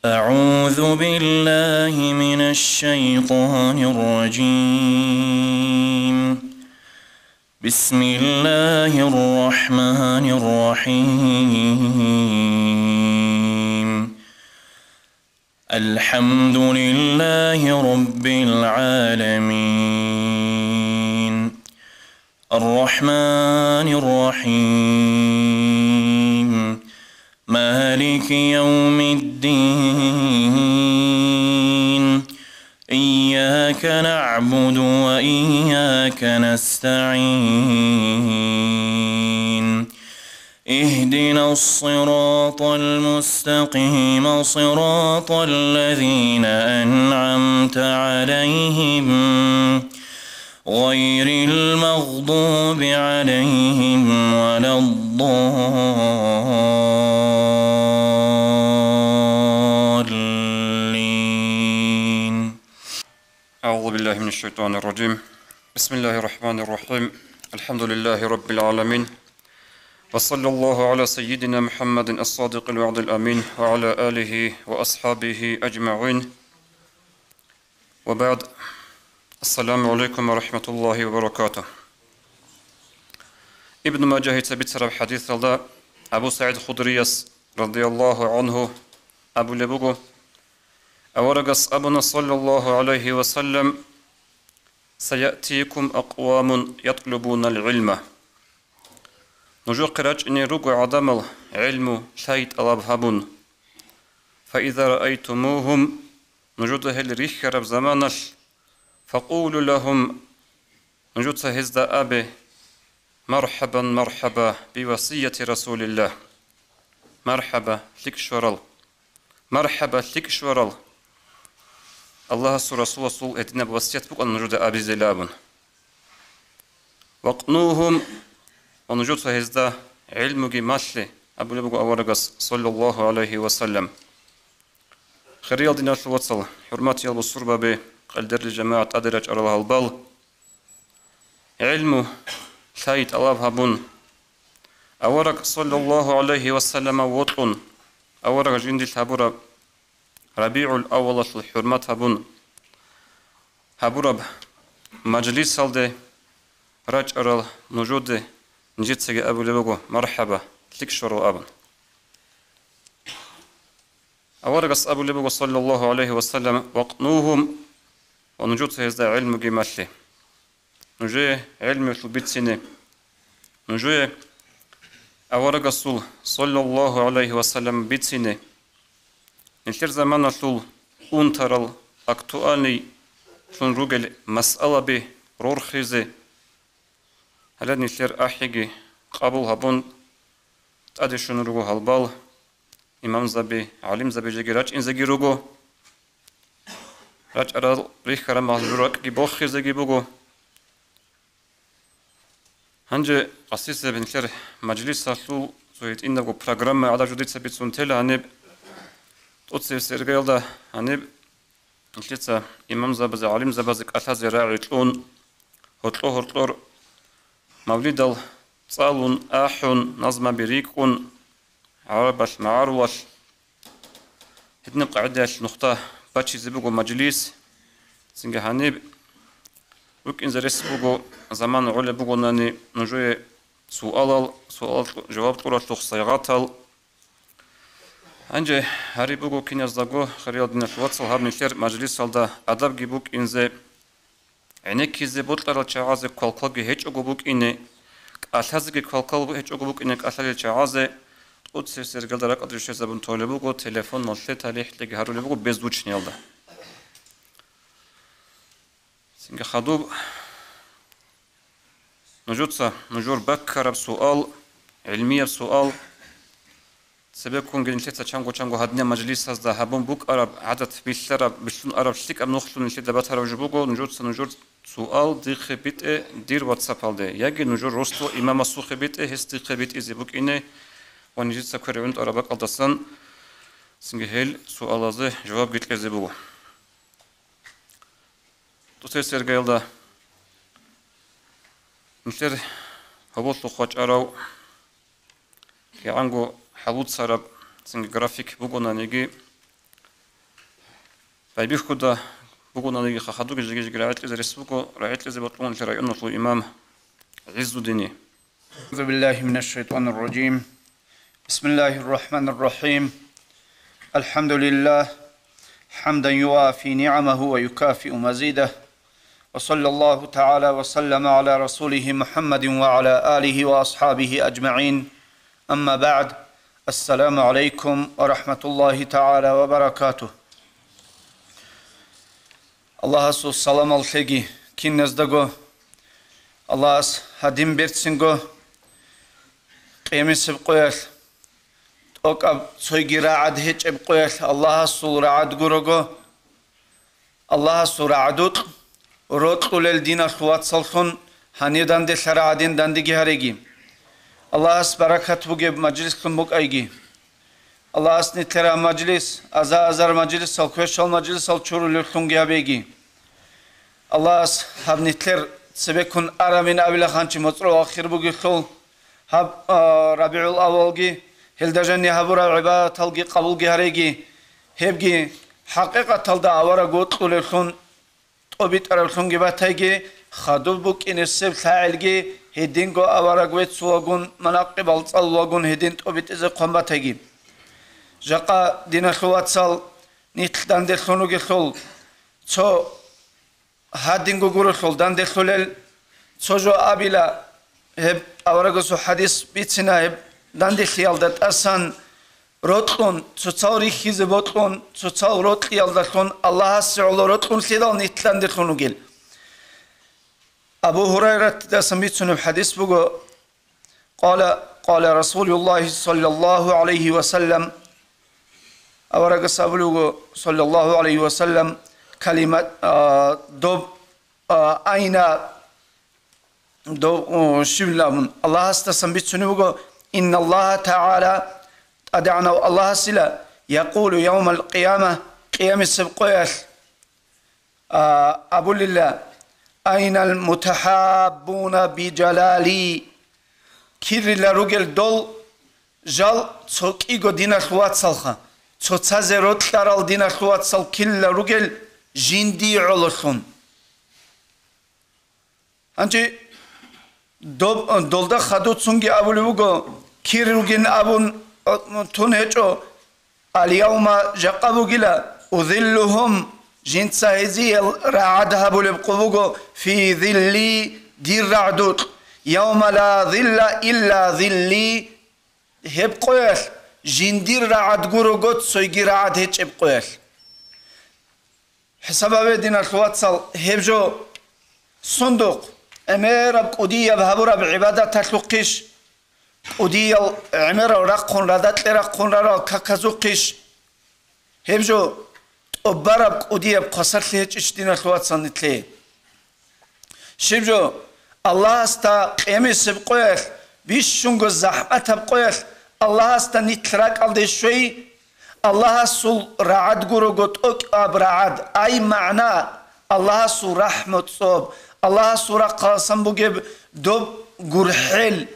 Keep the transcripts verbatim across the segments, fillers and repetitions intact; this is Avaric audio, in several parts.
أعوذ بالله من الشيطان الرجيم. بسم الله الرحمن الرحيم. الحمد لله رب العالمين. الرحمن الرحيم. مالك يوم الدين. إياك نعبد وإياك نستعين. اهدنا الصراط المستقيم، صراط الذين أنعمت عليهم، غير المغضوب عليهم ولا الضالين. أعوذ بالله من الشيطان الرجيم. بسم الله الرحمن الرحيم. الحمد لله رب العالمين. وصلى الله على سيدنا محمد الصادق الوعد الأمين وعلى آله وأصحابه أجمعين. وبعد. السلام عليكم ورحمة الله وبركاته. Ибн Мажагьица бицараб хадисалда Абу СагӀид Худрияс, радияллагьу гӀангьу, абулеб буго, аварагас абуна, саллаллагьу гӀалайгьи ва саллам: «Саятикум акъвамун ятлубунал гӀилма». Нужехъе рачӀине руго гӀадамал гӀилму, лъай тӀалаб гьабун. «Фаиза раайтумугьум», нужеда гьел рихьараб заманалъ, «факъулу лагьум», нужеца гьезда абе: «Мархьабан, мархьаба, бивасияти Расулиллагь». МархӀаба, лъикӀ щварал. МархӀаба, лъикӀ щварал. Аллагьасул Расуласул гьединаб васият букӀана нужеда абизелабун. «Вакънугьум», ва нужеца гьезда гӀилмуги малъе, абулеб буго аварагас, саллаллагьу гӀалайгьи ва саллам. Хириял диналъул вацал, хӀурматиял бусурбаби, къилдирли жамагӀат, тӀаде рачӀарал гьалбал, гӀилму, лъай тӀалаб гьабун, авараг саллаллагьу гӀалайгьи ва саллама вокьун, авараг жиндилъ гьабураб РабигӀул аввалалъул хӀурмат гьабун гьабураб мажлисалде рачӀарал нужеде нижецаги абулеб буго: «МархӀаба, лъикӀ щварал», – абун. Аварагас абулеб буго, саллаллагьу гӀалайгьи ва саллам: «Вакънугьум», ва нужеца гьезда гӀилмуги малъе. Нужее гӀилмуялъул бицине, нужее аварагасул, саллаллагьу гӀалайгьи ва саллам, бицине. Нилъер заманалъул унтарал, актуальный лъун ругел масъалаби рорхизе, гьале нилъер ахӀиги къабул гьабун, тӀаде щун руго гьалбал, имамзаби, гӀалимзаби жеги рачӀинзеги руго. РачӀарал рихьарал магӀзуракги бохизеги буго. Гьанже къасисеб нилъер мажлисалъул цо гьитӀинабго программа гӀадаб жо дица бицун тела гьаниб. ТӀоцебесеб иргаялда гьаниб нилъеца имамзабазе, гӀалимзабазе кӀалъазе рагӀи кьун, гьоркьо-гьоркьор мавлидал цӀалун, ахӀун, назмаби рикӀкӀун, гӀарабалъ, магӀарулалъ, гьединаб къагӀидаялъ нухда бачизе буго мажлис. Цинги гьаниб рукӀинзе рес буго, заман гӀолеб бугонани нужее суалал, суалал жаваб кьуралъухъ сайгъатал. Гьанже гьариб буго киназдаго, хириял диналъул вацал, гьаб нилъер мажлисалда адабги букӀинзе, гӀенеккизе бокьарал чагӀазе квалквалги гьечӀого букӀине, кӀалъазеги квалквал гьечӀого букӀине кӀалъалел чагӀазе, тӀоцебесеб иргаялда ракӀалде щвезабун толеб буго, телефонал лъеталихӀлъиги гьарулеб буго беззвучниялда. Цинги хадуб, нужеца нужер баккараб суал, гӀилмияб суал, цебеккунги нилъеца чанго-чанго гьадинаб мажлисазда гьабун букӀараб, гӀадат билълъараб, билълъун араб лъикӀаб нухлъун нилъеда батараб жо буго, нужеца нужер суал дихъе битӀе дир ватсапалде, яги нужер росулъ имамасухъе битӀе, гьес дихъе битӀизе букӀине ва нижеца квер гӀунтӀараб бакӀалдасан цинги гьел суалазе жавабги кьезе буго. ТӀоцебесеб иргаялда нилъер гьоболлъухъ вачӀарав, кигӀанго хӀалуцараб цинги график бугонаниги, байбихьуда бугонаниги, хадубги жеги-жеги рагӀи кьезе рес буго, рагӀи кьезе бокьунаниги районалъул имам ГӀиззудине. أعوذ بالله من الشيطان الرجيم. بسم الله الرحمن الرحيم. الحمد لله، حمدا يوافي نعمه ويكافئ مزيده. وصلى الله تعالى وسلم على رسوله محمد وعلى آله وأصحابه أجمعين. أما بعد. السلام عليكم ورحمة الله تعالى وبركاته. Аллагьасул саламал лъеги киназдаго. Аллагьас гьадин берцинго къиямасеб къоялъ, тӀокӀаб цойги рагӀад гьечӀеб къоялъ Аллагьасул рагӀад гурого, Аллагьасул рагӀадукь рокьулел диналъул вацаллъун гьанир данделъараб гӀадин дандеги гьареги. Аллагьас баракат бугеб мажлислъун букӀайги. Аллагьас нилъер гьаб мажлис, аза-азар мажлисал, квешал мажлисал чурулевлъунги гьабеги. Аллагьас гьаб нилъер цебеккун арамин абила ханчи моцӀрол ахир бугелъул, гьаб, а, РабигӀул авалги, гьелда жаниб гьабураб гӀибадаталги къабулги гьареги, гьебги хӀакъикъаталда авараг вокьулевлъун, тӀобитӀараблъунги батайги, хадуб букӀинесеб лъагӀелги гьединго авараг веццулагун, манакъибал цӀалулагун гьедин тӀобитӀизе хъван батайги. Жакъа, диналъул вацал, нилъ данделъун ругелъул, цо гьадинго гурелъул данделъулел, цо жо абила, гьеб аварагасул хадис бицина, гьеб данделъиялда тӀасан рокьун, цоцал рихьизе бокьун, цоцал рокьиялдалъун Аллагьасе гӀоло рокьун лъидал нилъ данделъун ругел. Абу Гьурайратидасан бицунеб хадис буго, قال، قال رسول الله صلى الله عليه وسلم. Аварагас абулеб буго, саллаллагьу гӀалайгьи ва саллам, калимат, а, доб, а, айна, доб, о, щибилан абун, Аллагьасдасан бицунеб буго, إن الله تعالى, ТӀадегӀанав Аллагьасила, يقول يوم القيامة, къиямасеб къоялъ, а, абулила, أين المتحابون بجلالي؟ Кирила ругел дол жал цо кӀиго диналъул вацалха, цоцазе рокьарал диналъул вацал кирила ругел жиндие гӀололъун. Гьанже доб-, долда хадуцунги абулеб буго, кир ругин абун, тун гьечӀо, اليوم, жакъа бугила, أظلهم, жинца гьезие рагӀад гьабулеб къо буго, في ظلي, дир рагӀдукь, يوم لا ظل إلا ظلي, гьеб къоялъ жиндир рагӀад гурого цойги рагӀад гьечӀеб къоялъ. ХӀисаб гьабе, диналъул вацал, гьеб жо сундухъ, гӀемераб кӀудияб гьабураб гӀибадаталъухъищ? КӀудиял гӀемерал рахъун, радакье рахъун рарал каказухъищ? Гьеб жо тӀубараб кӀудияб хвасарлъи гьечӀищ, диналъул вацал, нилъее? Щиб жо, Аллагьасда къемисеб къоялъ, бищунго захӀматаб къоялъ Аллагьасда нилъ ракӀалде щвей, Аллагьасул рагӀад гурого тӀокӀаб рагӀад, ай магӀна, Аллагьасул рахӀму цӀоб, Аллагьасул рахъаласан бугеб доб гурхӀел,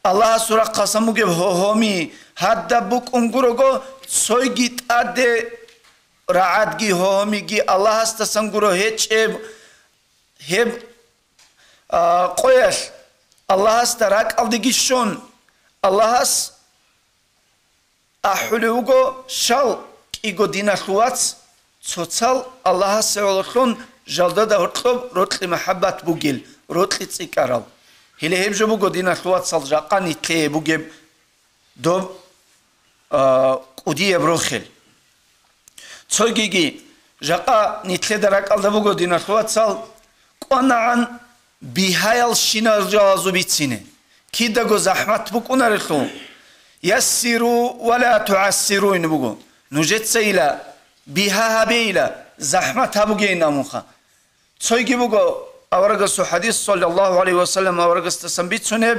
Аллагьасул рахъаласан бугеб гьогьоми, гьадаб букӀун гурого цойги тӀаде рагӀадги гьогьомиги Аллагьасдасан гуро гьечӀеб, гьеб, а, къоялъ Аллагьасда ракӀалдеги щун, Аллагьас ахӀулев вуго, щал кӀиго диналъул вац цоцал Аллагьасе гӀололъун жалдада гьоркьоб рокьи махӀаббат бугел, рокьи цӀикӀкӀарал. Гьеле гьеб жо буго, диналъул вацал, жакъа нилъее бугеб доб, а, кӀудияб рохел. Цогиги, жакъа нилъеда ракӀалда буго, диналъул вацал, кӀванагӀан бигьаялщинал жалазу бицине. Кидаго захӀмат букӀунарелъул, «Яссиру ва ла тугӀассиру» ин буго. Нужецайила бигьа гьабейила, захӀмат гьабугейин абунха. Цойги буго аварагасул хадис, саллаллагьу гӀалайгьи ва саллам, аварагасдасан бицунеб: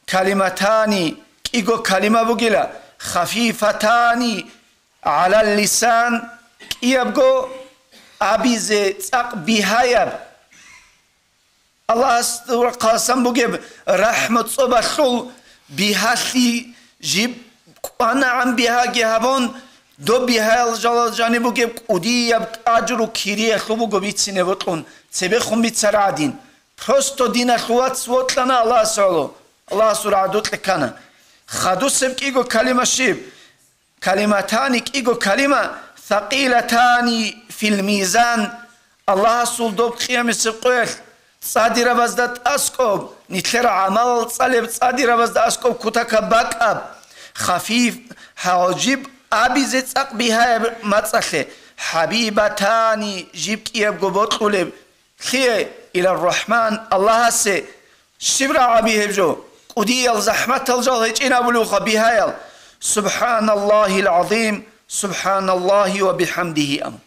«Калиматани», кӀиго калима бугила, «хафифатани гӀалал лисан», кӀиябго абизе цӀакъ бигьаяб, Аллагьасул рахъаласан бугеб рахӀму цӀобалъул бигьалъи, жиб кӀванагӀан бигьаги гьабун, Доб бигьаял жалал жаниб бугеб кӀудияб ажру кириялъул буго бицине бокьун, цебехун бицарагӀадин. Просто диналъул вац вокьана Аллагьас гӀоло, Аллагьасул рагӀдукье ккана. Хадусеб кӀиго калима щиб? Калиматани, кӀиго калима, сакъилатани фил мизан, Аллагьасул доб къиямасеб къоялъ цӀадирабазда тӀаскӀоб, нилъер гӀамалал цӀалеб цӀадирабазда аскӀоб кутакаб бакӀаб, хафиф, гьажиб абизе цӀакъ бигьаяб мацӀалъе, хӀабибатани, жиб кӀиябго бокьулеб, лъие, илар Рахман, Аллагьасе. Щиб рагӀаби гьеб жо? КӀудиял захӀматал жал гьечӀин абулевха бигьаял: «Субханаллагьил гӀазим, субханаллагьи ва бихӀамдигьи», – абун.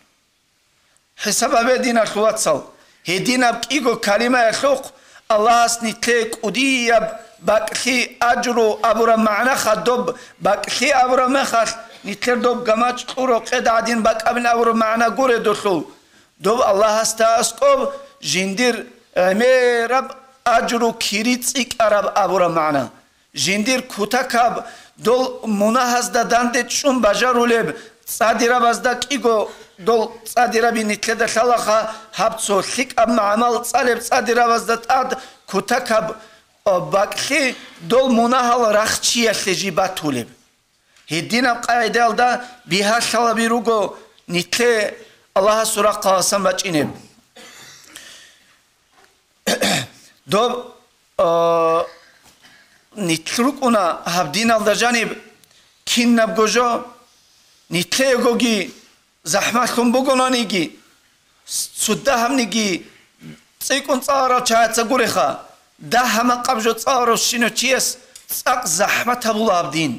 ХӀисаб гьабе, диналъул вацал, гьединаб кӀиго калимаялъухъ Аллагьас нилъее кӀудияб бакӀлъи, ажру абураб магӀнаха доб бакӀлъи абураб мехалъ, нилъер доб гамачӀ кьуро къед гӀадин бакӀабин абураб магӀна гуредулъул. Доб Аллагьасда аскӀоб жиндир гӀемераб ажру кири цӀикӀкӀараб абураб магӀна. Жиндир кутакаб дол мунагьазда данде чӀун бажарулеб цӀадирабазда кӀиго дол цӀадираби нилъеда лъалаха, гьаб цо лъикӀаб гӀамал цӀалеб цӀадирабазда тӀад кутакаб, о, бакӀлъи дол мунагьал рахчиялъе жиб батулеб. Гьединаб къагӀидаялда бигьалъалаби руго нилъе Аллагьасул рахъаласан бачӀинеб. Доб, а, нилъ рукӀуна гьаб диналда жаниб кинабго жо, нилъеегоги захӀмалъун бугонаниги, цо дагьабниги цӀикӀкӀун цӀаларал чагӀаца гуреха, дагьа-макъаб жо цӀаларавщинав чияс цӀакъ захӀмат гьабула гьаб дин.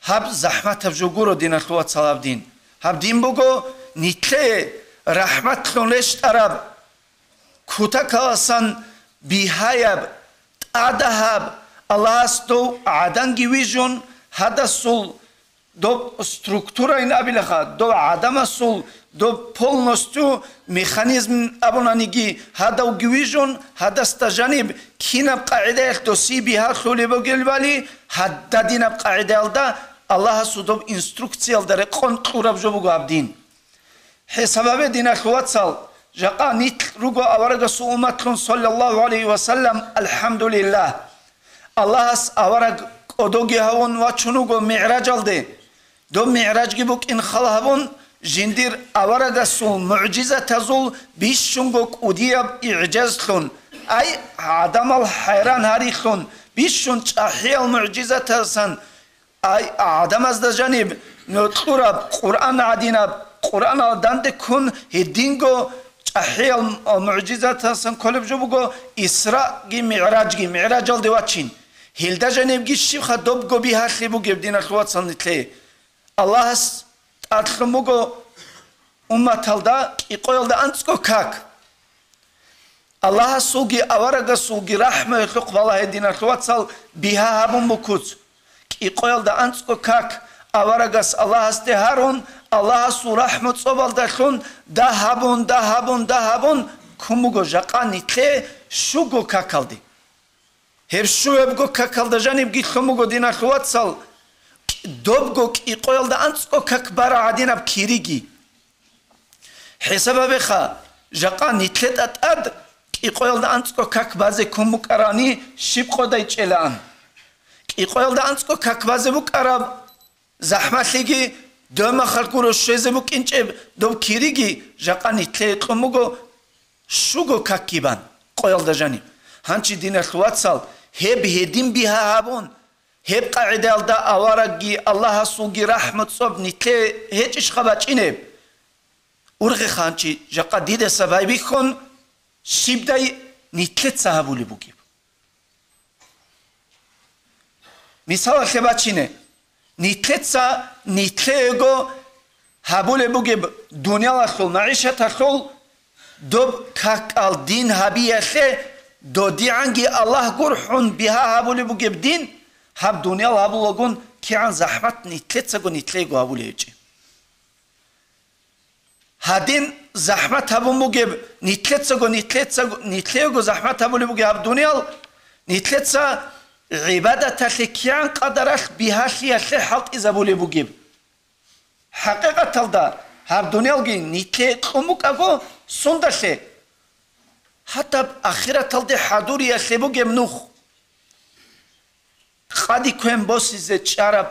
Гьаб захӀматаб жо гуро, диналъул вацал, гьаб дин. Гьаб дин буго нилъее рахӀматлъун рещтӀараб, кутакаласан бигьаяб, тӀадагьаб, Аллагьас дов гӀаданги вижун, гьадасул доб структурайин абилаха, дов гӀадамасул доб полностью механизм абунаниги гьадавги вижун, гьадасда жаниб кинаб къагӀидаялъ досие бигьалъулеб бугебали, гьададинаб къагӀидаялда Аллагьасул доб инструкциялда рекъон кьураб жо буго гьаб дин. ХӀисаб гьабе, диналъул вацал, жакъа нилъ руго аварагасул умматлъун, саллаллагьу гӀалайгьи ва саллам, алхӀамдулиллагь. Аллагьас авараг кӀодоги гьавун вачун вуго мигӀражалде. Доб мигӀражги букӀин хал гьабун, жиндир аварагасул мугӀжизатазул бищунго кӀудияб игӀжазлъун, ай, гӀадамал хӀайран гьарилъун бищун чӀахӀиял мугӀжизатасан, ай, гӀадамазда жаниб нокьураб Къуръан гӀадинаб, Къуръанал данде ккун гьединго чӀахӀиял мугӀжизатасан кколеб жо буго Исраъги МигӀражги, мигӀражалде вачин. Гьелда жанибги щибха добго бигьалъи бугеб, диналъул вацал, нилъее? Аллагьас тӀадлъун буго умматалда кӀикъоялда анцӀго как. Аллагьасулги аварагасулги рахӀмуялъухъ, валагье, диналъул вацал, бигьа гьабун букуц. КӀикъоялда анцӀго как аварагас Аллагьасде гьарун, Аллагьасул рахӀму цӀобалдалъун дагь гьабун, дагь гьабун, дагь гьабун ккун буго жакъа нилъее щуго какалде. Гьеб щуябго какалда жанибги лъун буго, диналъул вацал, добго кӀикъоялда анцӀго как бара гӀадинаб кириги. ХӀисаб гьабеха, жакъа нилъеда тӀад кӀикъоялда анцӀго как базе ккун букӀарани щиб къодай чӀелаан. КӀикъоялда анцӀго как базе букӀараб захӀмалъиги, дой махал гуро щвезе букӀинчӀеб доб кириги жакъа нилъее кьун буго щуго какги бан, къоялда жаниб. Гьанчи, диналъул вацал, гьеб гьедин бигьа гьабун, гьеб къагӀидаялда аварагги Аллагьасулги рахӀму цӀоб нилъее гьечӀищха бачӀинеб? Ургъеха гьанчи, жакъа дидаса байбихьун, щибдай нилъеца гьабулеб бугеб. Мисалалъе бачине, нилъеца нилъеего гьабулеб бугеб дуниялалъул магӀишаталъул доб какал дин гьабиялъе додигӀанги Аллагь гурхӀун бигьа гьабулеб бугеб дин, гьаб дуниял гьабулагун кигӀан захӀмат нилъецаго нилъеего гьабулеб гьечӀеб. Гьадин захӀмат гьабун бугеб, нилъецаго, нилъецаго, нилъего захӀмат гьабулеб бугеб гьаб дуниял, нилъеца гӀибадаталъе кигӀан къадаралъ бигьалъиялъе хӀалтӀизабулеб бугеб. ХӀакъикъаталда гьаб дуниялги нилъее кьун букӀаго сундалъе, гьадаб ахираталде хӀадуриялъе бугеб нух. Къади квен босизе чӀараб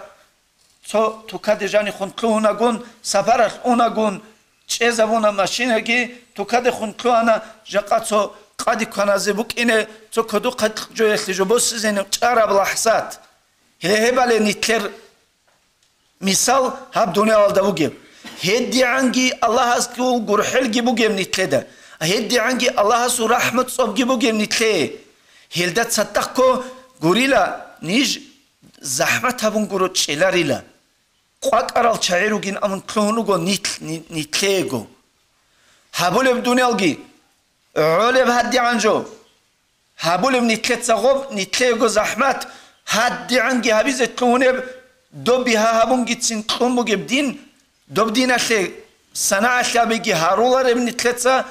цо тукаде жанихун лъугьунагун, сапаралъ унагун, чӀезабуна машинаги, тукадехун лъугьана, жакъа цо къади кваназе букӀине, цо кодухъа жоялъе жо босизене чӀараб лахӀзат. Гьеб гьебали нилъер мисал гьаб дуниялалда бугеб. ГьедигӀанги Аллагьасул гурхӀелги бугеб нилъеда. ГьедигӀанги Аллагьасул рахӀмат цӀобги бугеб нилъее. Гьелда цадахъго гурила, ниж захӀмат гьабун гуро чӀеларила. КъвакӀарал чагӀи ругин абун лъугьун руго нилъ-, ни-, нилъеего. Гьабулеб дуниялги гӀолеб гьадигӀан жо. Гьабулеб нилъеца гъоб, нилъеего захӀмат, гьадигӀанги гьабизе лъугьунеб, доб бигьа гьабунгицин кьун бугеб дин, доб диналъе санагӀалъабиги гьарулареб нилъеца,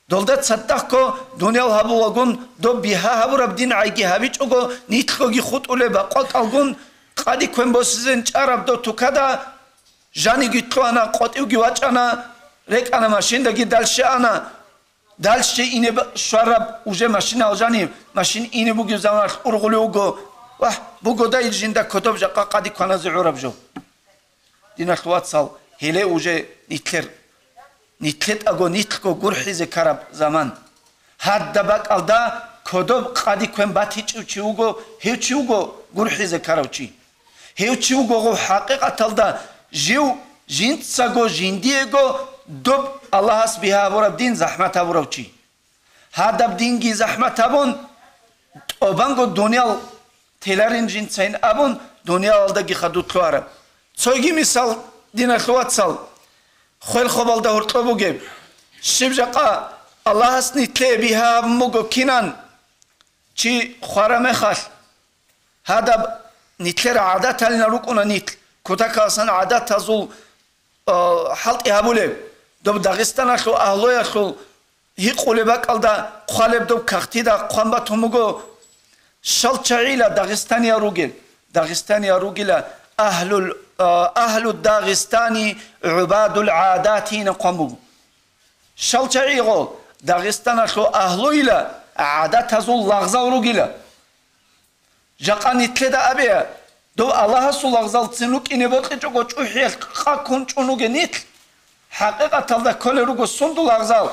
долда цадахъго дуниял гьабулагун доб бигьа гьабураб дин гӀайги гьабичӀого, нилъгоги хутӀулеб бакъвакӀалгун, къади квен босизен чӀараб доб тукада жаниги лъугьана, къотӀивги вачӀана, рекӀана машиндаги далщаана. Дальше ине ба-, щвараб уже машинал жанив, машин ине бугев заманалъ ургъулев вуго. Вагь, бугодай жинда кодоб жакъа къади кваназе гӀураб жо. Диналъ вацал, гьеле уже нилъер, нилъетӀаго нилъго гурхӀизе ккараб заман. Гьадда бакӀалда кодоб къади квен батичӀев чи вуго, гьев чи вуго гурхӀизе ккарав чи. Гьев чи вуго гъов хӀакъикъаталда жив жинцаго жиндиего доб Аллагьас бигьа гьабураб дин захӀмат гьабурав чи. Гьадаб динги захӀмат гьабун, тӀобанго дуниял теларин жинцайин абун, дуниялалдаги хадур лъугьараб. Цойги мисал, диналъ вацал, хвел-хобалда гьоркьоб бугеб. Щиб жакъа Аллагьас нилъее бигьа гьабун буго кинан чи хвара мехалъ, гьадаб нилъер гӀадаталина рукӀуна нилъ, кутакаласан гӀадатазул, а, хӀалтӀи гьабулеб, доб Дагъистаналъул агьлуялъул гьикъулеб бакӀалда хъвалеб доб кагътида хъван батун буго, щалчагӀила дагъистаниял ругел, дагъистаниял ругила, агьлул, а, агьлу Дагъистани гӀубадул гӀадатина хъван буго. ШалчагӀиго Дагъистаналъул агьлуила гӀадатазул лагъзал ругила. Жакъа нилъеда абе, дов Аллагьасул лагъзалцин рукӀине бокьичӀого чӀухӀиялъ къаккун чӀун вугев нилъ, хӀакъикъаталда кколел руго сундул лагъзал?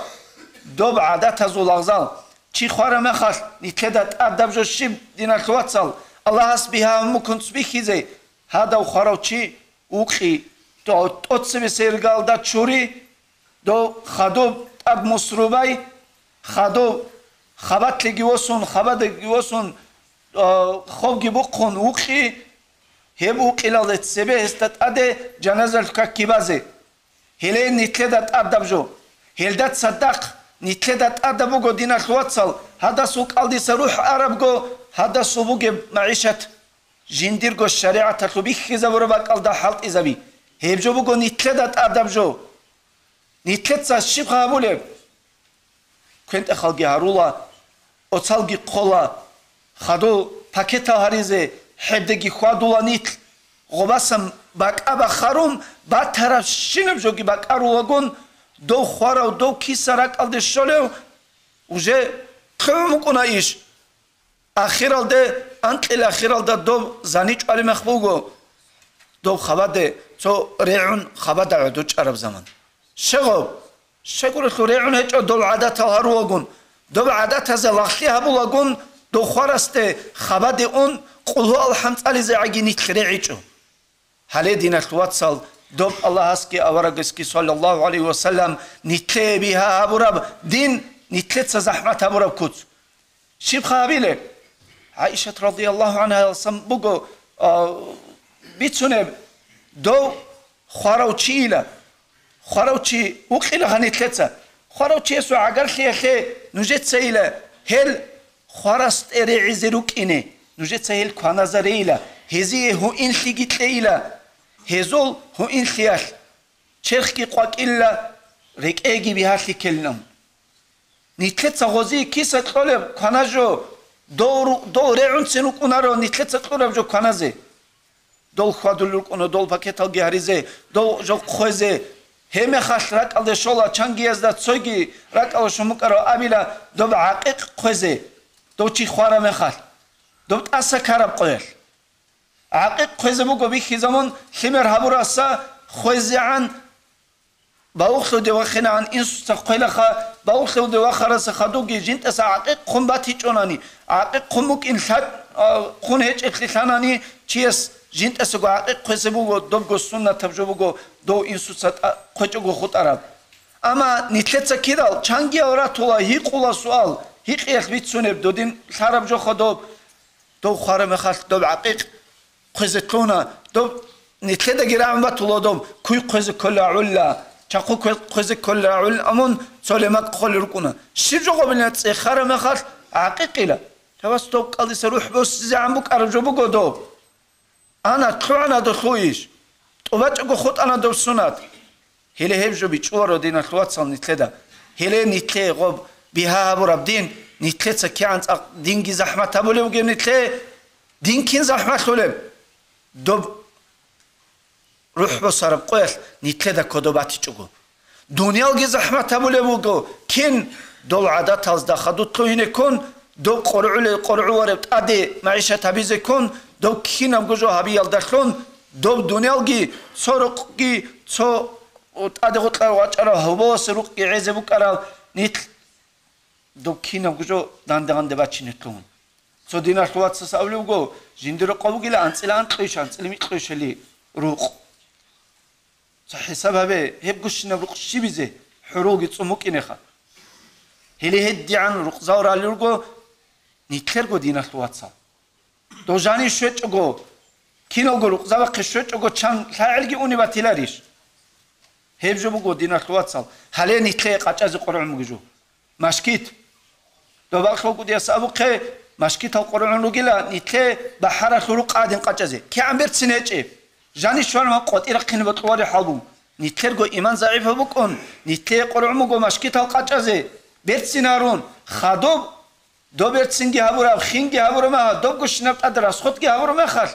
Доб гӀадатазул лагъзал. Чи хвара мехалъ, нилъеда тӀадаб жо щиб, диналъ вацал, Аллагьас бигьа гьабун букӀун цӀбихьизе, гьадав хварав чи вукъи, тӀо-, тӀоцебесеб иргалда чури, дов хадуб тӀад мусрубай, хадуб хабалъиги восун, хабадаги восун, а, хобги бухъун вукъи, гьеб вукъилалде цебе гьесда тӀаде жаназалъ какги базе. Гьеле нилъеда тӀадаб жо. Гьелда цадахъ нилъеда тӀадаб буго, диналъ вацал, гьадасул кӀалдиса рухӀ арабго, гьадасул бугеб магӀишат жиндирго шаригӀаталъуб бихьизабураб бакӀалда хӀалтӀизаби. Гьеб жо буго нилъеда тӀадаб жо. Нилъеца щиб гьабулеб? КвентӀахалги гьарула, оцалги хъола, хадув пакетал гьаризе хӀебдеги хьвадула нилъ. Гъобасан бакӀа бахарун, батарабщинаб жоги бакӀарулагун, дов хварав, дов киса ракӀалде щолев, уже лъугӀун букӀуна иш. Ахиралде, анкьил ахиралда доб зани чӀвалеб мех буго, доб хабаде цо регӀун хабада гӀодор чӀараб заман. Щегъов, щегурелъул регӀун гьечӀо доб гӀадатал гьарулагун, доб гӀадатазе лагълъи гьабулагун, дов хварасде хабаде ун, къулгьу алхӀам цӀализегӀаги нилъ регӀичӀо. Гьале, диналъ вацал, доб Аллагьасги аварагасги, саллаллагьу гӀалайгьи ва саллам, нилъее бигьа гьабураб дин, нилъеца захӀмат гьабураб куц. Щиб хабилеб? ГӀаишат радияллагьу гӀангьаялсан буго, а, бицунеб, дов хварав чийила. Хварав чи вукъила гьанилъеца. Хварав чиясул гӀагарлъиялъе нужецайила гьел хварасде регӀизе рукӀине, нужеца гьел кваназарейила, гьезие гьуинлъиги кьейила, гьезул гьуинлъиялъ черхги къвакӀила, рекӀеги бигьалъи ккелилан. Нилъеца гъозие киса кьолеб кваназ жо, дов ру-, дов регӀунцин рукӀунаро нилъеца кьураб жо кваназе. дол хьвадулел рукӀуна, дол пакеталги гьаризе, дол жо хъвезе. Гьеб мехалъ ракӀалде щола, чангиязда цоги ракӀалде щун букӀарав абила, доб гӀакъикъ хъвезе, дов чи хвараб мехалъ, доб тӀаса ккараб къоялъ. ГӀакъикъ хъвезе буго бихьизабун, лъимер гьабураса хвезегӀан бавухълъуде вахинагӀан инсуца хъвелаха, бавухълъуде вахараса хадуги жинтӀаса гӀакъикъ хъун батичӀонани, гӀакъикъ хъун букӀин лъа-, а, хъун гьечӀеблъи лъанани, чияс жинтӀасаго гӀакъикъ хъвезе буго, добго суннатаб жо буго, дов инсуца тӀа-, хъвечӀого хутӀараб. Амма нилъеца кидал чангиял ратула гьикъула суал, гьикъиялъ бицунеб, додин лъараб жоха доб. Дов хвараб мехалъ доб гӀакъикъ хъвезе ккола, доб нилъедаги рагӀун батула доб, куй хъвезе ккола гӀула, чахъу ккве-, хъвезе ккола гӀула, амун цо лемакъ холел рукӀуна. Щиб жо гъобилан цӀехараб мехалъ гӀакъикъила. Тавас доб кӀалдиса рухӀ босизегӀан букӀараб жо буго доб. Ана, лъугӀана долъул иш. ТӀубачӀого хутӀана доб сунат. Гьеле гьеб жо бичӀчӀуларо, диналъул вацал, нилъеда. Гьеле нилъее гъоб бигьа гьабураб дин, нилъеца кигӀан цӀакъ динги захӀмат гьабулев вугев нилъее, дин кин захӀмалъулеб? Доб рухӀ босараб къоялъ нилъеда кодоб батичӀого. Дуниялги захӀмат гьабулеб буго, кин дол гӀадатазда хадутлъугьине ккун, доб къоргӀулел къоргӀувареб тӀаде магӀишат гьабизе ккун, доб кинабго жо гьабиялдалъун, доб дуниялги, цо рукъги, цо тӀаде гъоркьа вачӀарав гьоболасе рукъги гӀезе букӀарал нилъ доб кинабго жо данде-гъанде бачине лъугьун. Цо диналъул вацас абулеб буго, жиндир рокъов вугила анцӀила анкьуйищ, анцӀила микьуйищали рукъ. Цо хӀисаб гьабе, гьеб гущинаб рукъ щибизе хӀурулги цӀун букӀинеха. Гьеле гьедигӀан рукъзал ралел руго нилъерго, диналъул вацал. Дов жанив щвечӀого, киналго рукъзабахъе щвечӀого чан лъагӀелги уни батиларищ? Гьеб жо буго, диналъул вацал, гьале нилъее къачӀазе къоргӀун бугеб жо. Машкит. Добалъ вукӀудияс абухъе, машкитал къоргӀун ругила, нилъе бахӀаралъул рукъ гӀадин къачӀазе. КигӀан берцин гьечӀеб. Жанив щванав къватӀира хъинаб бокьулареб хӀал буго. Нилъерго иман загӀипаб букӀун, нилъее къоргӀун буго машкитал къачӀазе. Берцин гьарун, хадуб, доб берцинги гьабураб, хинги гьабураб мехалъ, добго щинаб тӀад расходги гьабураб мехалъ,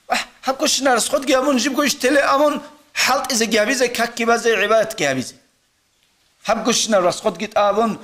вагь, гьабго щинаб расходги гьабун, жибго иш теле абун, хӀалтӀизеги гьабизе, какги базе, гӀибадатги гьабизе. Гьаб гущинаб расходги тӀабун,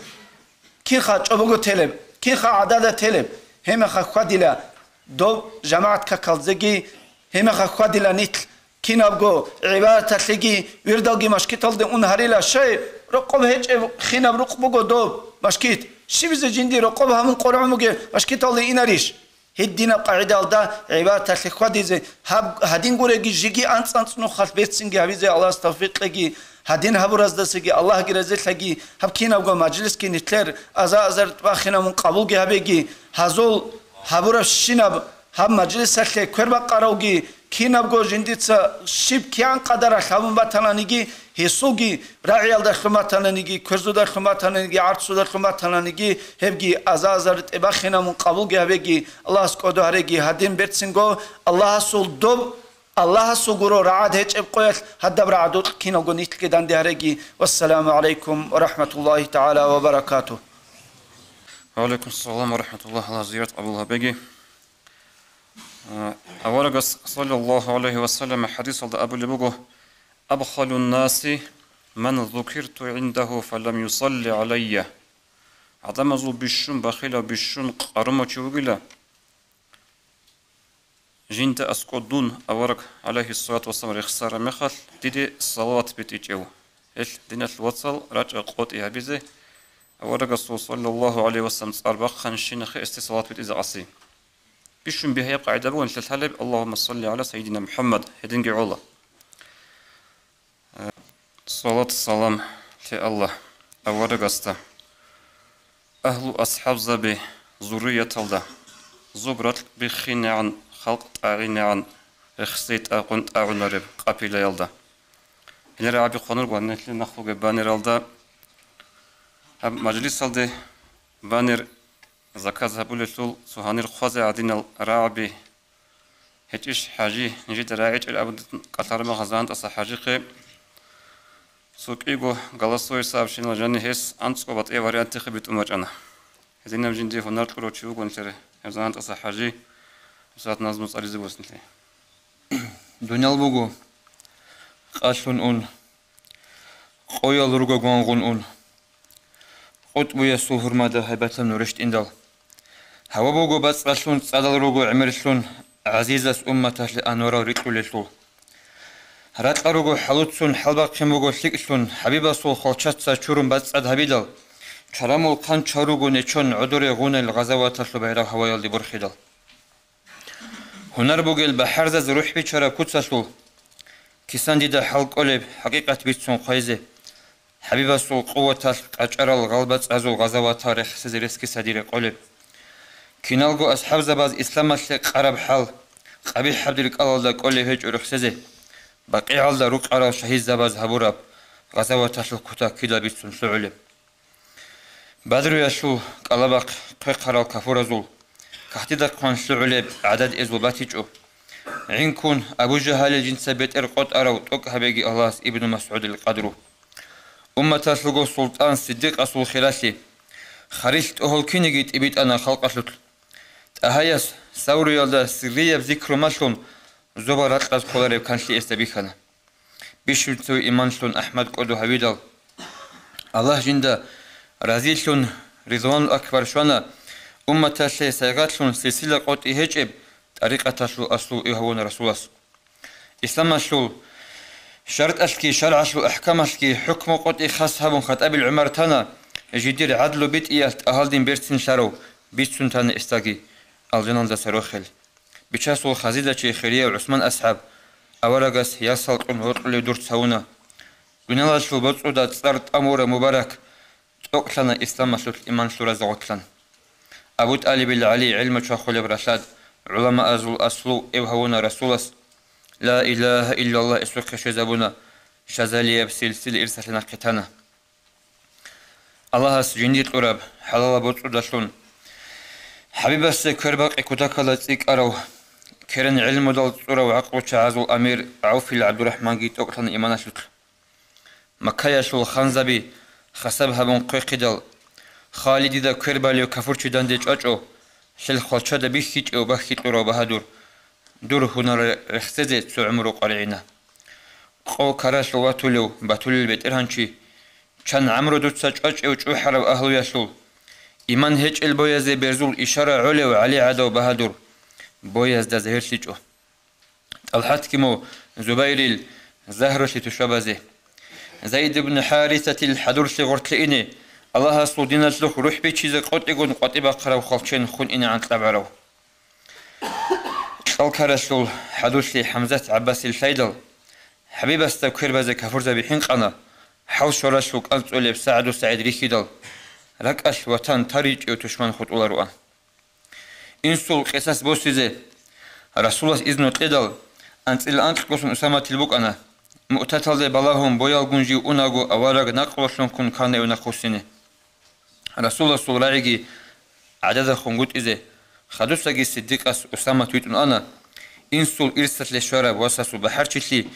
кинха чӀобого телеб, кинха гӀадада телеб, гьемаха хьвадила доб жамагӀат какалдеги, гьемаха хьвадила нилъ кинабго гӀибадаталъеги, вирдалги машкиталде ун гьарила, щай, рокъоб гьечӀеб хинаб рукъ буго доб машкит. Щибизе жинди рокъоб гьамун къоргӀун бугеб машкиталде инарищ? Гьединаб къагӀидалда гӀибадаталъе хьвадизе, гьаб-, гьадин гуреги, жеги анцӀ-анцӀ нухалъ берцинги гьабизе Аллагьас тавфикъ кьеги, гьадин гьабураздасаги Аллагьги разилъаги, гьаб кинабго мажлисги нилъер аза-азар бахинабун къабулги гьабеги, гьазул гьабурабщинаб гьаб мажлисалъе квербакъаравги, кинабго жиндица щиб кигӀан къадаралъ гьабун батананиги, гьесулги рагӀиялдалъун батананиги, кверзудалъун батананиги, гӀарцудалъун батананиги, гьебги аза-азар тӀебахинабун къабулги гьабеги, Аллагьас кӀодо гьареги гьадин берцинго, Аллагьасул доб, Аллагьасул гуро рагӀад гьечӀеб къоялъ гьадаб рагӀадулъ киналго нилъги данде гьареги. Вассаламу гӀалайкум ва рахӀматуллагьи тагӀала ва баракатугь. Ва гӀалайкум салам ва рахӀматуллагь, Аллагь зиярат къабул гьабеги. Аварагас, саллаллагьу гӀалайгьи ва саллам, хӀадисалда абулеб буго: «Абхалун наси ман зукирту гӀиндагьу фалам юсалли гӀалайя». ГӀадамазул бищун бахилав, бищун къарумав чи вугила, жинда аскӀоб дун, авараг, гӀалайгьиссалату вассалам, рехсараб мехалъ, диде салават битӀичӀев. Гьелъ, диналъ вацал, рачӀа къотӀи гьабизе, аварагасул, саллаллагьу гӀалайгьи ва саллам, цӀар бахъанщинахъе гьесде салават битӀизе къаси. Бищун бигьаяб къагӀида бугин лъалъалеб: «Аллагьумма салли гӀала сайидина МухӀаммад», гьединги гӀола. Э, салат-салам лъе Аллагь аварагасда, агьлу-асхӀабзаби, зуррияталда, зоб ракь биххинегӀан, халкъ тӀагӀинегӀан, рехсей тӀагъун тӀагӀунареб къапилаялда. Гьеле рагӀаби хъван руго гьанналъе нахъ бугеб банералда. Гьаб мажлисалде банер заказ гьабулелъул цо гьанир хъвазе гӀадинал рагӀаби гьечӀищ, ХӀажи, нижеда рагӀичӀел абун кӀалъараб мехалъ ЗагьантӀаса ХӀажихъе цо кӀиго голосовой сообщениялда жаниб гьес анцӀго батӀияб вариантихъе битӀун бачӀана. Гьединаб жиндие гьунар кьурав чи вуго нилъер гьев ЗагьантӀаса ХӀажи, гьебсагӀат назму цӀализе буго нилъее. Дуниял буго къалъун ун, къоял руго гвангъун ун. КъутӀбуясул гьурмада гьайбатаб нур рещтӀиндал. Гьава буго бацӀцӀалъун, цӀадал руго гӀемерлъун, гӀазизас умматалъе анварал рикьулелъул. Ракьа руго хӀалуцун, хӀалбахъин буго лъикӀлъун, ХӀабибасул хвалчаца чурун бацӀцӀад гьабидал, чарамул хъанчал руго нечон гӀодоре гъунел гъазаваталъул байрагь гьаваялде борхидал. Гьунар бугел бахӀарзаз рухӀ бичараб куцалъул, кисан дида хӀал кӀолеб хӀакъикъат бицун хъвайзе, ХӀабибасул къуваталъ къачӀарал гъалбацӀазул гъазаватал рехсезе рес киса дир рекъолеб. Киналго асхӀабзабаз исламалъе къараб хӀал, къабихӀаб дир кӀалалда кӀолеб гьечӀо рехсезе, БакъигӀалда рукъарал шагьидзабаз гьабураб гъазаваталъул кутак кида бицун лъугӀулеб. Бадруялъул кӀалабахъ хъвехъарал кафуразул кагътидахъ хъван лъугӀулеб гӀадад эзул батичӀо. ГӀинккун Абу Жагьалил жинца бетӀер къотӀарав тӀокӀ гьабеги Аллагьас Ибну МасгӀудил къадру. Умматалъулго султӀан Сиддикъасул хиралъи, харилъ тӀогьол киниги тӀибитӀана халкъалъулъ. ТӀагьаяс Савруялда сиррияб зикру малъун, зобал ракьаз кколареб канлъи эсда бихьана. Бищунцев иманлъун АхӀмад кӀодо гьавидал, Аллагь жинда разилъун, Ридванул Акбар щвана, умматалъе сайгъатлъун силсила къотӀи гьечӀеб тӀарикъаталъул аслу гьавуна Расулас. Исламалъул шартӀалъги шаргӀалъул ахӀкамалъги хӀукму къотӀи хас гьабун ХатӀабил ГӀумар тана, жидер гӀадлу битӀиялъ тӀагьалдин берцинлъарав бицун тана эсдаги алжаналдаса рохел. Бичасул хазидачи хирияв ГӀусман асхӀаб аварагас ясал кьун гьоркьулев дурц гьавуна. Дуниялалъул боцӀуда цӀар тӀамураб мубарак тӀокӀлъана исламалъулъ иман лъуразе гъотлъан. Абу ТӀалибил ГӀали гӀилму чвахулеб ралъад гӀуламаазул аслу эв гьавуна Расулас, Ла илагьа иллаллагь, эсухъе щвезабуна, шазалияб силсила ирсалъе нахъе тана. Аллагьас жинди кьураб хӀалалаб боцӀудалъун, ХӀабибасде квербакъи кутакалда цӀикӀкӀарав, керен гӀилмудал цӀурав гӀакълучагӀазул амир ГӀавфил ГӀабдурахӀманги тӀокӀлъана иманалъулъ. Маккаялъул ханзаби хасаб гьабун хъвехъидал, Халидида квербалев кафурчи данде чӀвачӀо, лъел хвалчада бихьичӀев бахьи кьурав багьадур, дур гьунар рехсезе цо гӀумру къваригӀина. Къо каралъув ватулев батулел бетӀергьанчи, чан гӀамру дуца чӀвачӀев чӀухӀараб агьлуялъул, иман гьечӀел боязе берзул ишара гӀолев ГӀали гӀадав багьадур, боязда загьирлъичӀо. ТӀалхӀатги мугӀ Зубайрил загьрулъи тушбабазе, Зайд ибн ХӀарисатил хӀадурлъи гъортлъи ине, Аллагьасул диналъухъ рухӀ бичизе къотӀигун къватӀибахъарав хвалчен хун инегӀан кьабгӀарав. Кьалкаралъул хӀадурлъи ХӀамзат ГӀаббасил лъайдал, ХӀабибасда квербазе кафурзаби хӀинкъана, хӀал щваралъув кӀанцӀулеб СагӀду СагӀид рихьидал, ракӀалъ ватан таричӀев тушман хутӀулароан. Инсул къисас босизе Расулас изну кьедал, анцӀила анкьгосун Усаматил букӀана. Муътаталде балагьун боялгун жив унаго авараг накълулъун ккун ккана эв нахъвуссине. Расуласул рагӀиги гӀададахунгутӀизе, хадусаги Сиддикъас Усамат витӀун ана, инсул ирсалъе щвараб васасул бахӀарчилъи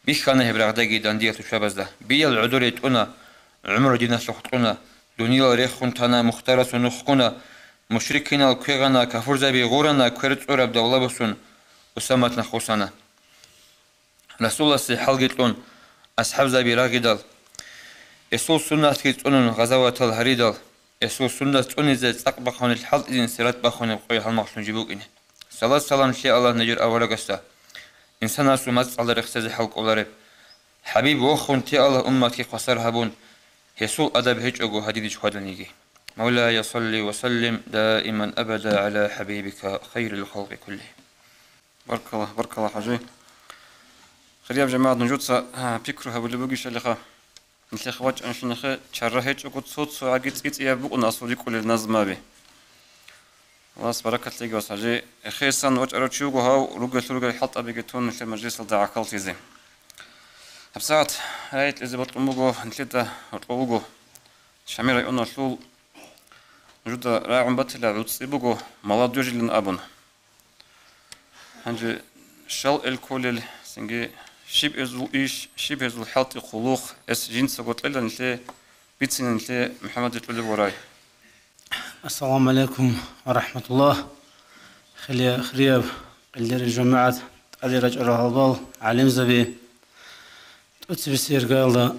бихьана гьеб рагъдаги дандиял тушбабазда. Биял гӀодоре тӀуна, гӀумру диналъухъ кьуна, дуниял рехун тана, Мухтарасул нух ккуна, мушрикинал квегъана, кафурзаби гъурана, квер цӀураб давла босун Усамат нахъвуссана. Расуласе хӀалги кьун, асхӀабзаби рагъидал, эсул суннатги цӀунун гъазаватал гьаридал, эсул суннат цӀунизе цӀакъ бахъунел хӀалтӀизин сират бахунеб къой гьалмагълъун жиб букӀине. Салат-салам лъе Аллагь нижер аварагасда, инсанасул мацӀалда рехсезе хӀал кӀолареб. ХӀабиб вохун те Аллагь умматги хвасар гьабун, гьесул адаб гьечӀого гьадинищ хьваданиги. Мавлая, салли ва саллим даиман абада гӀала хӀабибика хайрил халкъи куллихим. Баркалла, баркалла, ХӀажи. Хирияб жамагӀат, нужеца, а, пикру гьабулеб бугищалиха, нилъехъ вачӀанщинахъе чарра гьечӀого цо-цо гӀаги цӀи-цӀияб букӀун асул рикӀкӀулел назмаби. Аллагьас баракат лъеги вас, ХӀажи. Эхесан вачӀарав чи вуго гьав, ругелъул ругел хӀалтӀабиги тун нилъер мажлисалда гӀахьаллъизе. ГьабсагӀат гӀайикьизе бокьун буго, нилъеда гьоркьов вуго Шамил районалъул, нужеда рагӀун батила, гӀуцӀи буго, Молодёжьилан абун. Гьанже щал эл кколел, цинги щиб гьезул иш, щиб гьезул хӀалтӀи-хъулухъ, гьес жинцаго кьела нилъее, бицина нилъее МухӀаммадил кьолеб варай. Ассаламу гӀалайкум ва рахӀматуллагь. Хирияб къилдерил жамагӀат, ТӀаде рачӀарал гьалбал, гӀалимзаби, тӀоцебесеб иргаялда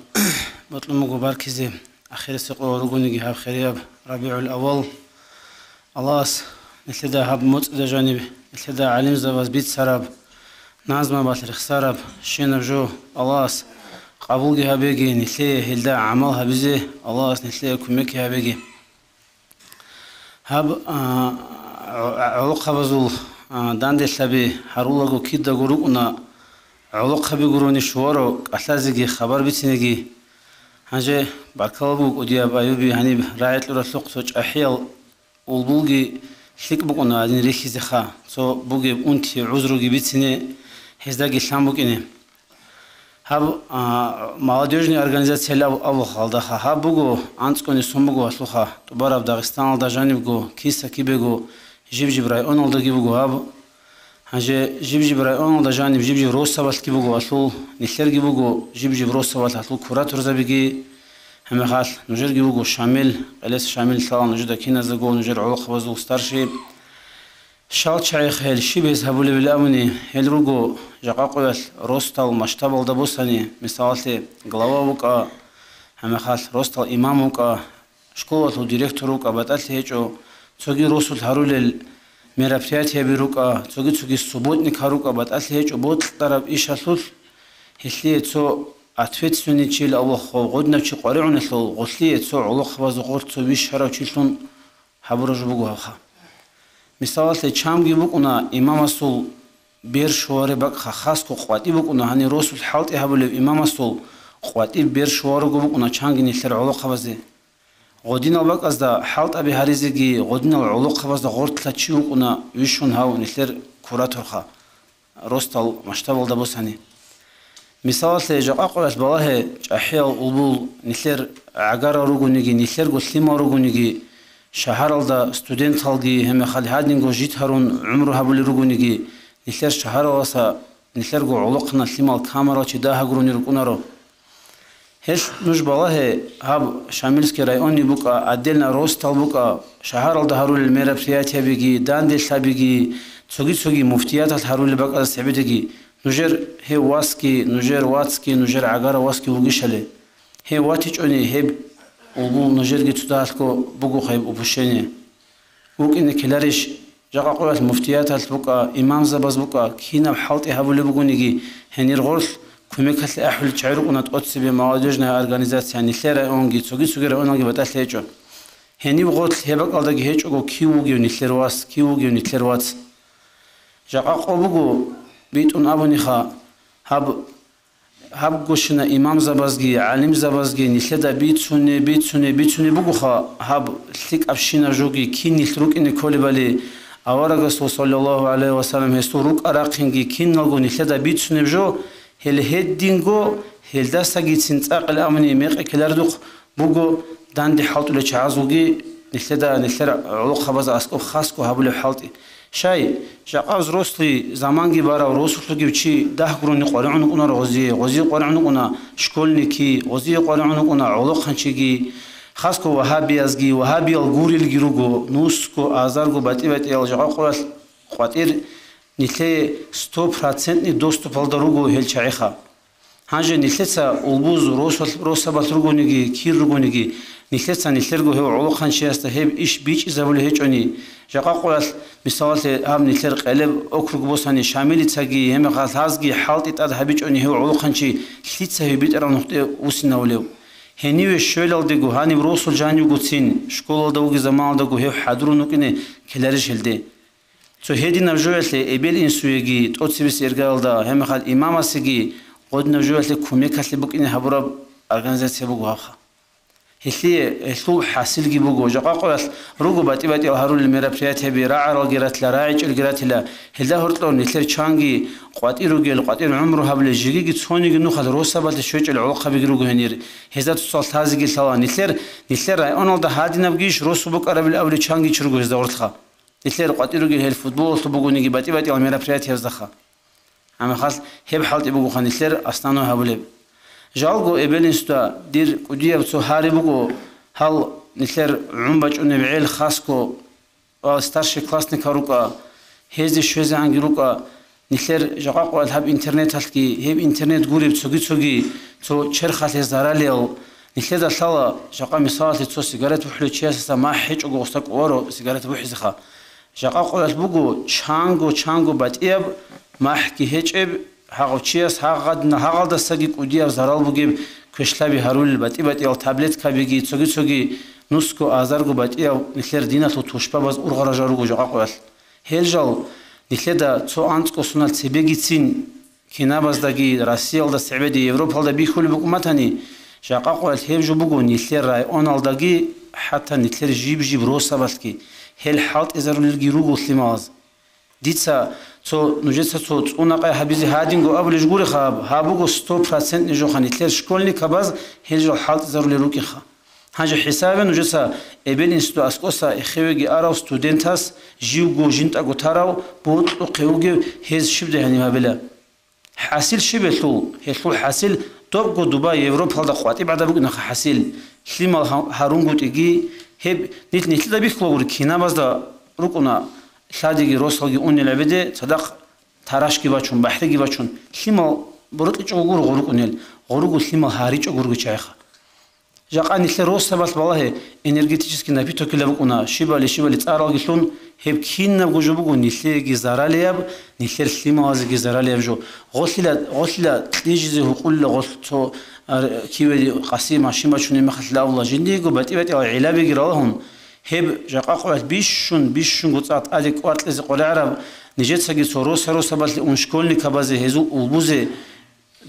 бокьун буго баркизе, ахирисеб къоялъ ругониги гьаб хирияб РабигӀул-аввал. Аллагьас нилъеда гьаб моцӀида жаниб, нилъеда гӀалимзабаз бицараб, назмабалъ рехсараб щинаб жо Аллагьас къабулги гьабеги, нилъее гьелда гӀамал гьабизе Аллагьас нилъее кумекги гьабеги. Гьаб, а, гӀо-, гӀолохъабазул, а, данделъаби гьарулаго кидаго рукӀуна, гӀолохъаби гурони щваро кӀалъазеги хабар бицинеги. Гьанже баркала буго кӀудияб Аюби гьаниб рагӀи кьуралъухъ цо чӀахӀиял улбулги лъикӀ букӀуна гьадин рихьизеха, цо бугеб унти, гӀузруги бицине, гьездаги лъан букӀине. Гьаб, а, молодёжный организация аб-, абухъалдаха гьаб буго, анцӀгони сон буго гьалъулха, тӀубараб Дагъистаналда жанибго, киса-кибего, жиб-жиб районалдаги буго гьаб. Гьанже жиб-жиб районалда жаниб жиб-жиб росабалъги буго гьалъул, нилъерги буго жиб-жиб росабалъ гьалъул кураторзабиги. Гьебмехалъ нужерги буго Шамил, Къелес Шамил лъала нужеда киназдаго нужер гӀолохъабазул старший. Щал чагӀихъ гьел щиб гьез гьабулебилан абуни, гьел руго жакъа къоялъ росдал масштабалда босани, мисалалъе, глава вукӀа, гьебмехалъ росдал имам вукӀа, школалъул директор вукӀа, батӀалъи гьечӀо, цоги росулъ гьарулел мероприятиеби рукӀа, цоги-цоги субботник гьарукӀа, батӀалъи гьечӀо, бокьараб ишалъулъ гьелъие цо ответственный чиял абулеб, гъодинав чи къваригӀунелъул гъолъие цо гӀолохъабазул гъорлъ цо вищарав чилъун гьабураб жо буго гьабха. Мисалалъе, чанги букӀуна имамасул бер щвараб бакӀха, хасго къватӀиб букӀуна, гьанир росулъ хӀалтӀи гьабулев имамасул къватӀиб бер щварабго букӀуна чанги нилъер гӀолохъабазе. Гъодинал бакӀазда хӀалтӀаби гьаризеги, гъодинал гӀолохъабазда гъорлъа чи вукӀуна вищун гьав нилъер кураторха. Росдал масштабалда босани. Мисалалъе, жакъа къоялъ балагье, чӀахӀиял улбул нилъер гӀагарал ругониги, нилъерго лъимал ругониги, шагьаралда студенталги гьебмехалъ гьадинго жит гьарун гӀумру гьабулел ругониги, нилъер шагьараласа нилъерго гӀолохъанал лъимал камерал чи дагьаб гурони рукӀунаро. Гьелъ нуж балагье, гьаб Шамилский райони букӀа, отдельно росдал букӀа, шагьаралда гьарулел мероприятиябиги, данделъабиги, цоги-цоги муфтияталъ гьарулел бакӀаздаса гьебедеги, нужер гьев васги, нужер вацги, нужер гӀагарав васги вугищали. Гьев ватичӀони, гьеб улбул нужерги цо дагьалъго бугоха гьеб упущение. ВукӀине ккеларищ, жакъа къоялъ муфтияталъ букӀа, имамзабаз букӀа, кинаб хӀалтӀи гьабулеб бугониги, гьенир гъорлъ кумекалъе ахӀулел чагӀи рукӀуна тӀоцебе молодёжная организация, нилъер районги, цоги-цоги районалги батӀалъи гьечӀо. Гьениб гъорлъ гьеб бакӀалдаги гьечӀого кив вугев нилъер вас, кив вугев нилъер вац. Жакъа къо буго битӀун абуниха, гьаб Гьаб гущина имамзабазги, гӀалимзабазги нилъеда бицуне, бицуне, бицуне бугоха, гьаб лъикӀабщинаб жоги кин нилъ рукӀине кколебали, аварагасул, саллаллагьу гӀалайгьи ва саллам, гьесул рукӀа-рахъинги киналго нилъеда бицунеб жо, гьел гьединго, гьелдасагицин цӀакъил амни мекъи ккеларидухъ буго данде хӀалтӀулел чагӀазулги нилъеда, нилъер гӀолохъабазда аскӀоб хасго гьабулеб хӀалтӀи. Щай, жакъа взрослый заманги барав росулъ вугев чи дагь гурони къваригӀун вукӀунаро гъозие, гъозие къваригӀун вукӀуна школьники, гъозие къваригӀун вукӀуна гӀолохъанчиги, хасго вагьабиязги, вагьабиял гурелги руго, нусго, азарго батӀи-батӀиял жакъа къоялъ къватӀир нилъее стопроцентный доступалда руго гьел чагӀиха. Гьанже нилъеца улбуз росал-, росабалъ ругониги, кир ругониги, нилъеца нилъерго гьев гӀолохъанчиясда гьеб иш бичӀчӀизабулеб гьечӀони, жакъа къоялъ, мисалалъе, гьаб нилъер къелеб округ босани, Шамилицаги гьебмехалъ гьазги хӀалтӀи тӀад гьабичӀони гьев гӀолохъанчи лъица гьев битӀараб нухде вуссинавулев? Гьениве щвелалдего, гьаниб росул жанивгоцин, школалда вугеб заманалдаго гьев хӀадурун вукӀине ккеларищ гьелде? Цо гьединаб жоялъе эбел-инсуеги, тӀоцебесеб иргаялда, гьебмехалъ имамасеги гъодинаб жоялъе кумекалъе букӀине гьабураб организация буго гьабха. Гьелъие, гьелъул хӀасилги буго, жакъа къоялъ руго батӀи-батӀиял гьарулел мероприятиеби, рагӀаралги ратила, рагӀичӀелги ратила, гьелда гьоркьор нилъер чанги къватӀир ругел, къватӀир гӀумру гьабулел, жегиги цониги нухалъ росабалъе щвечӀел гӀолохъабиги руго гьенир, гьезда цоцал лъазеги лъала. Нилъер, нилъер районалда гьадинабгийищ росу букӀарабил абулев чанги чи руго гьезда гъорлъха? Нилъер къватӀир ругел гьел футболалъул бугониги батӀи-батӀиял мероприятияздаха. Гьебмехалъ гьеб хӀалтӀи бугоха нилъер основной гьабулеб. Жалго, эбел-инсуда дир кӀудияб цо гьари буго, гьал нилъер гӀун бачӀунеб гӀел хасго ва старший классникал рукӀа, гьезде щвезегӀанги рукӀа, Нилъер жакъа къоялъ гьаб интернеталъги, гьеб интернет гуреб цоги-цоги цо черхалъе заралиял, нилъеда лъала жакъа мисалалъе цо сигарет бухӀулев чиясаса махӀ гьечӀого гъоса кӀоларо сигарет бухӀизеха. Жакъа къоялъ буго чанго-чанго батӀияб, махӀги гьечӀеб, гьагъав чияс гьагъадна гьагъалдасаги кӀудияб зарал бугеб квешлъаби гьарулел батӀи-батӀиял таблеткабиги, цоги-цоги нусго азарго батӀиял нилъер диналъул тушбабаз ургъарал жал руго жакъа къоялъ. Гьел жал нилъеда цо анцӀго соналъ цебегицин кинабаздаги, Россиялда цебеде, Европалда бихьулеб букӀун батани, жакъа къоялъ гьеб жо буго нилъер районалдаги, хӀатта нилъер жиб-жиб росабалъги гьел хӀалтӀизарулелги руго лъималаз. Дица цо, нужеца цо цӀунакъай гьабизе гьадинго абулеб гуреха гьаб, гьаб буго сто процентный жоха нилъер школьникабаз гьел жал хӀалтӀизарулел рукӀинха. Гьанже хӀисабе нужеца эбел-инсуда аскӀоса эхевеги арав студентас живго жинтӀаго тарав бокьухъе вугев гьез щибдай гьаниб гьабила. ХӀасил щиб гьелъул? Гьелъул хӀасил добго Дубай, Европалда къватӀиб гӀадаб букӀинаха хӀасил. Лъимал гьа-, гьарунгутӀиги, гьеб нилъ-, нилъеда бихьулагури кинабазда рукӀуна лъадиги росалги унел гӀебеде цадахъ тарашги бачун, бахӀриги бачун, лъимал борокьичӀого гуро гъорукӀунел, гъоруго лъимал гьаричӀого руго чагӀиха. Жакъа нилъер росабалъ балагье, энергетический напитокила букӀуна, щибали-щибали цӀаралги лъун, гьеб кинабго жо буго нилъееги заралияб, нилъер лъималазеги заралияб жо. Гъолъила, гъолъила кьижизе гьукъулила гъолъ цо, а, киведи къаси машин бачунеб мехалъ абула, жиндиего батӀи-батӀиял гӀилабиги ралагьун, гьеб жакъа къоялъ бищун, бищунго цӀакъ тӀаде кӀвар кьезе къваригӀараб, нижецаги цо роса-росабалъе ун школьникабазе гьезул улбузе,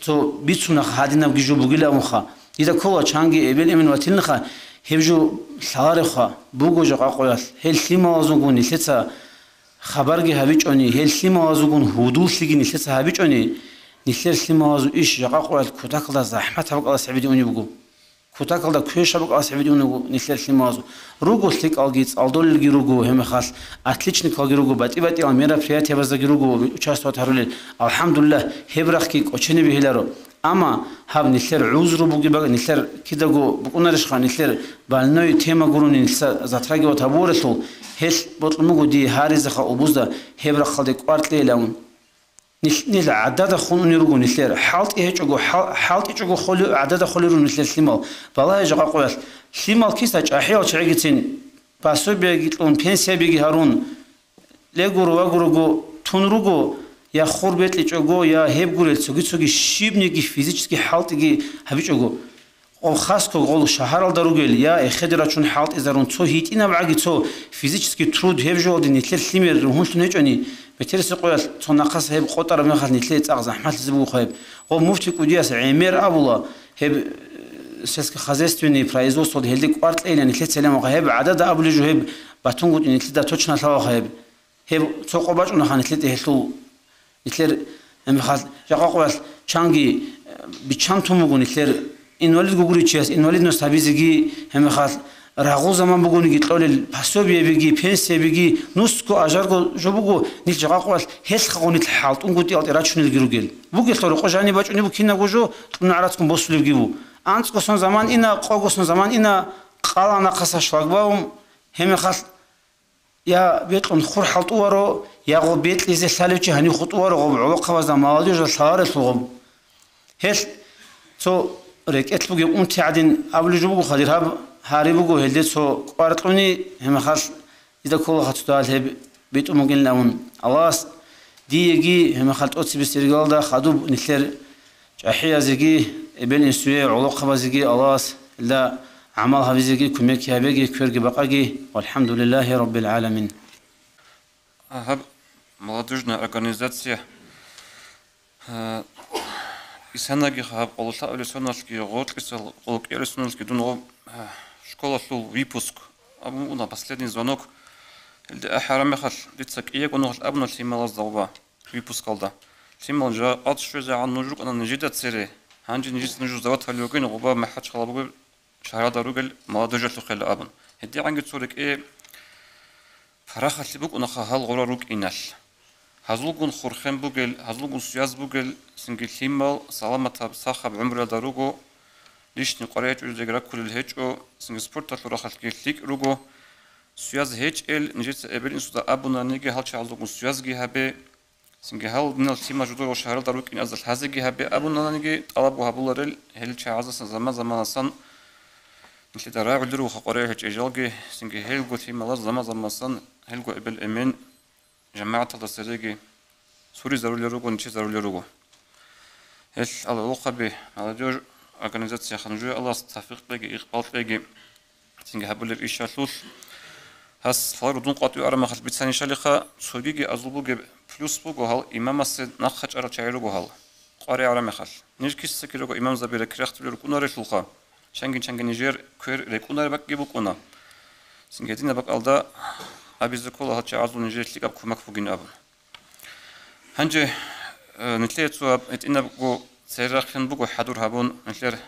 цо бицунахъ гьадинабги жо бугила абунха. Дида ккола чанги эбел-эмен ватилинха, гьеб жо лъаларевха, буго жакъа къоялъ, гьел лъималазулгун нилъеца хабарги гьабичӀони, гьел лъималазулгун гьудуллъиги нилъеца гьабичӀони, нилъер лъималазул иш жакъа къоялъ кутакалда захӀмат гьаб кӀалас гьабиде унеб буго. Кутакалда квешаб кӀалас гьабиде унеб буго нилъер лъималазул. Руго лъикӀалги, цӀалдолелги руго, гьебмехалъ отличникалги руго, батӀи-батӀиял мероприятиябаздаги руго участвовать гьарулел. АлхӀамдулиллагь, гьеб рахъги кӀоченеби гьеларо. Амма гьаб нилъер гӀузру бугеб бакӀ, нилъер кидаго букӀунарищха, нилъер больной тема гурони нилъеца затрагивать гьабурелъул, гьелъ бокьун буго дие гьаризеха улбузда гьеб рахъалде кӀвар кьейилавун. Нилъ-, нилъ гӀадада хун унел руго нилъер. ХӀалтӀи гьечӀого, хӀал-, хӀалтӀичӀого холев гӀадада холел руго нилъер лъимал. Балагье жакъа къоялъ. Лъимал киса чӀахӀиял чагӀигицин пособиеги кьун, пенсиябиги гьарун, легуро вагурого тун руго, я хур бекьичӀого, я гьеб гурел цоги-цоги щибниги физически хӀалтӀиги гьабичӀого. Гъол хасго гъол шагьаралда ругел, я эхеде рачун хӀалтӀизарун, цо гьитӀинаб гӀаги цо физический труд гьеб жоялде нилъер лъимер ругьунлъун гьечӀони, бетӀерси къоялъ цо нахъаса гьеб къотӀараб мехалъ нилъее цӀакъ захӀмалъизе бугоха гьеб. Гъо муфти кӀудияс гӀемер абула, гьеб, э, сельскохозяйственный производствоялда гьелде кӀвар кьейилан нилъеца гьеле амха гьеб гӀадада абулеб жо гьеб батунгутӀи нилъеда точно лъалаха гьеб. Гьеб цо къо бачӀунаха нилъеде гьелъул. Нилъер гьебмехалъ жакъа къоялъ чанги, э, биччан тун буго нилъер инвалид гугуричияс инвалидность гьабизеги, гьебмехалъ рагъул заман бугониги кьолел пособиябиги, пенсиябиги, нусго ажарго жо буго, нилъ жакъа къоялъ гьелъ хагъун нилъ хӀалтӀунгутӀиялде рачунелги ругел. Бугелъул рокъо жаниб бачӀунеб буго кинабго жо кьуна гӀарацгун босулебги бу. АнцӀгосан заман ина, къогосан заман ина, къала нахъаса шлагбаум, гьебмехалъ я бекьун хур хӀалтӀуваро, я гъо бекьизе лъалев чи гьанив хутӀуваро гъоб гӀолохъабазда молодёжа лъаларелъул гъоб. Гьелъ цо рекӀелъ бугеб унти гӀадин абулеб жо буго хадир гьаб, гьари буго гьелде цо кӀвар кьуни, гьебмехалъ дида ккола хацудал гьеб битӀун бугин абун. Аллагьас диеги гьебмехалъ тӀоцебесеб иргалда хадуб нилъер ЧӀахӀиязеги, эбел-инсуе, гӀолохъабазеги Аллагьас гьелда гӀамал гьабизеги, кумекги гьабеги, кверги бакъаги. ВалхӀамдулиллагьи раббил гӀаламин. Гьаб молодёжная организация, а, исанаги гьаб къололъаулел соналъги, гъоркьисал къолкьиялел соналъги дун гъо-, а, школалъул выпуск абун уна, последний звонок. Гьелде ахӀараб мехалъ, дица кӀиего нухалъ абуна лъималазда гъоба выпускалда. Лъимал жа-, къад щвезегӀан нуж рукӀана нижеда цере, гьанже нижеца нуж завод гьалев вугин, гъоба МахӀачхъала бугеб шагьаралда ругел молодёжалъухъела абун. ГьедигӀанги цо рекӀее парахалъи букӀунаха гьал гъора рукӀиналъ. Гьазулгун хурхен бугел, гьазулгун связь бугел, цинги лъимал саламатаб, сахаб гӀумруялда руго, лишний къваригӀел чӀужуреги раккулел гьечӀо, цинги спорталъул рахъалъги лъикӀ руго. Связь гьечӀел, нижеца эбел-инсуда абунаниги, гьал чагӀазулгун связьги гьабе. Цинги гьал динал лъимал жидерго шагьаралда рукӀине аза лъазеги гьабе абунаниги, тӀалабго гьабуларел гьел чагӀаздасан заман-заманасан нилъеда рагӀулел руго къваригӀел чӀежалги, цинги гьелго лъималаз заман-заманасан гьелго эбел-эмен жамагӀаталда цереги суризарулел руго, ничезарулел руго. Гьел алавухъаби, молодёжь организация ханжуя Аллагьас тавфикъ кьеги, икъбал кьеги. Цинги гьабулеб ишалъулъ гьас лъаларудун къватӀив арамахалъ бицанищалиха, цогиги азул бугеб плюс буго гьал имамасе нахъа чӀарал чагӀи руго гьал. КъваригӀарамехалъ, ниж киса-кирего имамзаби рекерахъулел рукӀунарелъулха, чанги-чанги нижер квер рекӀунареб бакӀги букӀуна. Цинги гьединаб бакӀалда абизе ккола гьал чагӀазул нижер лъикӀаб кумек бугин абун. Гьанже, э, нилъее цо гьаб гьитӀинабго церерахъин буго хӀадур гьабун нилъер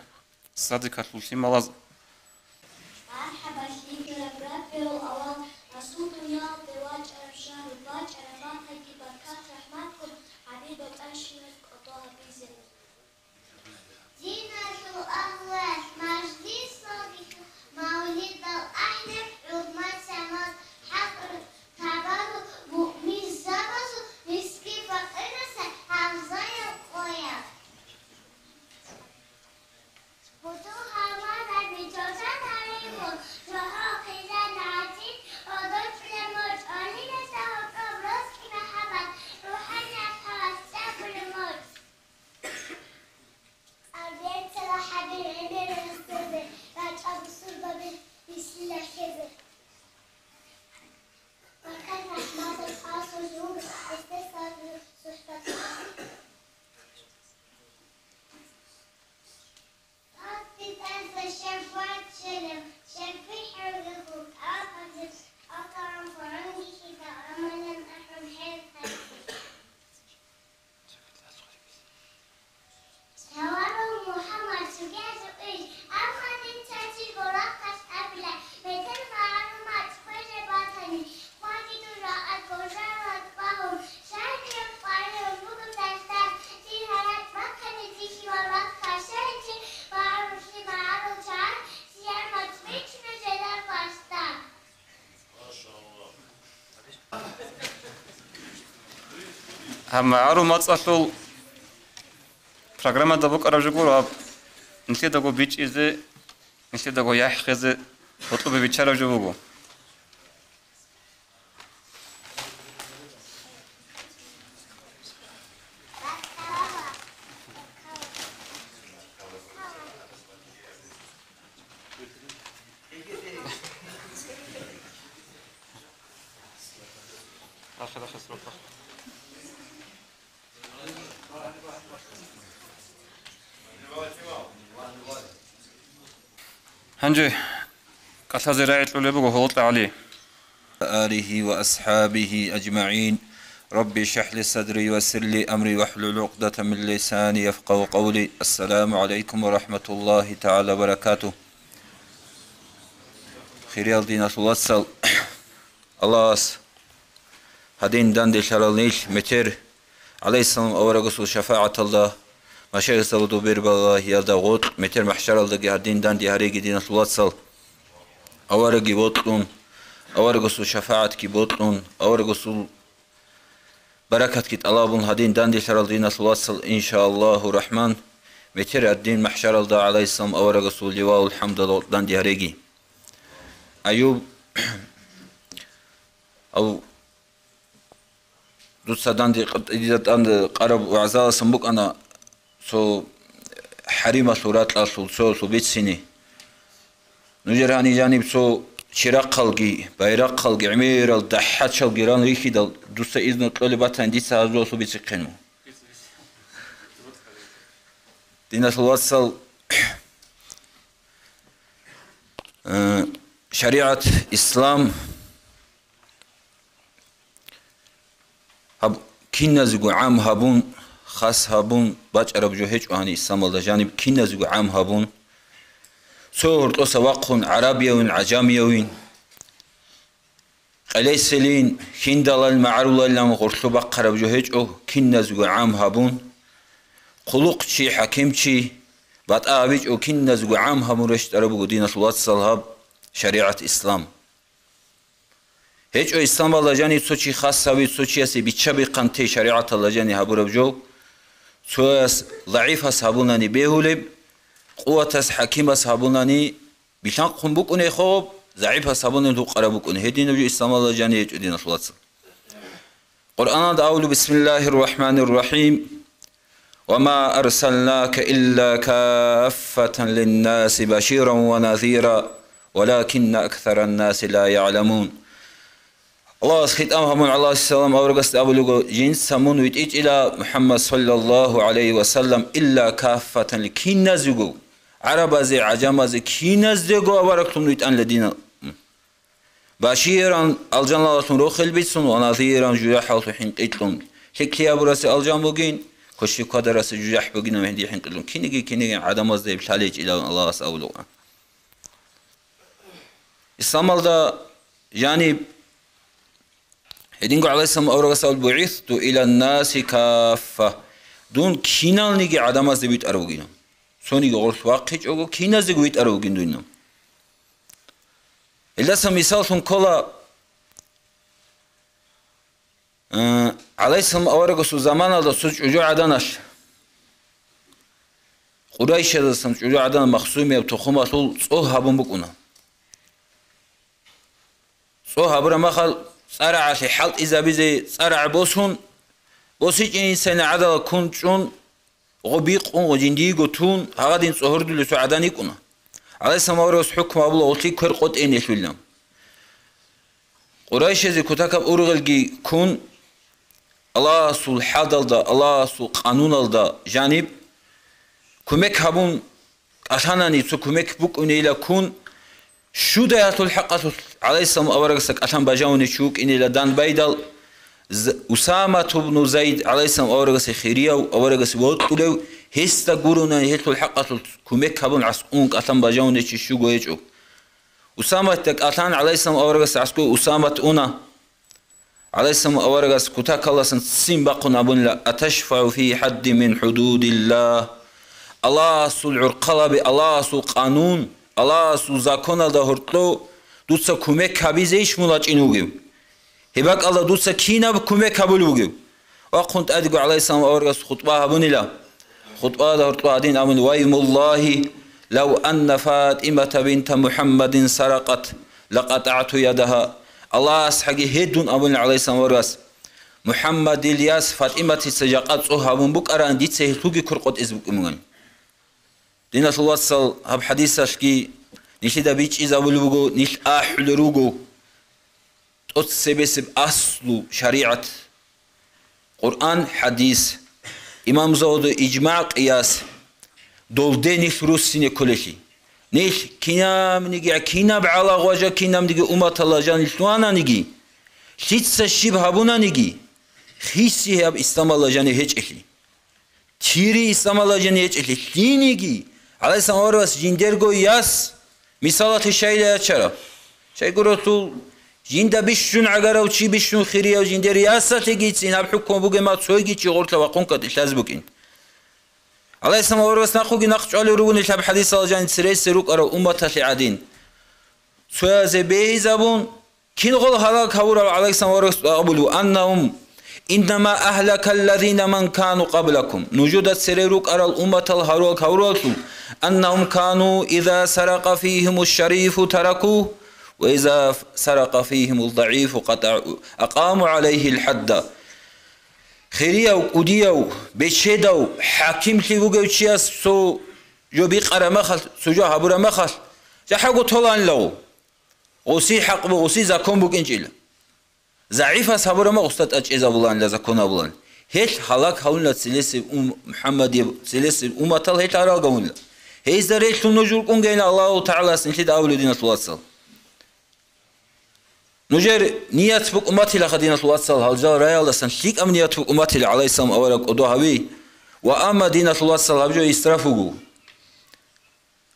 садикалъул лъималаз. МархӀаба, лъикӀаб раббиул-аввал, расул дуниялалде вачӀараб шагьру, бачӀараб махъги баркат-рахӀматгун ХӀабиб батӀанщинас кӀодо гьабизе. Диналъул агьлуялъ мажлисалдехун мавлидал ахӀдехъ гӀурматиямаз хӀакъ табару муъминзабазул мискин-факъирасда гьавзаял къоялъ. Гьудул-гьалмагъзаби чорхол гьаригьун, жогьо хъизан гӀадин, гӀодор чӀулеб морчӀ, гӀолилъа гьоркьоб росги махӀаббат, рухӀанияб хӀавас цӀакъулеб морчӀ. Къаберцала ХӀабиб гӀемер рехсезе, рачӀа бусурбаби бихьила хезе. Баркат-рахӀматал хасго жугьун, гьесде сабру-сухӀбат. ТӀадегӀанасда щай вачӀарав, щай бихьарав гьеб кӀалъазе, кӀалъарав фаранги хьида амалан ахӀун хӀел гьаризе. Лъаларо МухӀаммад цогиязул иш, амма дица чи гьорахъалъ абила, метер магӀарумат хвезе батани, хъваги дур рагӀад гожаралда багьун, щайги къваригӀун буго дагьдал, дир гьаракь бахъани дихьи ва бахъа, щайги магӀарулъи магӀарул чагӀаз сиямат бичӀчӀуна жидер бащдаб. Гьаб магӀарул мацӀалъул программада букӀараб жо гуро, гьаб нилъедаго бичӀчӀизе, нилъедаго яхӀ хезе гьоркьобе биччараб жо буго. Гьанже кӀалъазе рагӀи кьулеб буго ГьолотӀа ГӀали. آله وأصحابه أجمعين. رب اشرح لي صدري ويسر لي أمري واحلل عقدة من لساني يفقهوا قولي. السلام عليكم ورحمة الله تعالى وبركاته. Хириял диналъул вацал, Аллагьас гьадин данделъарал нилъ метер, гӀалайгьиссалам аварагасул шафагӀаталда, машаихзабазул бербалагьиялда гъоркь метер махӀшаралдаги гьадин данде гьареги диналъул вацал, авараги бокьун, аварагасул шафагӀатги бокьун, аварагасул баракатги тӀалабун гьадин данделъарал диналъул вацал, иншааллагьу рахӀман, метер гьадин махӀшаралда гӀалайгьиссалам аварагасул ливаул хӀамдалда гъоркь данде гьареги. Аюб, ав, Дуца данде къ-, дида тӀад къараб вагӀзаласан букӀана цо хӀарималъул ракьалъул цоялъул бицине. Нужер гьаниб жаниб цо чирахъалги, байрахъалги, гӀемерал дагьачалги ран рихьидал, дуца изну кьолеб батани, дица гьазуялъул бицихъин. Диналъул вацал, э, шаригӀат, ислам, гьаб киназего гӀам гьабун, хас гьабун бачӀараб жо гьечӀо гьаниб исламалда жаниб, киназего гӀам гьабун, цо гьоркьоса вахъун гӀарабиявин, гӀажамиявин, къелеселин, хьиндалал магӀарулалилан гъорлъо бахъараб жо гьечӀо, киназего гӀам гьабун, хъулухъчи, хӀакимчи, батӀа гьабичӀо, киназего гӀам гьабун рещтӀараб буго диналъул вацал гьаб шаригӀат ислам. ГьечӀо исламалда жаниб цо чи хасаби, цо чиясе бичча-бихъан тей шаригӀаталда жаниб гьабураб жо. Цояс загӀифас гьабунани бегьулеб, къуватас хӀакимас гьабунани билъанхъун букӀуней хоб, загӀипас гьабунел гьукъараб букӀуне. Гьединаб жо исламалда жаниб гьечӀо, диналъул вацал. Къуръаналда абулеб: «Бисмиллагьир рахӀманир рахӀим. Ва ма арсалнака илла каффатан линнаси баширан ва назира, валакинна аксаран наси ла ягӀламун». Аллагьас хитӀаб гьабун, гӀалайгьиссалам аварагасда абулего: «Жинца мун витӀичӀила, МухӀаммад саллаллагьу гӀалайгьи ва саллам, илла каффатан ли, киназего, гӀарабазе, гӀажамазе, киназдего авараглъун витӀанила дина». Баширан, алжаналъун рохел бицун, ва назиран, жужахӀалъул хӀинкъи кьун. ЛъикӀлъи гьабурасе алжан бугин, квешли квадарасе жужахӀ бугин, гьенде хӀинкъи кьун. Кинеги, кинеги гӀадамазда гьеб лъалечӀилан Аллагьас абулеб. Исламалда жаниб, гьединго гӀалайгьиссалам аварагас абулеб: «БугӀисту илан наси каффа». Дун киналниги гӀадамазде битӀарав вугин. Цониги гъорлъ вахъичӀого, киназего витӀарав вугин дун. Гьелдаса мисаллъун ккола, э, гӀалайгьиссалам аварагасул заманалда цо чӀужугӀаданалъ, Къурайшаздасан чӀужугӀадан Махзумияб тухумалъул цӀогь гьабун букӀуна. ЦӀогь гьабураб мехалъ цӀарагӀалъе хӀалтӀизабизе цӀарагӀ босун, босичӀин инсани гӀадала ккун чӀун, гъо бикъун, гъо жиндиего тун, гьагъадин цӀогьордулев цо гӀадан йикӀуна. ГӀалайгьиссалам аварагас хӀукму гьабула гъолъие квер къотӀейин гьелъулилан. Къурайшазе кутакаб ургъелги ккун, Аллагьасул хӀадалда, Аллагьасул къануналда жаниб кумек гьабун кӀалъанани, цо кумек букӀунейила ккун, щудай гьалъул хӀакъалъулъ гӀалайгьиссалам аварагасда кӀалъан бажавунев чи вукӀинейила дандбайдал, З-, Усамат ибну Зайд, гӀалайгьиссалам аварагасе хирияв, аварагасе вокьулев, гьесда гуронани гьелъул хӀакъалъулъ кумек гьабун гӀаскӀун кӀалъан бажавунев чи щуго гьечӀо. Усаматда кӀалъан гӀалайгьиссалам аварагасда гӀаскӀуе Усамат уна. ГӀалайгьиссалам аварагас кутакалдасан ццин бахъун абунила: «Аташфагьу фи хӀаддин мин хӀудудиллагь?» Аллагьасул гӀурхъалаби, Аллагьасул къанун, Аллагьасул законалда гьоркьов дуца кумек гьабизейищ мун вачӀин вугев? Гьеб бакӀалда дуца кинаб кумек гьабулеб бугеб? Вахъун тӀадего гӀалайгьиссалам аварагас хутӀба гьабунила. ХутӀбада гьоркьоб гьадин абун: «Ваймуллагьи, лав анна ФатӀимата бинта МухӀаммадин саракъат, лакъатӀагӀту ядагьа». Аллагьасхъаги гьедун абун гӀалайгьиссалам аварагас, МухӀаммадил яс ФатӀиматица жакъа цӀогь гьабун букӀаран, дица гьелъулги квер къотӀизе букӀин бугин. Диналъул вацал, гьаб хӀадисалъги нилъеда бичӀчӀизабулеб буго, нилъ ахӀулел руго. ТӀоцебесеб аслу шаригӀат, Къуръан, хӀадис, имамзабазул ижмагӀ, къияс, долде нилъ руссине кколелъи. Нилъ кинабниги, кинаб гӀалагъважа, кинабниги умматалда жаниб лъугьананиги, лъица щиб гьабунаниги, хиси гьаб исламалда жаниб гьечӀелъи. Чири исламалда жаниб гьечӀелъи лъиниги, гӀалайгьиссалам аварагас жиндирго яс, мисалалъе, щайила ячараб. Щайгурелъул, жинда бищун гӀагарав чи, бищун хирияв жиндир ясалъегицин гьаб хӀукму бугеб мехалъ цоги чи гъорлъа вахъун кӀватӀилъазе букӀин. ГӀалайгьиссалам аварагас нахъеги нахъ чӀвалел ругони гьаб хӀадисалда жаниб цересел рукӀарал умматалъе гӀадин. Цоязе бегьизабун, Кингъол гьалаг гьавурал гӀалайгьиссалам аварагас абулев: «Аннагьум, иннама агьлакаллазина ман кану къаблакум». Нужеда цере рукӀарал умматал гьалаг гьавураллъун, «аннагьум кану иза саракъа фигьиму шарифу таракугь, ва иза саракъа фигьиму загӀифу къатӀа-, акъаму гӀалайгьил хӀадда». Хирияв, кӀудияв, бечедав, хӀакимлъи вугев чияс цо жо бикъараб мехалъ, цо жо гьабураб мехалъ, жахӀаго толанилаго. Гъуси хӀакъ буго, гъуси закон букӀинчӀила. ЗагӀифас гьабураб мехалъ гъусда тӀад чӀезабуланила, закон гьабулан. Гьелъ гьалаг гьавунила целесеб ум-, МухӀаммадияб целесеб умматал гьелъ гьарал гьавунила. Гьезда релълъун нуж рукӀунгейин Аллагьу ТагӀалас нилъеда абулев, диналъул вацал. Нужер ният букӀун батилаха, диналъул вацал, гьал жал раялдасан лъикӀаб ният букӀун батила, гӀалайгьиссалам авараг кӀодо гьави. Ва амма, диналъул вацал, гьаб жо исраф вуго.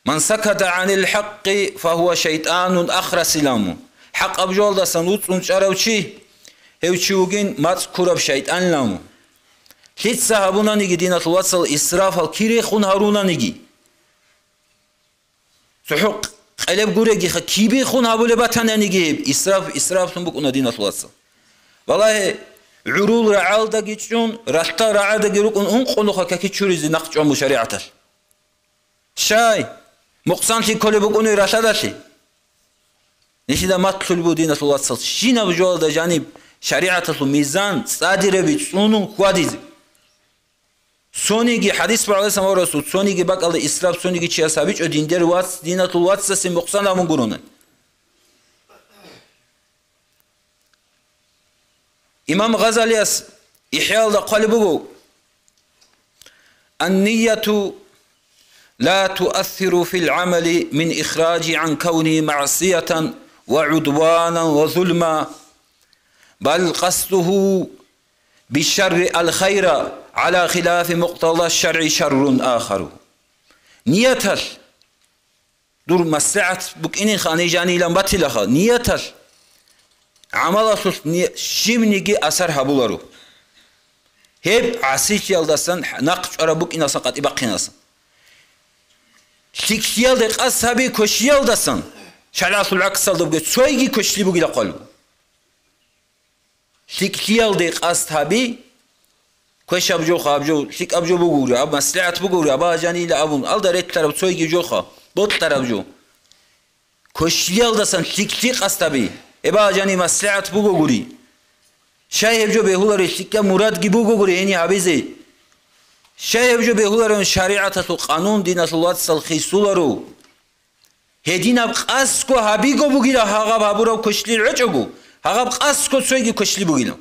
«Ман саката гӀанил хӀакъи, фагьува шайтӀанун ахрас», илан. ХӀакъаб жоялдасан уцӀцӀун чӀарав чи, гьев чи вугин мацӀ ккураб шайтӀан, илан. Лъица гьабунаниги, диналъул вацал, исрафал кирехун гьарунаниги, цохӀо Къелеб гурегиха, кибихун гьабулеб батананиги гьеб, исраф, исрафлъун букӀуна, диналъул вацал. Валлагьи, гӀурул рагӀалдаги чӀун, ралъдал рагӀалдаги рукӀун ункъулуха каки чуризе нахъ чӀван бу шаригӀаталъ. Щай? Мукъсанлъи кколеб букӀунеб ралъадалъе. Нилъеда матлъулеб буго, диналъул вацал, щинаб жоялда жаниб шаригӀаталъул мизан цӀадираби цӀунун хьвадизе. Цониги хӀадис буго, гӀалайгьи ссалам, аварагасул, цониги бакӀалда исраф цониги чияс гьабичӀо, диндер вац, диналъул вацасе мукъсан абун гурони. Имам Гъазалияс ИхӀяалда хъвалеб буго: «النية لا تؤثر في العمل من إخراجه عن كونه معصية وعدوانا وظلما، بل قصده بالشر الخير على خلاف مقتضى الشرع شر آخر». Нияталъ дур маслигӀат букӀинеха, гьанив жанилан батилаха, нияталъ, гӀамалалъулъ ни-, щибниги асар гьабуларо. Гьеб гӀасилъиялдасан нахъ чӀвараб букӀиналдасан къватӀибахъиналдасан. ЛъикӀлъиялде къасд гьаби квешлъиялдасан, шаргӀалъул гӀаксалда бугеб цойги квешлъи бугила хъвалеб. ЛъикӀлъиялде къасд гьаби, квешаб жо, хаб жо, лъикӀаб жо бугури, аб маслигӀат бугури, аба жанила абун, алда ретараб цойги жоха, бокьараб жо. Квешлъиялдасан лъикӀлъи къасд гьаби, эба жани маслигӀат бугогури. Щай гьеб жо бегьулари, лъикӀаб мурадги бугогури гьени гьабизе? Щай гьеб жо бегьулареван шаригӀаталъул къанун диналъул вацал хисуларо? Гьединаб къасдго гьабиго бугила гьагъаб гьабураб квешлъи гӀечӀого, гьагъаб къасдго цойги квешлъи бугила.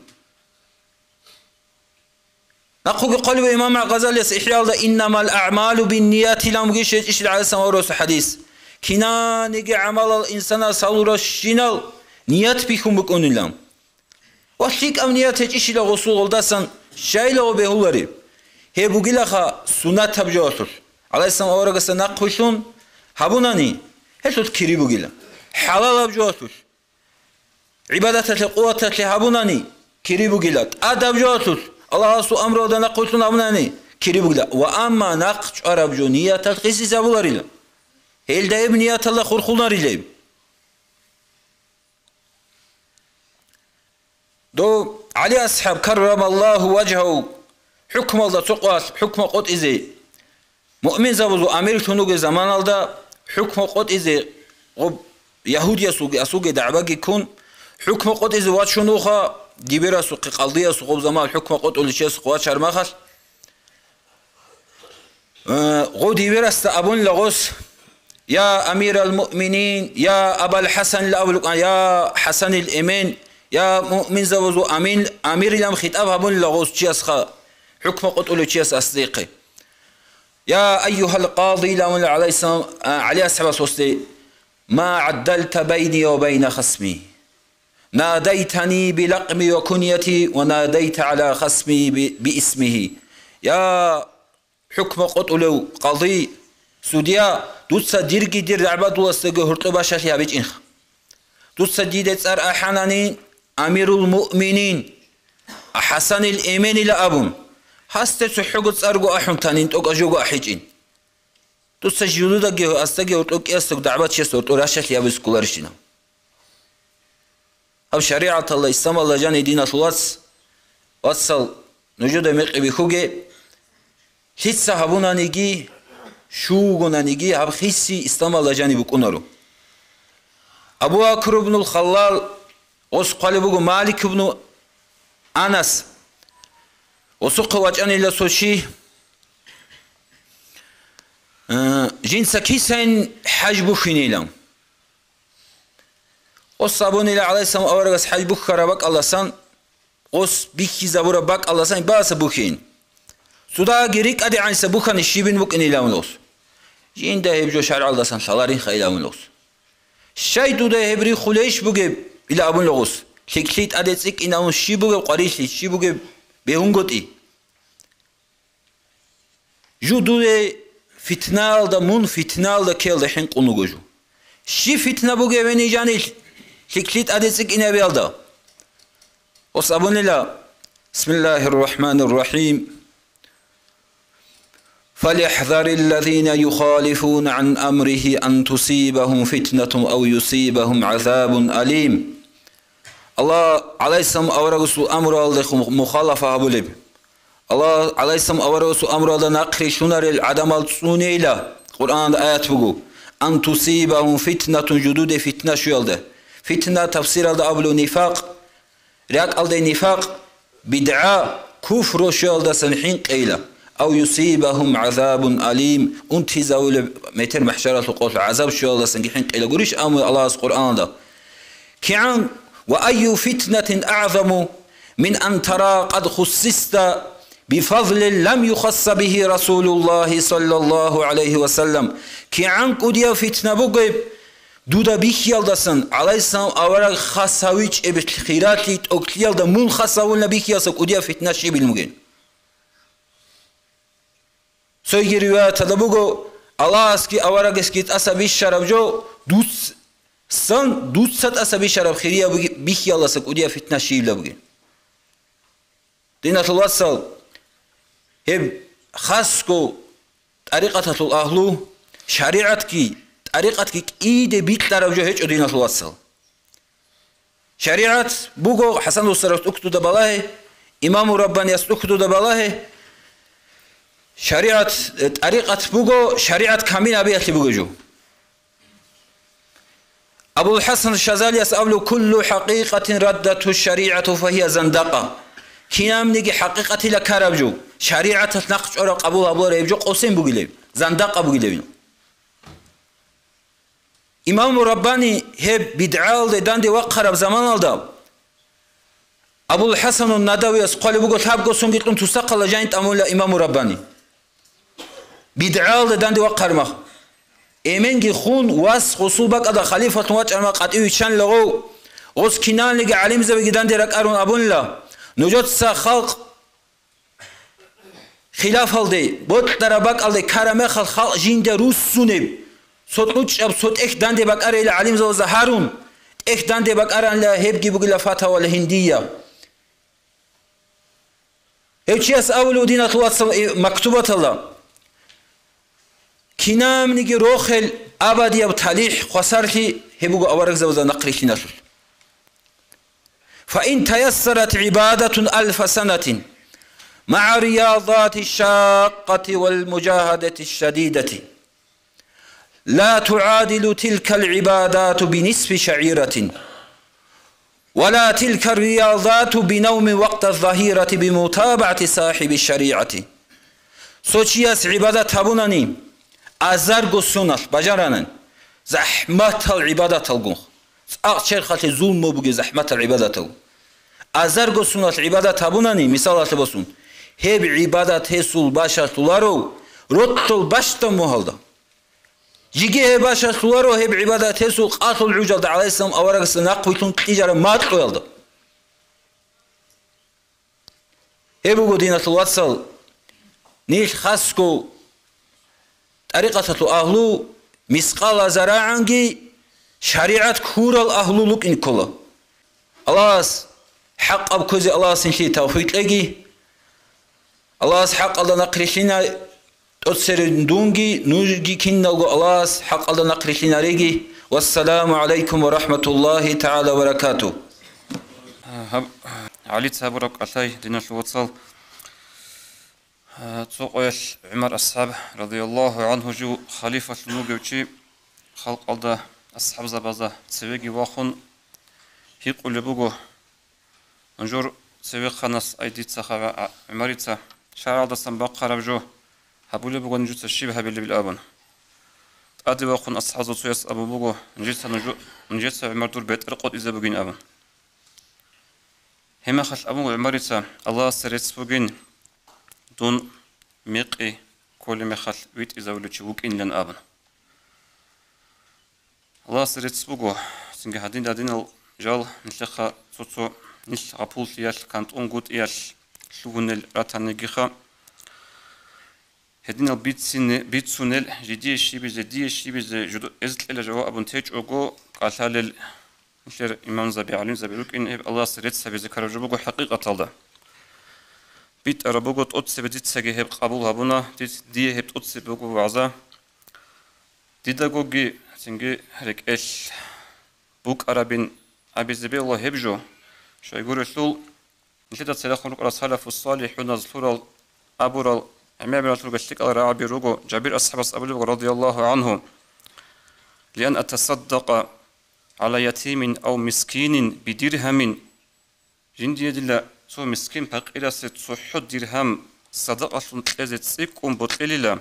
Нахъуги хъвалев имам Гъазалияс ИхӀяалда: «إنما الأعمال بالنيات» илан бугищ гьечӀищ гӀалайгьи ссалам аварагасул хӀадис. Кинаниги гӀамалал инсанас гьалурал щинал ният бихьун букӀунилан. Ва лъикӀаб ният гьечӀищила гъусул гъолдасан щайила гъо бегьулареб? Гьеб бугилаха суннатаб жоялъулъ, гӀалайгьи ссалам аварагасда нахъвилълъун гьабунани, гьелъулъ кири бугила. ХӀалалаб жоялъулъ, гӀибадаталъе къуваталъе гьабунани, кири бугила. ТӀадаб жоялъулъ, Аллагьасул амруялда нахъвилълъун гьабунани, кири бугила. Ва амма нахъ чӀвараб жо нияталъ хисизабуларила. Гьелда гьеб нияталда хурхунарилеб. Дов ГӀали асхӀаб, каррамаллагьу важгьагьу, хӀукмалда цо къоялъ хӀукму къотӀизе, муъминзабазул амирлъун вугеб заманалда хӀукму къотӀизе, гъоб ягьудиясулги асулги дагӀбаги ккун, хӀукму къотӀизе вачун вуха, дибирасухъе, къалдиясухъ гъоб заман хӀукму къотӀулев чиясухъ вачар махалъ, Э, гъов дибирасда абунила гъос: «Я амирал муъминин, я Абал ХӀасан», ила абулукан, я ХӀасанил эмен, я муъминзабазул амин, амирилан хитӀаб гьабунила гъос чиясха, хӀукму къотӀулев чияс асдихъе. «Я айюгьал къади», ила абунила гӀалайгьи ссалам, а, ГӀали асхӀабас гъосде: «Ма гӀаддалта байни ва байна хасми. Надайтани билакъми ва куньяти ва надайта гӀала хасми би-, биисмихи». Я хӀукму къотӀулев къади, судья, дуца дирги дир рагӀбадуласдаги гьоркьоб бащалъи гьабичӀинха. Дуца дида цӀар ахӀанани, амирул муъминин, ХӀасанил эменила абун, гьасде цохӀого цӀарго ахӀун танин, тӀокӀаб жого ахӀичӀин. Дуца жудадаги асдаги гьоркьоб кӀиясдаго дагӀбачиясда гьоркьоб ращалъи гьабизе кколарищинав? Гьаб шаригӀаталда, исламалда жаниб, диналъул вац, вацал, нужеда мекъи бихьуге, лъица гьабунаниги, щугонаниги, гьаб хиси исламалда жаниб букӀунаро. Абу Бакр ибнул Халлал, гъос хъвалеб буго Малик ибну Анас, гъосухъе вачӀанила цо чи, э, жинца кисайин хӀаж бухьинилан. Гъос абунила гӀалайгьи ссалам аварагас хӀаж бухьараб бакӀалдасан, гъос бихьизабураб бакӀалдасан баса бухьин. Цодаги рикӀкӀадегӀанса бухьани щибин букӀинилан гъос. Жинда гьеб жо шаргӀалдасан лъаларинха илан гъос. Щай дуда гьеб рихулейищ бугеб? Ила абунила гъос. ЛъикӀлъи тӀаде цӀикӀкӀинавун щиб бугеб къварилъи, щиб бугеб бегьунгутӀи? Жо дуе фитналда, мун фитналда ккелда хӀинкъун вуго жо. Щиб фитна бугеб гьениб жаниб лъикӀлъи тӀаде цӀикӀкӀинабиялда? Гъос абунила: «Бисмиллагьир рахӀманир рахӀим. فليحذر الذين يخالفون عن أمره أن تصيبهم فتنة أو يصيبهم عذاب أليم. Аллагь гӀалайгьиссалам аварагасул амруялдехун мухалафа гьабулеб. Аллагь гӀалайгьиссалам аварагасул амруялда нахърилълъунарел гӀадамал цӀунейила. Къуръаналда аят буго: «Ан тусибагьум фитнатун», жудуде фитна щуялда. Фитна тафсиралда абулев нифакъ, ракӀалде нифакъ, бидгӀа, куфр рощуялдасан хӀинкъейила, ав юсибагьум гӀазабун алим, унтизавулеб метер махӀшаралъул къолъ гӀазаб щуялдасанги хӀинкъейила гурищ, амма Аллагьас Къуръаналда. КигӀан: «Ва айю фитнатин агӀзаму мин ан тара къад хуссиста бифадлин лам юхасса бигьи Расулуллагьи саллаллагьу гӀалайгьи ва саллам». КигӀан кӀудияв фитна бугеб, дуда бихьиялдасан, гӀалайгьиссалам авараг хас гьавичӀеб хиралъи тӀокӀлъиялда мун хас гьавуна бихьиялдаса кӀудияв фитна щибил мугин. Цойги риваяталда буго, Аллагьасги аварагасги тӀаса бищараб жо, дуц-, сан дуца тӀаса бищараб хирияб буги-, бихьиялдаса кӀудияв фитна щибила бугин. Диналъул вацал, гьеб хасго тӀарикъаталъул агьлу, шаригӀатги, тӀарикъатги кӀиде бикьараб жо гьечӀо, диналъул вацал. ШаригӀат буго ХӀасан устарас тӀухьдуда балагье, Имаму Раббанияс тӀухьдуда балагье. ШаригӀат, э, тӀарикъат буго, шаригӀат камил гьабиялъе бугеб жо. Абул ХӀасан Шазалияс абулеб: «Куллу хӀакъикъатин раддату шаригӀату фагьия зандакъа». Кинабниги хӀакъикъатила ккараб жо, шаригӀаталъ нахъ чӀвараб къабул гьабулареб жо къосин бугилеб, зандакъа бугилебин. Имаму Раббани гьеб бидгӀаялде данде вахъараб заманалда Абул ХӀасанун Надавияс хъвалеб буго, лъабго сонги кьун тусахъала жайн тӀамула Имаму Раббани. БидгӀаялда данде вахъараб мах. Эменги хун, вас гъусул бакӀалда халифалъун вачӀараб мах къватӀив виччанила гъов. Гъос киналниги гӀалимзабиги данде ракӀарун абунила: «Нужеца халкъ хилафалде, бокьараб бакӀалде ккараб мехалъ халкъ жинда руссунеб, цо кьучӀаб, цо тӀехь данде бакӀарейила гӀалимзабазда гьарун, тӀехь данде бакӀаранила, гьебги бугила фатавал гьиндия». Гьев чияс абулев, диналъул вацал, и мактубаталда: «Кинабниги рохел абадияб талихӀ, хвасарлъи гьеб буго аварагзабазда нахърилълъиналъул». «Фаин таяссарат гӀибадатун алфа санатин магӀа риядати шаккати вал мужагьадати шадидати». «Ла тугӀадилу тилкал гӀибадату бинисфи шагӀиратин, ва ла тилкал риядату бинавми вакъта загьирати бимутабагӀати сахӀиби шаригӀати». Цо чияс гӀибадат гьабунани, азарго соналъ бажаранан, захӀматал гӀибадаталгун, цӀакъ черхалъе зулму бугеб захӀматал гӀибадатал. Азарго соналъ гӀибадат гьабунани, мисалалъе босун, гьеб гӀибадат гьесул бащалъуларо ротӀал бащдаб мугьалда. Жиги гьеб бащалъуларо гьеб гӀибадат гьесул къалъул гӀужалда гӀалайгьиссалам аварагасда нахъвилълъун кьижараб макьуялда. Гьеб буго, диналъул вацал, нилъ хасго тӀарикъаталъул агьлу, мискъала зарагӀанги шаригӀат ккурал агьлу лукӀин ккола. Аллагьас хӀакъаб кквезе Аллагьас нилъее тавфикъ кьеги. Аллагьас хӀакъалда нахърилълъина тӀоцерин дунги, нужги киналго Аллагьас хӀакъалда нахърилълъинареги. Вассаламу гӀалайкум ва рахӀматуллагьи тагӀала ва баракатугь. Гьаб-, ГӀалица гьабураб кӀалъай, диналъул вацал. Цо къоялъ ГӀумар асхӀаб, радияллагьу гӀангьу, жив халифалъун вугев чи, халкъалда, асхӀабзабазда цевеги вахун гьикъулеб буго: «Нужер цевехъанас, ай дица хаве, а, ГӀумарица, шаргӀалдасан бахъараб жо гьабулеб буго, нужеца щиб гьабилебил?» абун. ТӀаде вахъун асхӀабзабазул цояс абун буго: «Нужеца нужу-, нужеца, ГӀумар, дур бетӀер къотӀизе бугин», абун. Гьеб мехалъ абун ГӀумарица: «Аллагьасда рецц бугин, дун мекъи кколеб мехалъ витӀизавулев чи вукӀинилан», абун. Аллагьасда рецц буго, цинги гьадин-гьадинал жал нилъехъа цо-цо нилъ гъапуллъиялъ, кантӀунгутӀиялъ лъугьунел ратанигиха. Гьединал бицине-, бицунел, жидие щибизе, дие щибизе, жуду-, эз кьела жаваб абун течӀого, кӀалъалел нилъер имамзаби, гӀалимзаби рукӀин, гьеб Аллагьасда рецц гьабизе ккараб жо буго хӀакъикъаталда. битӀараб буго, тӀоцебе дицаги гьеб къабул гьабуна, диц-, дие гьеб тӀоцебе буго вагӀза. Дидагоги цинги рекӀелъ букӀарабин абизе бегьула гьеб жо. Щайгурелъул, нилъеда церехун рукӀарал салафу-салихӀуназ лъурал абурал гӀемерабиналъулго лъикӀал рагӀаби руго. Жабир асхӀабас абулеб буго, радияллагьу гӀангьу: «Лиан атасаддакъа гӀала ятимин ав мискинин бидиргьамин». Жиндие дила цо мискин-пакъирасе цохӀо диргьам садакъалъун кьезе цӀикӀкӀун бокьилила,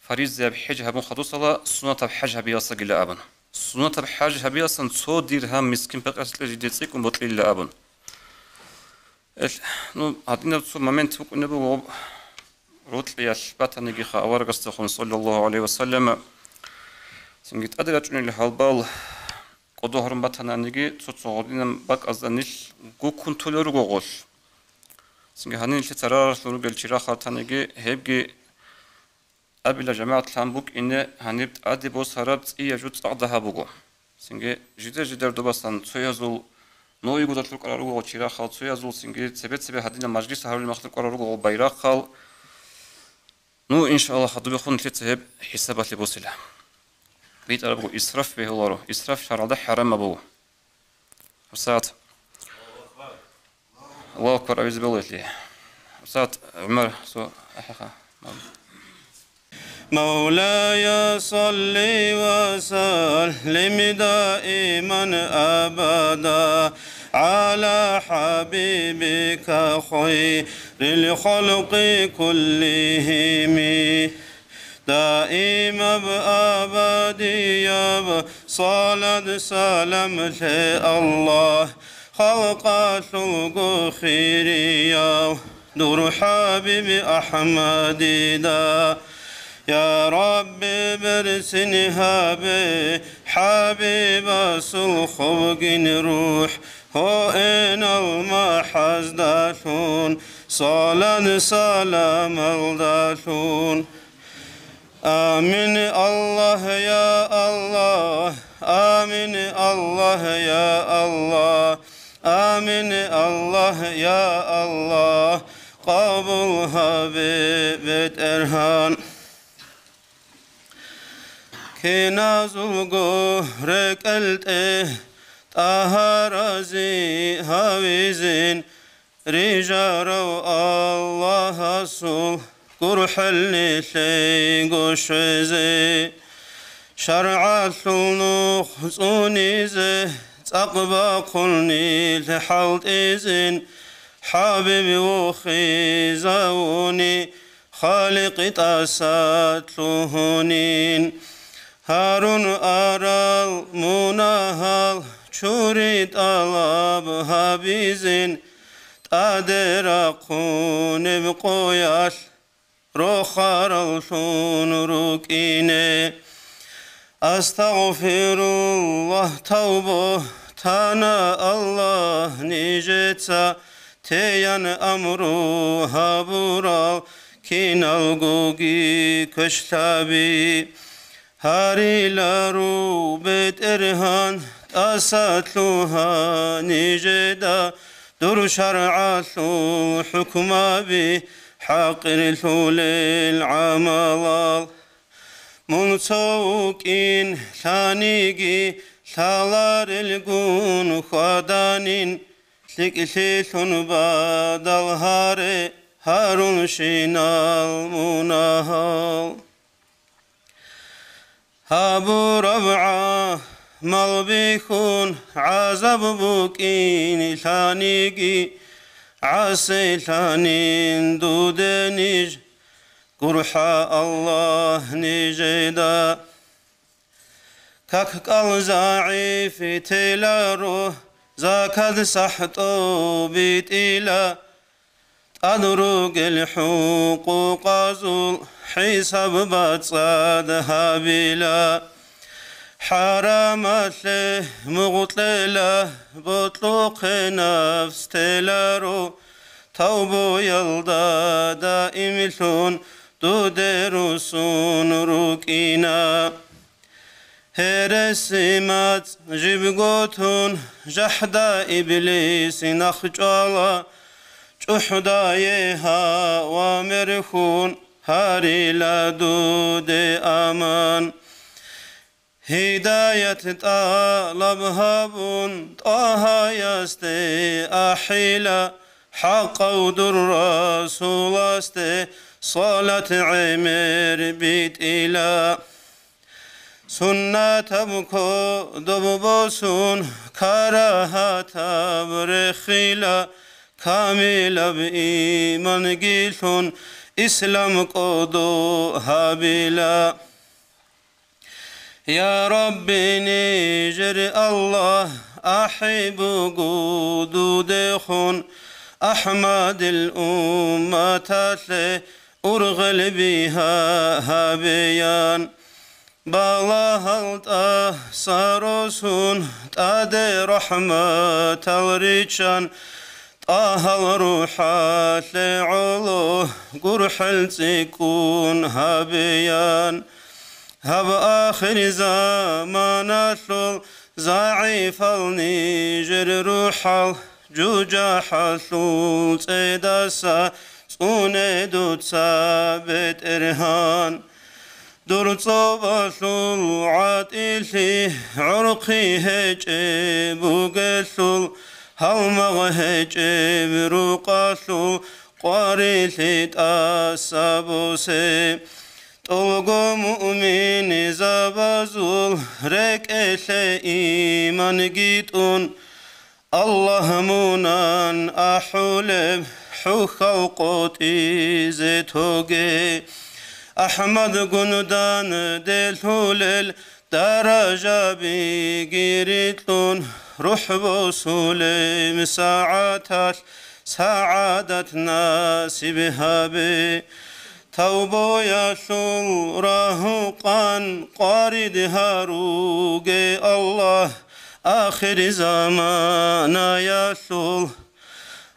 фаризаяб хӀеж гьабун хадусала, сунатаб хӀеж гьабиялсагила абун. Сунатаб хӀеж гьабиялсан цо диргьам мискин-пакъирасе кьезе жиндие цӀикӀкӀун бокьилила абун. Эл-, ну, гьадинаб цо момент букӀунеб буго, рокьиялъ батанигиха аварагасдехун, саллаллагьу гӀалайгьи ва саллама, цинги тӀаде рачӀунел гьалбал кӀодо гьарун батананиги, цо-цо гьадинаб бакӀазда нилъ гуккун толел руго гъолъ. Цинги гьанин нилъеца раралъун ругел чи рахъ ратаниги, гьебги абила жамагӀат лъан букӀине, гьаниб тӀаде босараб цӀия жо цӀакъ дагьаб буго. Цинги жидер-жидер добасан цоязул, ну, игудалъ рукӀарал руго чи рахъал, цоязул цинги цебе-цебе гьадинаб мажлис гьарулел мехалъ рукӀарал руго байрахъал. Ну, иншаллагь, хадубехун нилъеца гьеб хӀисабалъе босила. БитӀараб буго, исраф бегьуларо, исраф шаргӀалда хӀарамаб буго. ГьабсагӀат. Аллагьу акбар абизе бегьуларо. ГьабсагӀат ГӀумар, су-, ахӀа-, ха. مولاي صل وسلم دائما أبدا على حبيبك خير الخلق كلهم. Даимаб абадияб салат-салам лъе Аллагь, халкъалъулго хирияв дур ХӀабиб АхӀмадида. Я Рабби, берцин гьабе ХӀабибасул хобгин рухӀ, гьоинал махӀаздалъун, салат-саламалдалъун. Амин, Аллагь, я Аллагь, амин, Аллагь, я Аллагь, амин, Аллагь, я Аллагь, къабул гьабе, БетӀергьан. Киназулго рекӀелтӀе тӀагьарази гьавизин, рижарав Аллагьасул гурхӀел нилъего щвезе. ШаргӀалъул нух цӀунизе, цӀакъ бахъун нилъ хӀалтӀизин, ХӀабиб вохизавуни, Халикъ тӀаса лъугьунин. Гьарун арал мунагьал чури тӀалаб гьабизин, тӀаде рахъунеб къоялъ рохараллъун рукӀине. Астагъфируллагь, тавбу тана Аллагь нижеца, тейан амру гьабурал киналгоги квешлъаби. Гьарилару, БетӀергьан, тӀаса лъугьа нижеда дур шаргӀалъул хӀукмаби, хӀакъирлъулел гӀамалал. Мун цо вукӀин лъаниги, лъаларелгун хьваданин, лъикӀлъилъун бадал гьаре гьарунщинал мунагьал. Гьабураб гӀамал бихьун гӀазаб букӀин лъаниги, гӀасилъанин дуде ниж, гурхӀа Аллагь нижеда. Как кӀал загӀип теларо, закат сахӀ тӀобитӀила, тӀад ругел хӀукъукъазул хӀисаб бацӀцӀад гьабила. ХӀарамалъе мугъ кьела, бокьухъе нафс теларо, тавбуялда даимлъун дуде руссун рукӀина. Гьереси мацӀ жибго тун, жахӀда иблис нахъ чӀвала, ТӀухьдае гьава мерхьун, гьарила дуде аман. Гьидаят тӀалаб гьабун, ТӀагьаясде ахӀила, хӀакъав дур Расуласде салат гӀемер битӀила. Суннатаб кодоб босун, карагьатаб рехила, камилаб иманги лъун, ислам кӀодо гьабила. Я Рабби, нижер Аллагь, ахӀи буго дудехун, АхӀмадил умматалъе ургъел бигьа-, гьабеян. Балагьал тӀаса росун, тӀаде рахӀматал риччан, ТӀагьал рухӀалъе гӀоло гурхӀел цӀикӀкӀун гьабеян. Гьаб ахирзаманалъул загӀипал нижер рухӀал, жужахӀалъул цӀедаса цӀуне дуца, БетӀергьан. Дур цӀобалъул гӀатӀилъи гӀурхъи гьечӀеб бугелъул, гьалмагъ гьечӀеб рукъалъул къварилъи тӀаса босе. ТӀолго муъминзабазул рекӀелъе иманги тӀун, Аллагь мунан ахӀулеб хӀухьал къотӀизе тоге. АхӀмадгун данделъулел даражабиги рикьун, рухӀ босулеб сагӀаталъ сагӀадат насиб гьабе. Тавбаялъул рагьукъан къварид гьаруге, Аллагь, ахирзаманаялъул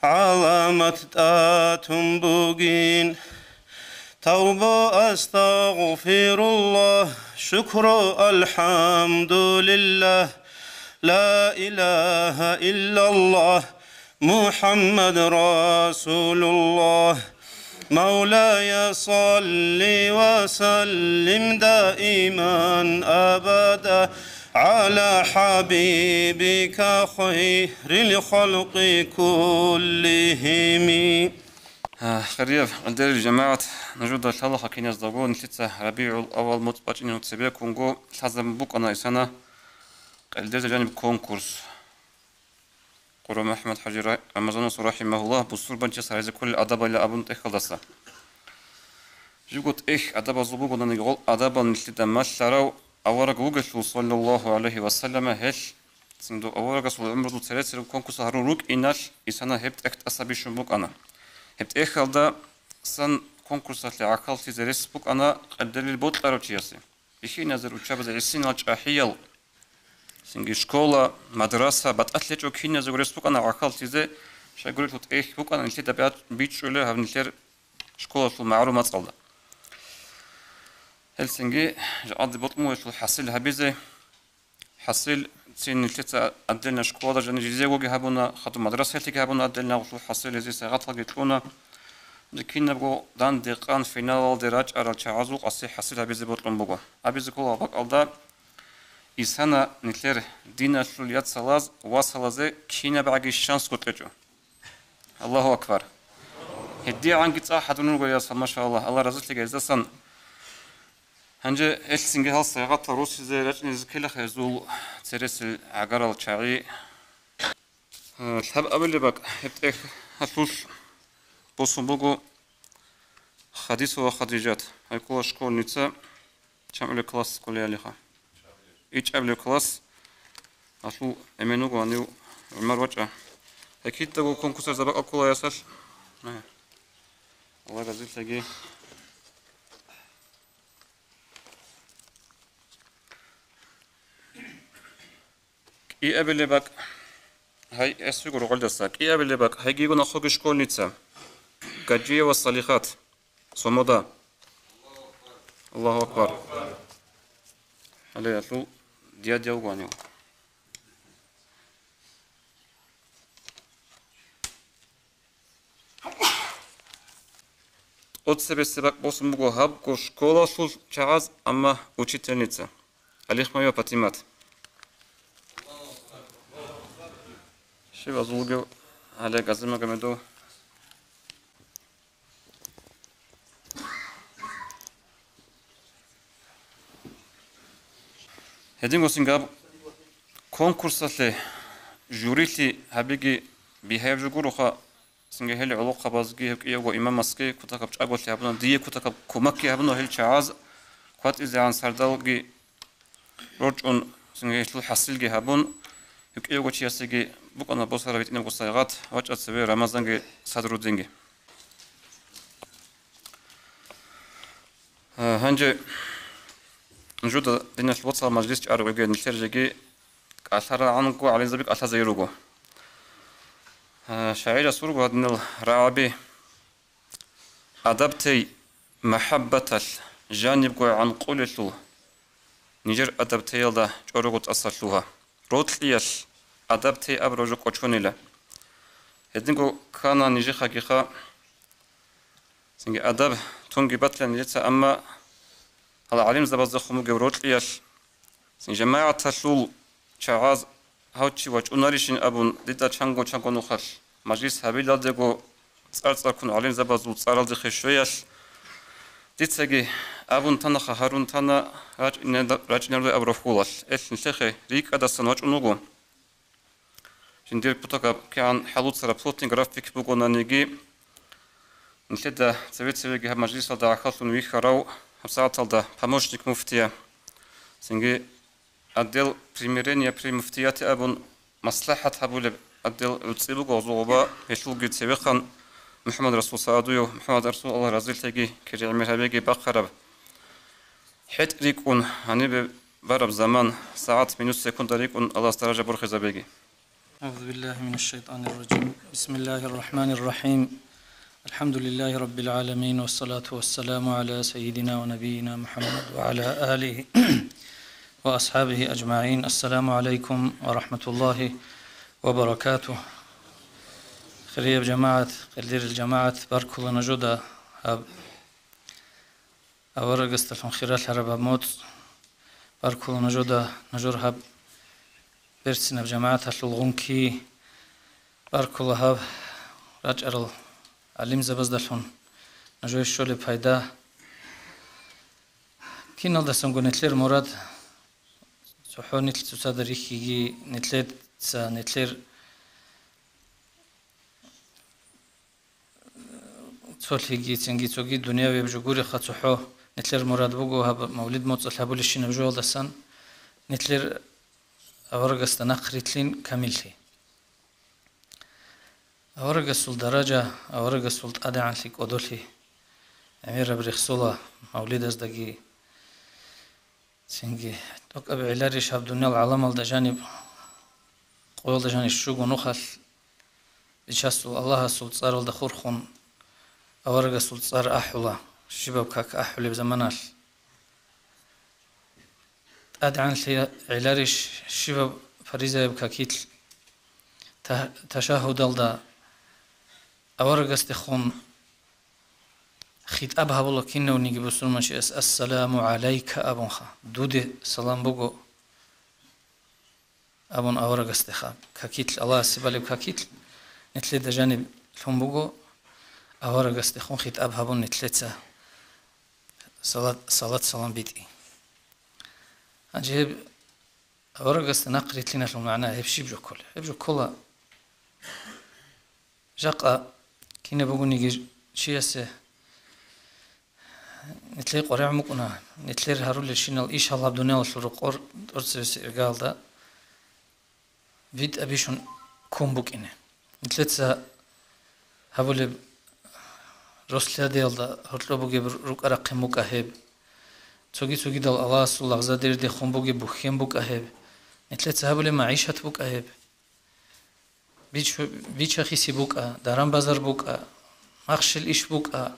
гӀаламат тӀатун бугин. Тавба, астагъфируллагь, шукру, алхӀамдулиллагь, ла илагьа иллаллагь, МухӀаммад расулуллагь. Мавлая, салли ва саллим даиман абада гӀала хӀабибика хайрил халкъи куллигьими. А, хирияб къилдерил жамагӀат, нужеда лъалаха киназдаго нилъеца РабигӀул-аввал моцӀ бачӀинев цебеккунго лъазабун букӀана исана къилдерда жаниб конкурс. Къура МухӀаммад-хӀажи Ра-, Рамазанасул, рахӀимагьуллагь, бусурбанчияс гьаризе кколел адабайилан абун тӀехьалдаса. Живго тӀехь адабазул бугонаниги, гъол адабал нилъеда малъарав авараг вугелъул, саллаллагьу гӀалайгьи ва саллама, гьелъ цинги аварагасул гӀумрузул цере-церего конкурс гьарун рукӀиналъ, исана гьеб тӀехь тӀаса бищун букӀана. Гьеб тӀехьалдасан конкурсалъе гӀахьаллъизе рес букӀана къилдерил бокьарав чиясе. Бихьиназир учабазе гӀисинал чӀахӀиял, цинги школа, мадраса, батӀалъ гьечӀо киназего рес букӀана гӀахьаллъизе, щайгурелъул тӀехь букӀана нилъеда бя-, бичӀчӀулеб гьаб нилъер школалъул магӀарул мацӀалда. Гьелцинги жакъаде бокьун бугелъул хӀасил гьабизе, хӀасил цин нилъеца отдельно школада жаниб жидеегоги гьабуна, хадуб мадрасаялъеги гьабуна отдельно гъулъул хӀасил, гьезие сайгъаталги кьуна. Кинабго дандекъан финалалде рачӀарал чагӀазул къаси хӀасил гьабизе бокьун буго. Абизе ккола бакӀалда, исана нилъер диналъул яцалаз, васалазе кинабгӀаги шансго кьечӀо. Аллагьу акбар! ГьедигӀанги цӀа хӀадурун руго, ясал, машаллагь, Аллагь разилъеги гьездасан. Гьанже гьелъ цинги гьал сайгъатал росизе рачӀине ккелаха гьезул цересел гӀагарал чагӀи. Лъабабилеб бакӀ гьеб тӀехьалъулъ босун буго Хадисова Хадижат, гьай ккола школьница, чамгӀулеб класс кколеялиха. ИчӀабилеб класс, гьалъул эмен вуго гьанив ГӀумар вачӀа. Гьай кидаго конкурсазда бакӀал ккола ясалъ. Аллагь разилъеги. КӀиабилеб бакӀ, гьай, эсвиго рогъелдаса, кӀиабилеб бакӀ, гьайгиго нахъоги школьница, Гаджиева Салихат, Сомода. Аллагьу акбар. Гьале гьалъул диадияв гванив. тӀоцебесеб бакӀ босун буго гьабго школалъул чагӀаз, амма учительница Алихмаева Патимат. Щиб азулгев гьале Газимагомедов? Гьединго цинги гьаб конкурсалъе жюрилъи гьабиги бигьаяб жо гуроха, цинги гьел гӀолохъабазги гьев кӀиявго имамасги кутакаб чӀаголъи гьабуна, дие кутакаб кумакги гьабуна гьел чагӀаз, кватӀизегӀан сардалги рорчӀун, цинги гьелъул хӀасилги гьабун, гьев кӀиявго чиясеги букӀана босараб гьитӀинабго сайгъат, вачӀа цеве Рамазанги Садруддинги. Гьанже нужеда диналъ боцал мажлис чӀараб бугеб, нилъер жеги кӀалъарагӀанго гӀалимзаби кӀалъазе руго. ШагӀирас вуго гьадинал рагӀаби: «Адаб тей махӀаббаталъ жанибгойгӀан къулелъул, нижер адаб теялда чӀорого тӀаса лъугьа. Рокьиялъ адаб тей абураб жо кӀочонила». Гьединго ккана нижехъагиха. Цинги адаб тунги батила нижеца, амма гьал гӀалимзабаздехун бугеб рокьиялъ, цин жамагӀаталъул чагӀаз гьав чи вачӀунарищин абун, дида чанго-чанго нухалъ мажлис гьабилалдего, цӀар-цӀарккун гӀалимзабазул цӀаралдехъе щвеялъ, дицаги абун танаха, гьарун тана, рачӀине-, рачӀинародай абураб хьулалъ. Эл нилъехъе рикӀкӀадасан вачӀун вуго. Жиндир кутакаб кигӀан хӀалуцараб плотный график бугонаниги, нилъеда цеве-цевеги гьаб мажлисалда гӀахьаллъун вихьарав, гьабсагӀаталда помощник муфтия, цинги отдел примирения при муфтияте абун, маслахӀат гьабулеб отдел гӀуцӀи буго гъозул гъоба, гьелъулги цевехъан МухӀаммад Расул Саадуев, МухӀаммад Расул, Аллагь разилъеги, кири гӀемер гьабеги, бахъараб. ХӀетӀ рикӀкӀун, гьанибе бараб заман, сагӀат, минут, секунда рикӀкӀун Аллагьас даража борхизабеги. أعوذ بالله من الشيطان الرجيم. بسم الله الرحمن الرحيم. الحمد لله رب العالمين، والصلاة والسلام على سيدنا ونبينا محمد وعلى آله وأصحابه أجمعين. السلام عليكم ورحمة الله وبركاته. Хирияб жамагӀат, къилдирил жамагӀат, баркула нужеда гьаб аварагасдалъун хиралъараб гьаб моцӀ, баркула нужеда нужер гьаб берцинаб жамагӀаталъул гъунки, баркула гьаб рачӀарал гӀалимзабаздалъун нужее щолеб пайда. Киналдасанго нилъер мурад цохӀо нилъ цоцазда рихьиги, нилъеца, нилъер цолъиги, цинги цоги дуниявияб жо гуреха цохӀо, нилъер мурад буго гьаб мавлид моцӀалъ гьабулебщинаб жоялдасан нилъер аварагасда нахърилълъин камиллъи. Аварагасул даража, аварагасул тӀадегӀанлъи кӀодолъи гӀемераб рехсола мавлидаздаги. Цинги тӀокӀаб гӀеларищ гьаб дуниял гӀаламалда жаниб, къоялда жаниб щуго нухалъ Бичасул Аллагьасул цӀаралда хурхун аварагасул цӀар ахӀула, щибаб как ахӀулеб заманалъ? ТӀадегӀанлъи гӀеларищ щибаб фаризаяб какилъ та-, ташагьудалда аварагасдехун хитӀаб гьабула кинавниги бусурманчияс: «Ассаламу гӀалайка», – абунха, «Дуде салам буго», – абун аварагасдеха. Какилъ, Аллагьасе балеб какилъ, нилъеда жаниб лъун буго, аварагасдехун хитӀаб гьабун нилъеца салат, салат-салам битӀи. Гьанже гьеб аварагасда нахърилълъиналъул магӀна гьеб щиб жо кколеб? Гьеб жо ккола, жакъа кинаб бугониги чиясе нилъее къваригӀун букӀуна, нилъер гьарулелщинал иш гьалаб дуниялалъул рокъор тӀоцебесеб иргаялда битӀа бищун ккун букӀине. Нилъеца гьабулеб рос лъадиялда гьоркьоб бугеб рукӀа-рахъин букӀа гьеб. Цоги-цогидал Аллагьасул лагъзадердехун бугеб бухьен букӀа гьеб. Нилъеца гьабулеб магӀишат букӀа гьеб. Бич-, бича-хиси букӀа, даран-базар букӀа, махщел иш букӀа.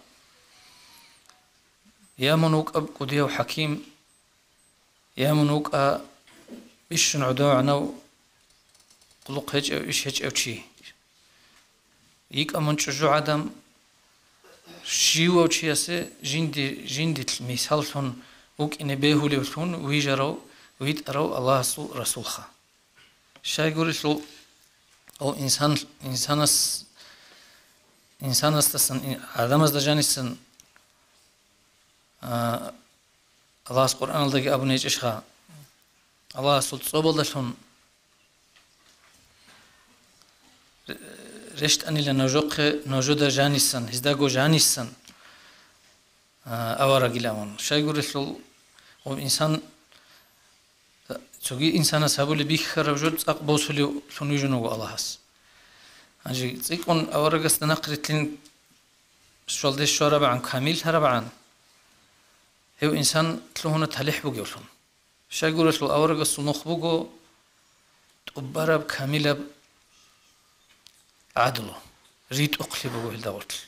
Я мун вукӀа кӀудияв хӀаким, я мун вукӀа бищун гӀодов-гӀанав, хъулухъ гьечӀев, иш гьечӀев чи. ЙикӀа мун чӀужугӀадан, Щивав чиясе жинди-, жиндилъ мисаллъун вукӀине бегьулевлъун вижарав, витӀарав Аллагьасул Расулха. Щайгурелъул, о инсан, инсанас-, инсанасдасан, ин-, гӀадамазда жанисан, а, Аллагьас Къуръаналдаги абун гьечӀищха, Аллагьасул цӀобалдалъун ре-, рещтӀанила нужехъе, нужеда жанисан, гьездаго жанисан, а, аварагилавун. Щайгурелъул, гъуб инсан, цоги инсанас гьабулеб бихьараб жо цӀакъ босулевлъун вижун вуго Аллагьас. Гьанже цӀикӀкӀун аварагасда нахърилълъин щвалде щварабгӀан, камиллъарабгӀан, гьев инсан лъугьуна талихӀ бугевлъун. Щайгурелъул аварагасул нух буго тӀубараб камилаб гӀадлу, ритӀухълъи буго гьелда гъорлъ.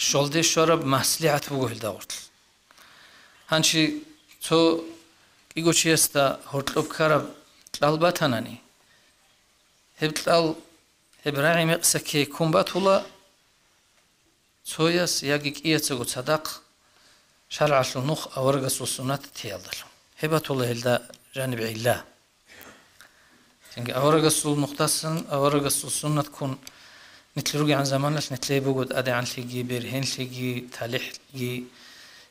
Щвалде щвараб маслигӀат буго гьелда гъорлъ. Гьанчи цо кӀиго чиясда гьоркьоб ккараб кьал батанани, гьеб кьал, гьеб рагӀи-мекъса ккей ккун батула, цояс яги кӀияцаго цадахъ шаргӀалъул нух аварагасул суннат теялдалъун. Гьеб батула гьелда жаниб гӀилла. Цинги аварагасул нухдасан аварагасул суннат ккун нилъ ругегӀан заманалъ нилъее буго тӀадегӀанлъиги, бергьенлъиги, талихӀги.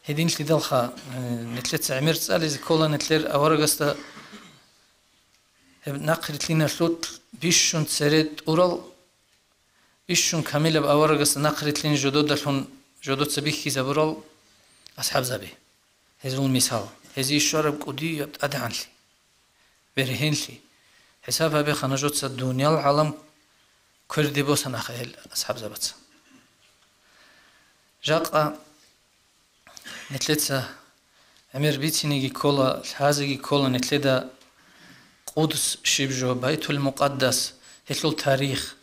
Гьединлъидалха, э, нилъеца гӀемер цӀализе ккола нилъер аварагасда гьеб нахърилълъиналъул бищун цере тӀурал, бищун камилаб аварагасда нахърилълъин жододалъун жодоца бихьизабурал асхӀабзаби. Гьезул мисал, гьезие щвараб кӀудияб тӀадегӀанлъи, бергьенлъи, хӀисаб гьабеха нужеца, дуниял гӀалам кверде босанаха гьел асхӀабзабаца. Жакъа нилъеца гӀемер бицинеги ккола, лъазеги ккола нилъеда Къудс щиб жо, Байтул-Мукъаддас, гьелъул тарих.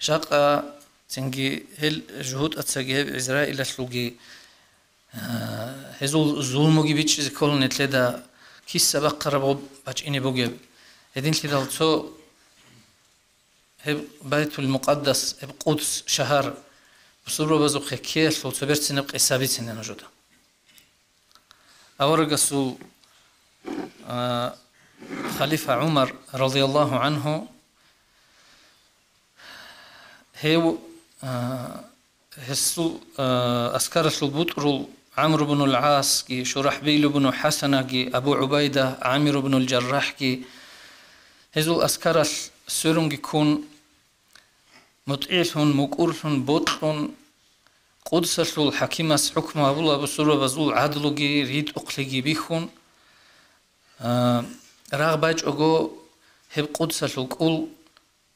Жакъа цинги гьел жугьутӀацаги гьеб Израилалъулги, а, гьезул зулмуги бичӀчӀизе ккола нилъеда, киса бахъараб гъоб бачӀине бугеб. Гьединлъидал цо гьеб Байтул-Мукъаддас, гьеб Къудс шагьар бусурбабазухъе ккеялъул цо берцинаб къиса бицина нужеда. Аварагасул, а, халифа ГӀумар, радияллагьу гӀанху, гьев, а, гьесул, а, аскаралъул бутӀрул ГӀамру бну ал-ГӀасги, ШурахӀбил бну ХӀасанаги, Абу ГӀубайда, ГӀамир бну ал-ЖаррахӀги, гьезул аскаралъ сверунги ккун, мутӀигӀлъун, мукӀурлъун, бокьун, Къудсалъул хӀакимас хӀукму гьабула бусурбабазул гӀадлуги ритӀухълъиги бихьун, а, рагъ бачӀого гьеб Къудсалъул кӀул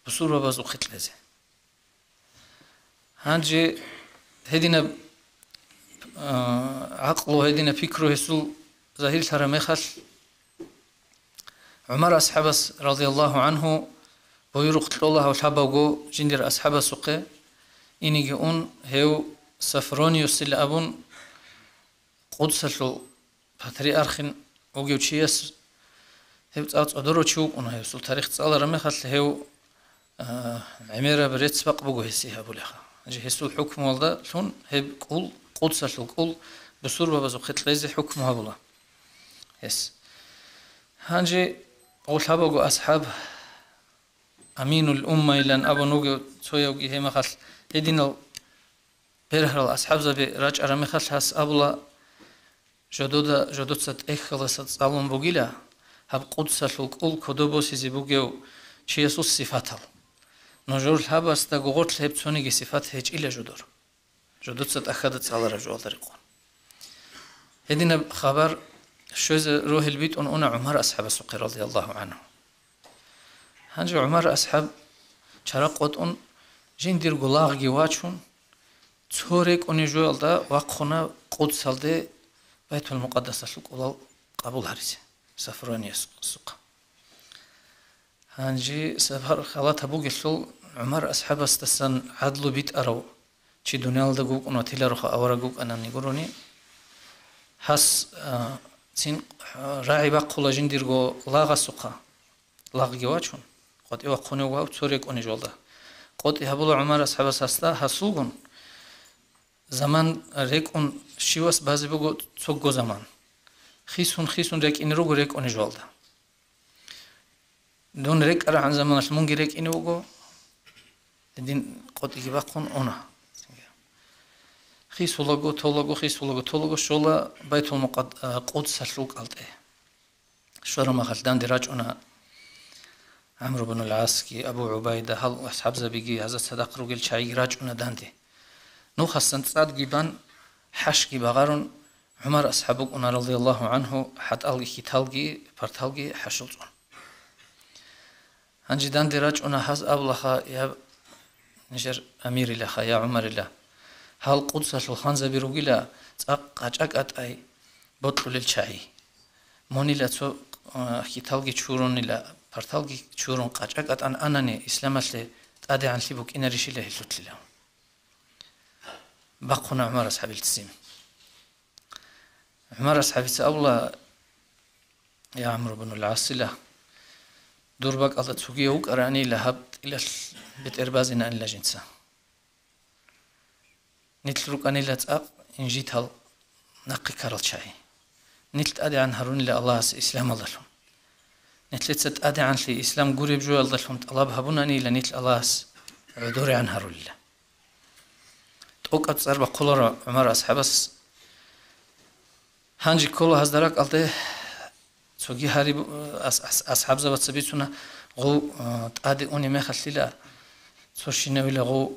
бусурбабазухъе кьезе. Гьанже гьединаб, а, гӀакълу, гьединаб пикру гьесул загьирлъараб мехалъ, ГӀумар асхӀабас, радияллагьу гӀанху, буюрухъ кьола гьав лъабавго жиндир асхӀабасухъе, инеги ун, гьев Софрониусила абун, Къудсалъул патриархин вугев чияс, гьев цӀа-, цӀодоро чи вукӀуна, гьесул тарих цӀалараб мехалъ гьев, а, гӀемераб рецц-бакъ буго гьесие гьабулеха. Гьанже гьесул хӀукмуялда лъун гьеб кӀул, Къудсалъул кӀул, бусурбабазухъе кьезе хӀукму гьабула гьес. Гьанже гъолъабаго асхӀаб, Аминул Уммайилан абун вугев цоявги гьемахалъ гьединал бергьарал асхӀабзаби рачӀараб мехалъ гьас абула, жодода, жодоца тӀехьалдаса цӀалун бугила гьаб Къудсалъул кӀул кодоб босизе бугев чиясул сифатал. Нужер лъабасда гугъорлъ гьеб цониги сифат гьечӀила жодор. Жодоца тӀахьада цӀалараб жоялда рекъон. Гьединаб хабар щвезе рогьел битӀун уна ГӀумар асхӀабасухъе, радияллагьу гӀанху. Гьанже ГӀумар асхӀаб чара къотӀун, жиндирго лагъги вачун, цо рекӀуней жоялда вахъуна Къудсалде Байтул-Мукъаддасалъул кӀулал къабул гьаризе, Софрониясухъа. Гьанже сапар халатаб бугелъул, ГӀумар асхӀабасдасан гӀадлу битӀарав чи дуниялалдаго вукӀун ватилароха авараг вукӀанани гурони, гьас, а, цин, а, рагӀи бахъула жиндирго лагъасухъа, лагъги вачун, къватӀивахъунев вав цо рекӀуней жоялда. КъотӀи гьабула ГӀумар асхӀабас гьасда, гьасулгун, заман рекӀун щивас базе буго цого заман. Хисун-хисун рекӀине руго рекӀуней жоялда. Дун рекӀарагӀан заманалъ мунги рекӀине вуго, гьедин къотӀиги бахъун уна. Хисулаго, толаго, хисулаго, толаго щола Байтул-Мукъад-, а, Къудсалъул кӀалтӀе. Щвараб мехалъ данде рачӀуна ГӀамру бну ал-ГӀасги, Абу ГӀубайда, гьал асхӀабзабиги, гьазда цадахъ ругел чагӀиги рачӀуна данде. Нухасан цӀадги бан, хӀашги багъарун, ГӀумар асхӀаб вукӀуна, радияллагьу гӀангьу, хӀатӀалги хьиталги, парталги хӀашул цӀун. Гьанже данде рачӀуна гьаз абулаха, я нижер амирилаха, я ГӀумарила, гьал Къудсалъул ханзаби ругила цӀакъ къачӀа-кӀатӀай бокьулел чагӀи. Мунила цо, а, хьиталги чурунила, парталги чурун къачӀа-кӀатӀан анани, исламалъе тӀадегӀанлъи букӀинарищила гьелъулъила. Бахъуна ГӀумар асхӀабил ццин. ГӀумар асхӀабица абула, я ГӀамру бну ал-ГӀасила, дур бакӀалда цогияв вукӀаранила гьаб тӀилалъ бетӀер базинаанила жинца. Нилъ рукӀанила цӀакъ инжитал нахъе ккарал чагӀи. Нилъ тӀадегӀан гьарунила Аллагьас исламалдалъун. Нилъеца тӀадегӀанлъи ислам гуреб жоялдалъун тӀалаб гьабунанила нилъ Аллагьас гӀодорегӀан гьарулила. ТӀокӀаб цӀар бахъуларо ГӀумар асхӀабас. Гьанже ккола гьазда ракӀалде цоги гьариб-, ас-, ас-, асхӀабзабаца бицуна, гъов, а, тӀаде унеб мехалъила, цо щинавила гъов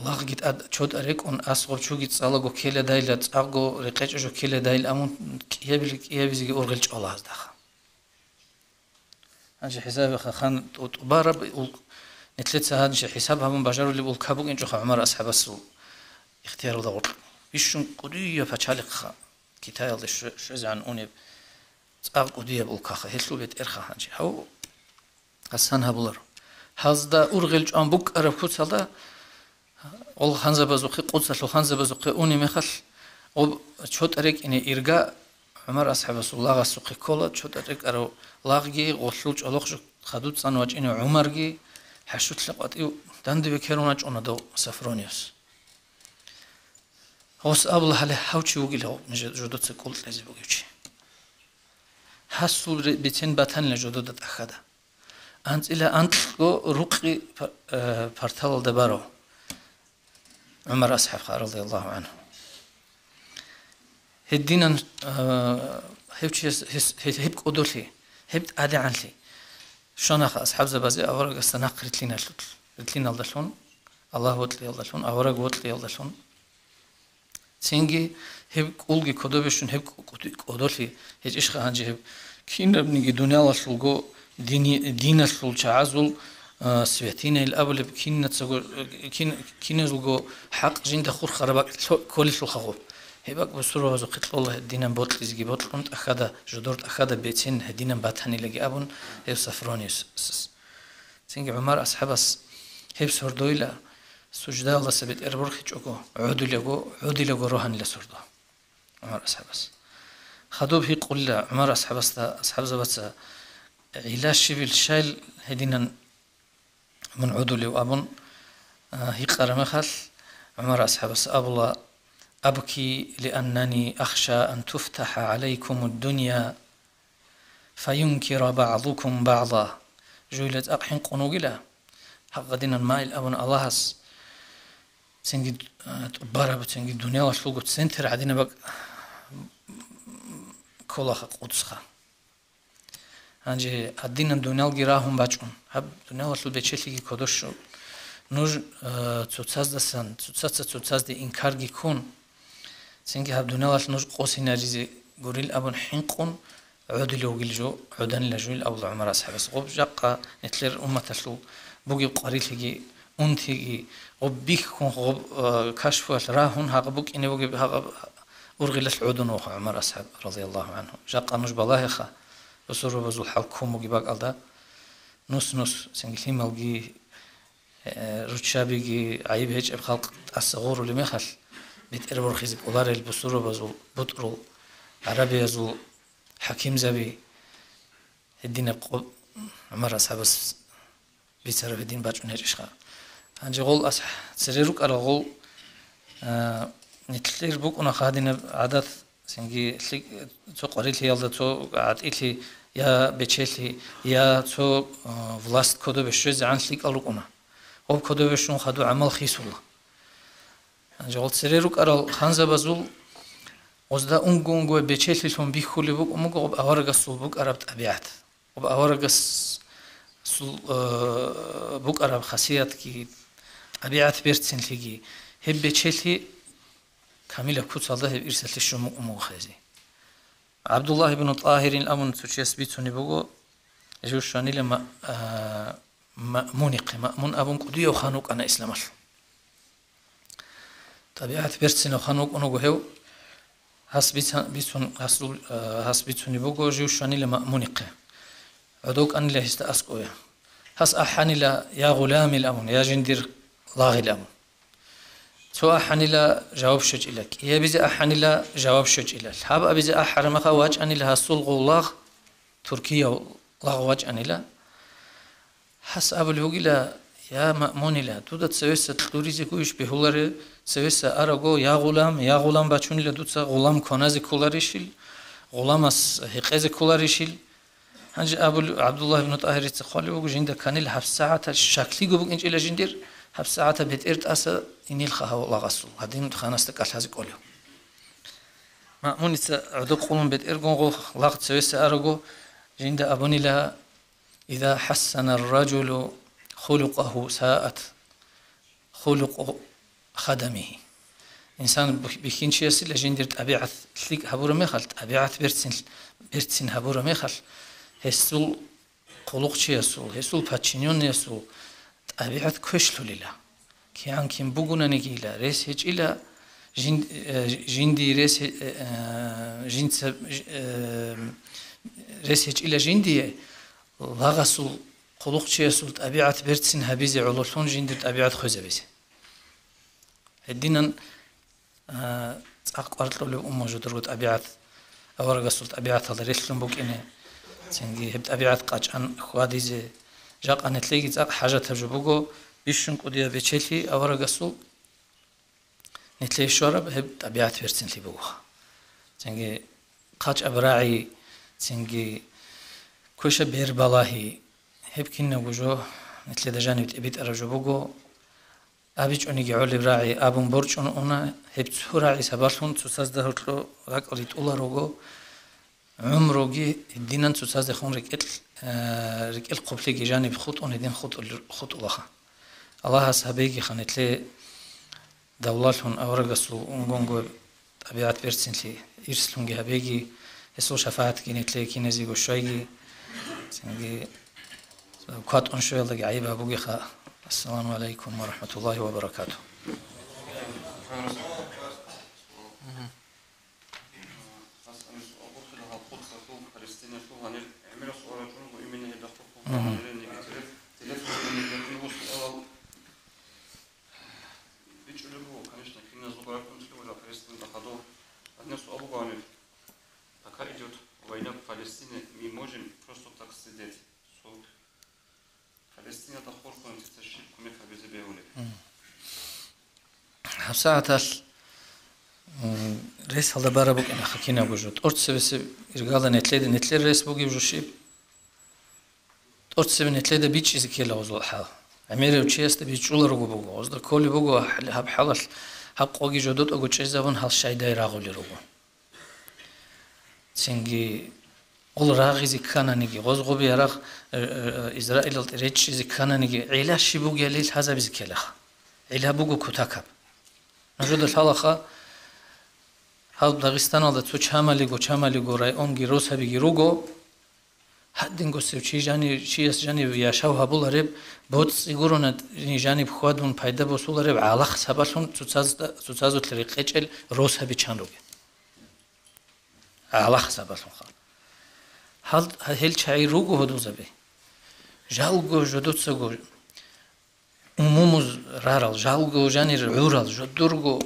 лагъги тӀад чотӀа рекӀун, ас гъов чуги цӀалаго ккеладайила, цӀакъго рекъечӀо жо ккеладайила, амун кӀиябили кӀиябизеги ургъел чӀола гьаздаха. Гьанже хӀисабиха хан тӀу-, тӀубараб улк-, нилъеца гьанже хӀисаб гьабун бажарулеб улка букӀинчӀоха ГӀумар асхӀабасул ихтияралда гъоркь. Бищун кӀудияб пачалихъха, Китаялде щве-, щвезегӀан унеб цӀакъ кӀудияб улкаха, гьелъул бетӀерха гьанже. Гьав, гьасан гьабуларо. Гьазда ургъел чӀван букӀараб куцалда, Гъол ханзабазухъе, Къудсалъул ханзабазухъе унеб мехалъ, гъоб чотӀа рекӀине ирга ГӀумар асхӀабасул лагъасухъе ккола, чотӀа рекӀарав лагъги, гъолъул чӀолохъ жо хадуцӀцӀан вачӀинев ГӀумарги, хӀашулъа къватӀив данде бекерун вачӀуна дов Софрониус. Гъос абула гьале гьав чи вугила гъоб нижер жодоца кӀул кьезе бугев чи. Гьасул ре-, бицен батанила жодода тӀахьада. АнцӀила анкьго рукъи пар-, э, парталалда барав ГӀумар асхӀабха, радияллагьу гӀангьу. Гьединан, э, гьев чияс гьес-, гьеб, гьеб кӀодолъи, гьеб тӀадегӀанлъи щванаха асхӀабзабазе аварагасда нахъ рилълъиналъул-, рилълъиналдалъун, Аллагь вокьиялдалъун, авараг вокьиялдалъун. Цинги гьеб кӀулги кодобе щун, гьеб кӀу-, кӀу-, кӀодолъи гьечӀищха гьанже гьеб? Кинабниги дуниялалъулго дини-, диналъул чагӀазул, а, святинайил абулеб кинацаго, кин-, киназулго хӀакъ жинда хурхараб бакӀ лъо-, кколелъулха гъоб. Гьеб бакӀ бусурбабазухъе кьола гьединан бокьизеги бокьун, тӀахьада, жодор тӀахьада бецин гьединан батанилаги абун, гьев Софрониус. Цинги ГӀумар асхӀабас гьеб сордойила суждаялдаса бетӀер борхичӀого, гӀодилаго, гӀодилаго рогьанила сордо ГӀумар асхӀабас. Хадуб гьикъулила ГӀумар асхӀабасда асхӀабзабаца, гӀила щибил щайил гьединан мун гӀодулев абун, а, гьикъараб мехалъ, ГӀумар асхӀабас абула: «Абки, лианнани ахша ан туфтаха гӀалайкумуд дунья, фаюнкира багӀдукум багӀда». Жуйла цӀакъ хӀинкъун вугила, гьагъадинан майил абун Аллагьас, цинги, а, тӀубараб, цинги дуниялалъулго центр гӀадинаб бакӀ кколаха Къудсха. Гьанже гьадинан дуниялги рагьун бачӀун, гьаб дуниялалъул бечелъиги кодо щун, нуж, а, цоцаздасан, цоцаца цоцазде инкарги ккун, цинги гьаб дуниялалъ нуж къосинаризе гурил абун хӀинкъун, гӀодилев вугил жо, гӀоданила жугьил абула ГӀумар асхӀабас. Гъоб жакъа нилъер умматалъул бугеб къварилъиги, унтиги, гъоб бихьун, гъоб, а, кашфуялъ рагьун, гьагъаб букӀине бугеб, гьагъаб ургъилалъ гӀодун вуха ГӀумар асхӀаб, радияллагьу гӀангьу. Жакъа нуж балагьеха, бусурбабазул хӀал ккун бугеб бакӀалда, нус-нус, цинги лъималги, э, руччабиги, гӀайиб гьечӀеб халкъ тӀаса гъурулеб мехалъ, бетӀер борхизе кӀоларел бусурбабазул бутӀрул, гӀарабиязул хӀакимзаби, гьединаб къо-, ГӀумар асхӀабас бицараб гьедин бачӀун гьечӀищха? Гьанже гъол ас-, цере рукӀарал гъол А, нилъер букӀуна гьадинаб гӀадат, цинги лъи-, цо къварилъиялда цо гӀатӀилъи, я бечелъи, я цо, а, власть кодобе щвезегӀан лъикӀал рукӀуна. Гъоб кодобе щун хадуб гӀамал хисула. Гьанже гъол цере рукӀарал ханзабазул гъозда унго-унгояб бечелъилъун бихьулеб букӀун буго гъоб аварагасул букӀараб тӀабигӀат. Гъоб аварагасул, э, букӀараб хасиятги, тӀабигӀат берцинлъиги, гьеб бечелъи камилаб куцалда гьеб ирсалъе щун букӀун буго хези. ГӀабдуллагь ибн ТӀагьирин абун цо чияс бицунеб буго, жив щванила ма-, а, Маъмунихъе. Маъмун абун кӀудияв хан вукӀана исламалъ. ТӀабигӀат берцинав хан вукӀун вуго гьев. Гьас бица-, бицун, гьасул, а, гьас бицунеб буго жив щванила Маъмунихъе. ГӀодов кӀанила гьесда аскӀове. Гьас ахӀанила: «Я гъуламил», – абун, «Я жиндир лагъил», – абун. Цо ахӀанила, жаваб щвечӀила, кӀиабизе ахӀанила, жаваб щвечӀила, лъабабизе ахӀараб мехалъ вачӀанила гьасул гъов лагъ, туркияв лагъ вачӀанила. Гьас абулеб бугила: «Я Маъмунила, дуда цевеса кьуризе гуйищ бегьуларе, цевеса араго, я гъулам, я гъулам бачунила дуца, гъулам кваназе кколарищил, гъуламас гьекъезе кколарищил?» Гьанже абулеб, ГӀабдуллагь ибн ТӀагьирица хъвалеб буго, жинда кканил гьабсагӀаталъ щаклъиго букӀинчӀила жиндир, гьабсагӀаталъ бетӀер тӀаса инилха гьав лагъасул, гьадин ханасда кӀалъазе кколев. Маъмуница гӀодов къулун бетӀергун гъов лагъ цевеса араго, жинда абунила: «Иза хӀассана ар-ражулу хулукъагьу саат хулукъу хадамигьи». Инсан бихьинчиясила жиндир тӀабигӀат лъикӀ гьабураб мехалъ, тӀабигӀат берцин, берцин гьабураб мехалъ, гьесул хъулухъчиясул, гьесул подчинённыйясул тӀабигӀат квешлъулила. КигӀан кин бугунанигила, рес гьечӀила жин-, э, жиндие рес гье-, э, э, жинца, ж-, э, рес гьечӀила жиндие, лагъасул, хъулухъчиясул тӀабигӀат берцин гьабизе гӀололъун жиндир тӀабигӀат хвезабизе. Гьединан, а, цӀакъ кӀвар кьолеб умма жо дурго тӀабигӀат, аварагасул тӀабигӀаталда релълъун букӀине, цинги гьеб тӀабигӀат къачӀан хьвадизе. Жакъа нилъеги цӀакъ хӀажатаб жо буго, бищун кӀудияб бечелъи аварагасул нилъее щвараб гьеб тӀабигӀат берцинлъи буго. Цинги хъачӀаб рагӀи, цинги квешаб бер балагьи, гьеб кинабго жо нилъеда жаниб тӀибитӀараб жо буго. АбичӀониги гӀолеб рагӀи абун борчӀун уна, гьеб цо рагӀи сабаблъун цоцазда гьоркьо ракӀал ритӀуларуго, гӀумруги гьединан цоцаздехун рекӀел, э, рекӀел хъублъиги жаниб хутӀун гьедин хутӀул-, хутӀулаха. Аллагьас гьабегиха нилъее давлалъун аварагасул унгонгояб тӀабигӀат берцинлъи ирслъунги гьабеги, гьесул шафагӀатги нилъее киназего щвайги, цинги кватӀун щвеялдаги гӀайиб гьабугеха. Ассаламу гӀалайкум ва рахӀматуллагьи ва баракатугь. Мгм. БичӀчӀулеб буго, конечно, киназул ракӀунлъи ва Палестиналда хадур. Гьанир суал буго гьанир. Пока идёт война в Палестине, мы можем просто так сидеть? Цо Палестиналда хурхун дица щиб кумек гьабизе бегьулеб? Мгм. ГьабсагӀаталъ, м, ресалда бараб букӀинаха кинабго жо. ТӀоцебесеб иргалда нилъеда, нилъер рес бугеб жо щиб? ТӀоцебе нилъеда бичӀчӀизе ккела гъозул хӀал. ГӀемерав чиясда бичӀчӀуларого буго. Гъозда кколеб буго гьаб хӀалалъ, гьаб къоги жодотӀаго чӀезабун, гьал щайдай рагъулел руго. Цинги гъол рагъизе ккананиги, гъоз гъоби ярагъ, э, э, Израилалде речӀчӀизе ккананиги, гӀилла щиб бугелил лъазабизе ккелаха. ГӀилла буго кутакаб. Нужеда лъалаха, гьал Дагъистаналда цо чамалиго, чамалиго районги росабиги руго, гьадинго цев чи жани-, чияс жанив яшав гьабулареб, боцӀи гурони жаниб хьвадун пайда босулареб гӀалахъ сабаблъун цоцазда-, цоцазулъ рекъечӀел росаби чан ругел. ГӀалахъ сабаблъунха. Гьал-, гьел чагӀи руго гьудулзаби. Жалго жодоцаго умумуз рарал, жалго жанир гӀурал, жодорго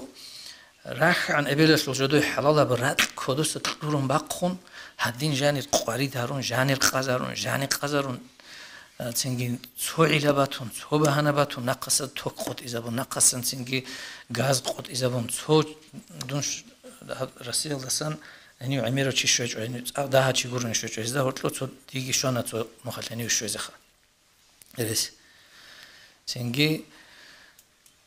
рахьгӀан эбелалъул жодой хӀалалаб ракь кодоса кьурун бахъун, гьадин жанир къварид гьарун, жанир къазарун, жани къазарун, А, цинги цо гӀилла батун, цо багьана батун, нахъаса ток къотӀизабун, нахъасан цинги газ къотӀизабун, цо дун ш-, гьаб-, Россиялдасан гьенив гӀемерав чи щвечӀо, гьенив цӀакъ дагьав чи гурони щвечӀо, гьезда гьоркьо цо диги щвана цо нухалъ гьенив щвезеха. Гьерес. Цинги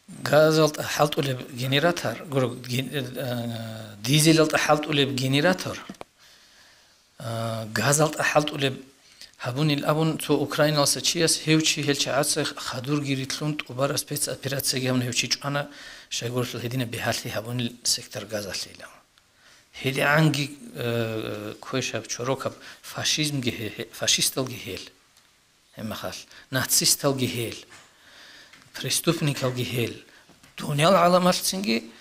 газалда хӀалтӀулеб генератор, гуро, ген-, э, дизелалда хӀалтӀулеб генератор, а, газалда хӀалтӀулеб гьабунил абун, цо Украиналъа чияс, гьев чи гьел чагӀаца хадурги рилълъун тӀубараб спецоперацияги гьабун, гьев чи чӀвана, щайгурелъул гьединаб бигьалъи гьабунил сектор газалъе илан. ГьедигӀанги, э, квешаб, чорокаб фашизмги гье-, гье-, фашисталги гьел. Гьебмехалъ нацисталги гьел, преступникалги гьел. Дуниял гӀаламалъцинги,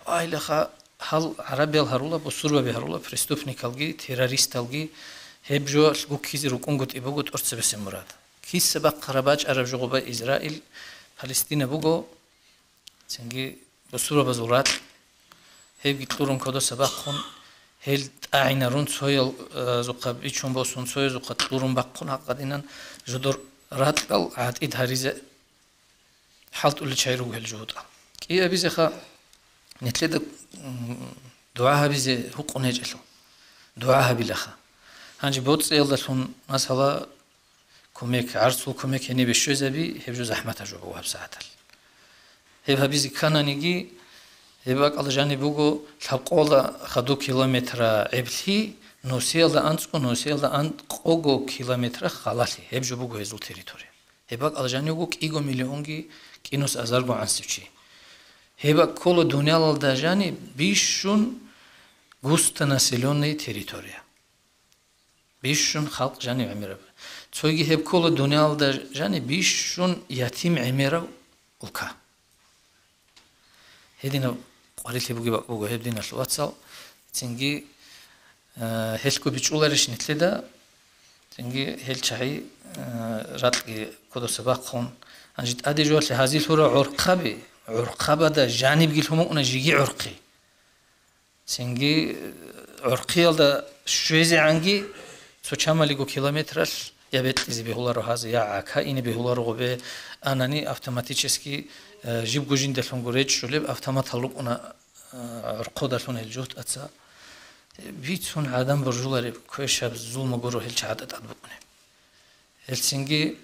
айлаха, гьал гӀарабиял гьарула, бусурбаби гьарула, преступникалги, террористалги, гьеб жоялъ гуккизе рукӀунгутӀи буго тӀоцебесеб мурад. Киса бахъараб бачӀараб жо гъоба Израиль, Палестина буго, цинги бусурбабазул ракь, гьебги кьурун кодоса бахъун, гьел тӀагӀинарун цоял, э, зухъа бичун босун, цоязухъа кьурун бахъун гьакъадинан жодор ракьал гӀатӀид гьаризе хӀалтӀулел чагӀи руго гьел жугьутӀа. КӀиабизеха, нилъеда, м, дугӀа гьабизе гьукъун гьечӀелъул. ДугӀа гьабилаха. Гьанже боцӀиялдалъун, масала, кумек, гӀарцул кумек гьенибе щвезаби, гьеб жо захӀматаб жо буго гьабсагӀаталъ. Гьеб гьабизе ккананиги, гьеб бакӀалда жаниб буго лъабкъоялда хадуб километра гӀеблъи, нусиялда анцӀго, нусиялда анкьго километра халалъи, гьеб жо буго гьезул территория. Гьеб бакӀалда жаниб буго кӀиго миллионги кӀинус азарго гӀансив чи. Гьеб ккола дуниялалда жаниб бищун густонаселённый территория. Бищун халкъ жанив гӀемераб. Цойги гьеб ккола дуниялда жанив бищун ятим гӀемерав улка. Гьединаб къварилъи бугеб буго гьеб, диналъул вацал, цинги, э, гьелъго бичӀчӀуларищ нилъеда, цинги гьел чагӀи, э, ракьги кодоса бахъун, гьанже тӀаде жоялъе гьазилъура гӀурхъаби, гӀурхъабада жанибги лъумукъна жеги гӀурхъи. Цинги, э, гӀурхъиялда щвезегӀанги цо чамалиго километралъ я бекьизе бегьуларо гьазе, я гӀака ине бегьуларо гъобе, анани автоматически, э, жибго жиндалъунго речӀчӀулеб автоматал рукӀуна, э, гӀурхъудалъун гьел жугьутӀаца. Бицун гӀадан буржулареб квешаб зулму гуро гьел чагӀазда тӀад букӀунеб. Гьелцинги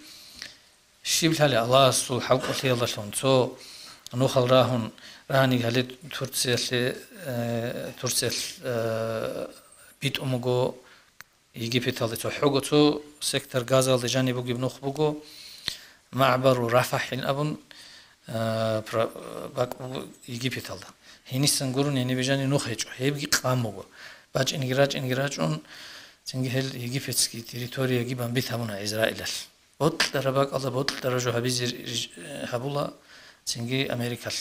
щиб лъали Аллагьасул хӀалкӀолъиялдалъун цо нухал рагьун, рагьаниги гьале Турциялъе, э, Турциялъ, э, битӀун буго, Египеталде цохӀого цо сектор Газалде жаниб бугеб нух буго, МагӀбару Рафахьин абун, э, про-, бакӀ буго Египеталда. Гьенисан гурун гьенибе жаниб нух гьечӀо, гьебги къан буго. БачӀинги рачӀинги рачӀун, цинги гьел египетский территорияги бомбит гьабуна Израилалъ. Бокьараб бакӀалда бокьараб жо гьабизе риж-, гьабула, цинги Америкалъ,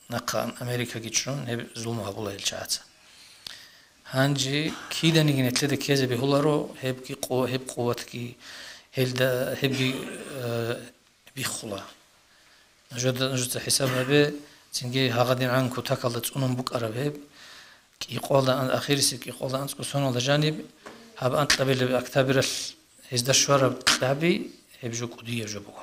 нахъа Америкаги чӀун, гьеб зулму гьабула гьел чагӀаца. Гьанже киданиги нилъеда ккезе бегьуларо, гьебги къо-, гьеб къуватги, гьелда, гьебги, э, биххула. Нужеда, нужеца хӀисаб гьабе, цинги гьагъадин гӀан кутакалда цӀунун букӀараб гьеб, кӀикъоялда ан-, ахирисеб кӀикъоялда анцӀго соналда жаниб, гьаб анкьабилеб октябралъ гьезда щвараб кьаби гьеб жо кӀудияб жо буго.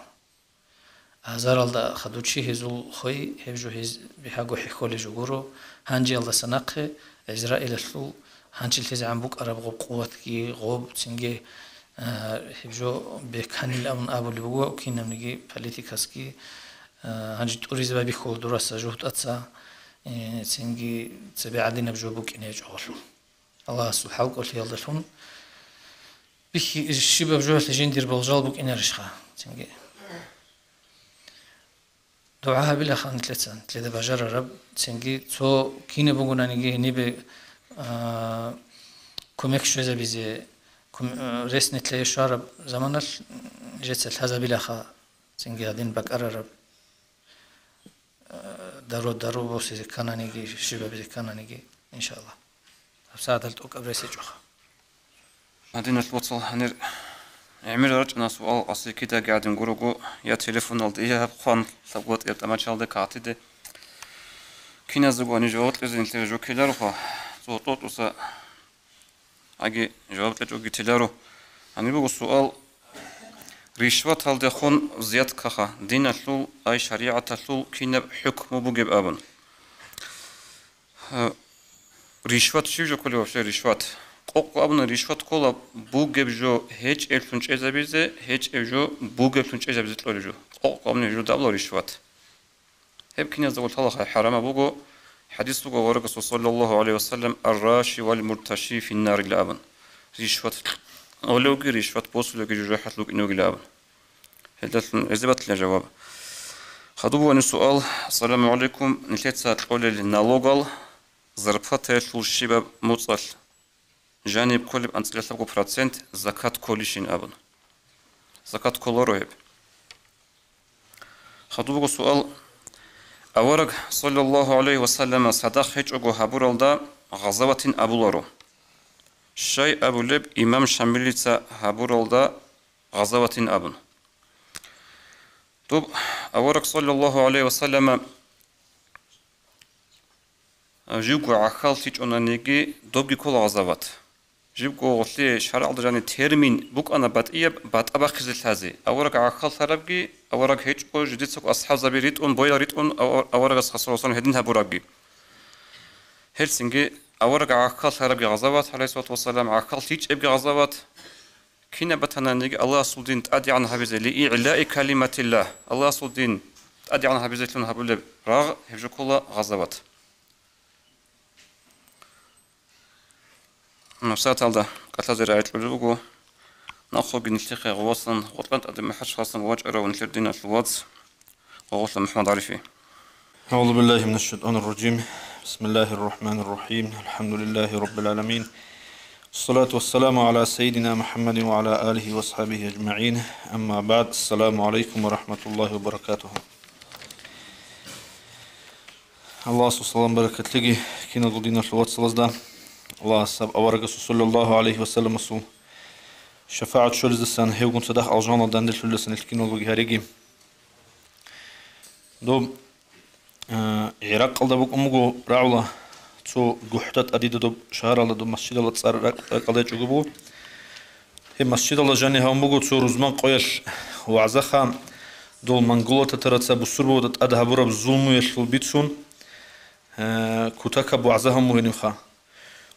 Азаралда хадув чи гьезул хвей гьеб жо гьез бихьаго хӀехьолеб жо гуро, гьанжеялдаса нахъе Израилалъул гьанчил лъезегӀан букӀараб гъоб къуватги, гъоб цинги, а, гьеб жо беканил абун абулеб буго кинабниги политикасги, а, гьанже тӀуризе байбихьула дураса жугьутӀаца, э, цинги цебе гӀадинаб жо букӀине гьечӀо гъолъул. Аллагьасул хӀалкӀолъиялдалъун бихьи-, щибаб жоялъе жиндир болжал букӀинарищха? Цинги дугӀа гьабилаха нилъеца, нилъеда бажарараб, цинги цо кинаб бугонаниги гьенибе, а, кумек щвезабизе, кум-, а, рес нилъее щвараб заманалъ жеца лъазабилаха, цинги гьадин бакӀарараб. Э, дару, дару босизе ккананиги, щибабизе ккананиги, иншаллагь. ГьабсагӀаталъ тӀокӀаб рес гьечӀоха. Гьадинал вацал гьанир гӀемер рачӀана суал, къаси кидаги гӀадин гурого, я телефоналде, я гьаб хъван лъабгъватӀияб тӀамачалде кагътиде. Киназего гьанир жаваб кьезе нилъер жо ккелароха, цо тӀотӀуса Аги жаваб кьечӀоги теларо. Гьаниб буго суал. Ришваталдехун взяткаха диналъул, ай шаригӀаталъул кинаб хӀукму бугеб абун. Гьа, ришват щив жо кколев вообще ришват? Къокъ абуна ришват ккола бугеб жо гьечӀеблъун чӀезабизе, гьечӀеб жо бугеблъун чӀезабизе кьолеб жо. Къокъ абуна жо дабла ришват. Гьеб киназда гъолъалахъай хӀарамаб буго, хӀадис буго аварагасул саллаллагьу гӀалайгьи ва саллам: «Ар-раши вал мурташи финнарила», – абун. Ришват кьолевги, ришват босулевги жужахӀалъ вукӀине вугила абун. Гьелдалъун гӀезабатила жаваб. Хадуб вани суал: «Ассаламу гӀалайкум, нилъеца кьолел налогал зарплатаялъул щибаб муцӀалъ жаниб кколеб анцӀила лъабго процент закат кколищин?» – абун. Закат кколаро гьеб. Хадубго суал: авараг, саллаллагьу гӀалайгьи ва саллама, садахъ гьечӀого гьабуралда гъазаватин абуларо. Щай абулеб имам Шамилица гьабуралда гъазаватин абун? Доб авараг, саллаллагьу гӀалайгьи ва саллама, живго гӀахьаллъичӀонаниги, добги ккола гъазават. Живго гъолъие шаргӀалда жаниб термин букӀана батӀияб батӀа бахъизе лъазе. Авараг гӀахьаллъарабги, авараг гьечӀого, жидецаго асхӀабзаби ритӀун, боял ритӀун, ава-, аварагас, саллаллагьу гӀалайгьи ва саллам, гьедин гьабурабги. Гьелцинги авараг гӀахьаллъарабги гъазават, гӀалайгьиссалату вассалам, гӀахьаллъичӀебги гъазават. Кинаб батананиги Аллагьасул дин тӀадегӀан гьабизе, лиигӀлаи калиматиллагь, Аллагьасул дин тӀадегӀан гьабизелъун гьабулеб рагъ, гьеб жо ккола гъазават. Нусаталда кӀалъазе рагӀи кьулеб буго, нахъоги нилъехъе гъувасан, гъоркьан тӀаде МахӀачхъаласан вачӀарав нилъер диналъул вац, гъогъолъа МухӀаммад ГӀарифи. أعوذ بالله من الشيطان الرجيم. بسم الله الرحمن الرحيم. الحمد لله رب العالمين. الصلاة والسلام على سيدنا محمد وعلى آله وأصحابه أجمعين. أما بعد. السلام عليكم ورحمة الله وبركاته. Аллагьасул салам-баракатлъиги киналго диналъул вацалазда. Аллагьас гьаб аварагасул саллаллагьу гӀалайгьи ва салламасул шафагӀат щолездасан, гьевгун цадахъ алжаналда данделъулелдасан нилъ киналгоги гьареги. Доб, э, ГӀиракъалда букӀун буго рагӀула цо гухӀда тӀадида доб шагьаралда доб масжидалда цӀар ракӀ-, ракӀалда гьечӀого буго. Гьеб масжидалда жаниб гьавун буго цо рузман къоялъ вагӀзаха, дол монголо-татараца бусурбабазда тӀад гьабураб зулмуялъул бицун, э, кутакаб вагӀза гьавун бугинебха.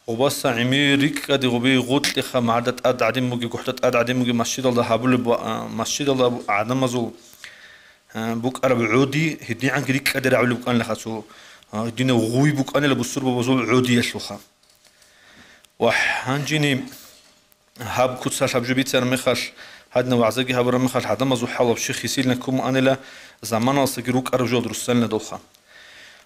Гъубаса гӀемер рикӀкӀаде гъубей гъоркьеха магӀарда тӀад гӀадин буги, гухӀда тӀад гӀадин буги масжидалда гьабулеб ва, а, масжидалда абу-, гӀадамазул, а, букӀараб гӀоди гьедигӀанги рикӀкӀаде рагӀулеб букӀанилаха цо, а, гьединав гъуй букӀанила бусурбабазул гӀодиялъулха. Ва гьанжини гьаб куцалъ гьаб жо бицараб мехалъ, гьадинаб вагӀзаги гьабураб мехалъ, гӀадамазул хӀал вообще хисилна ккун анила, заманалсаги рукӀараб жо русалина долха.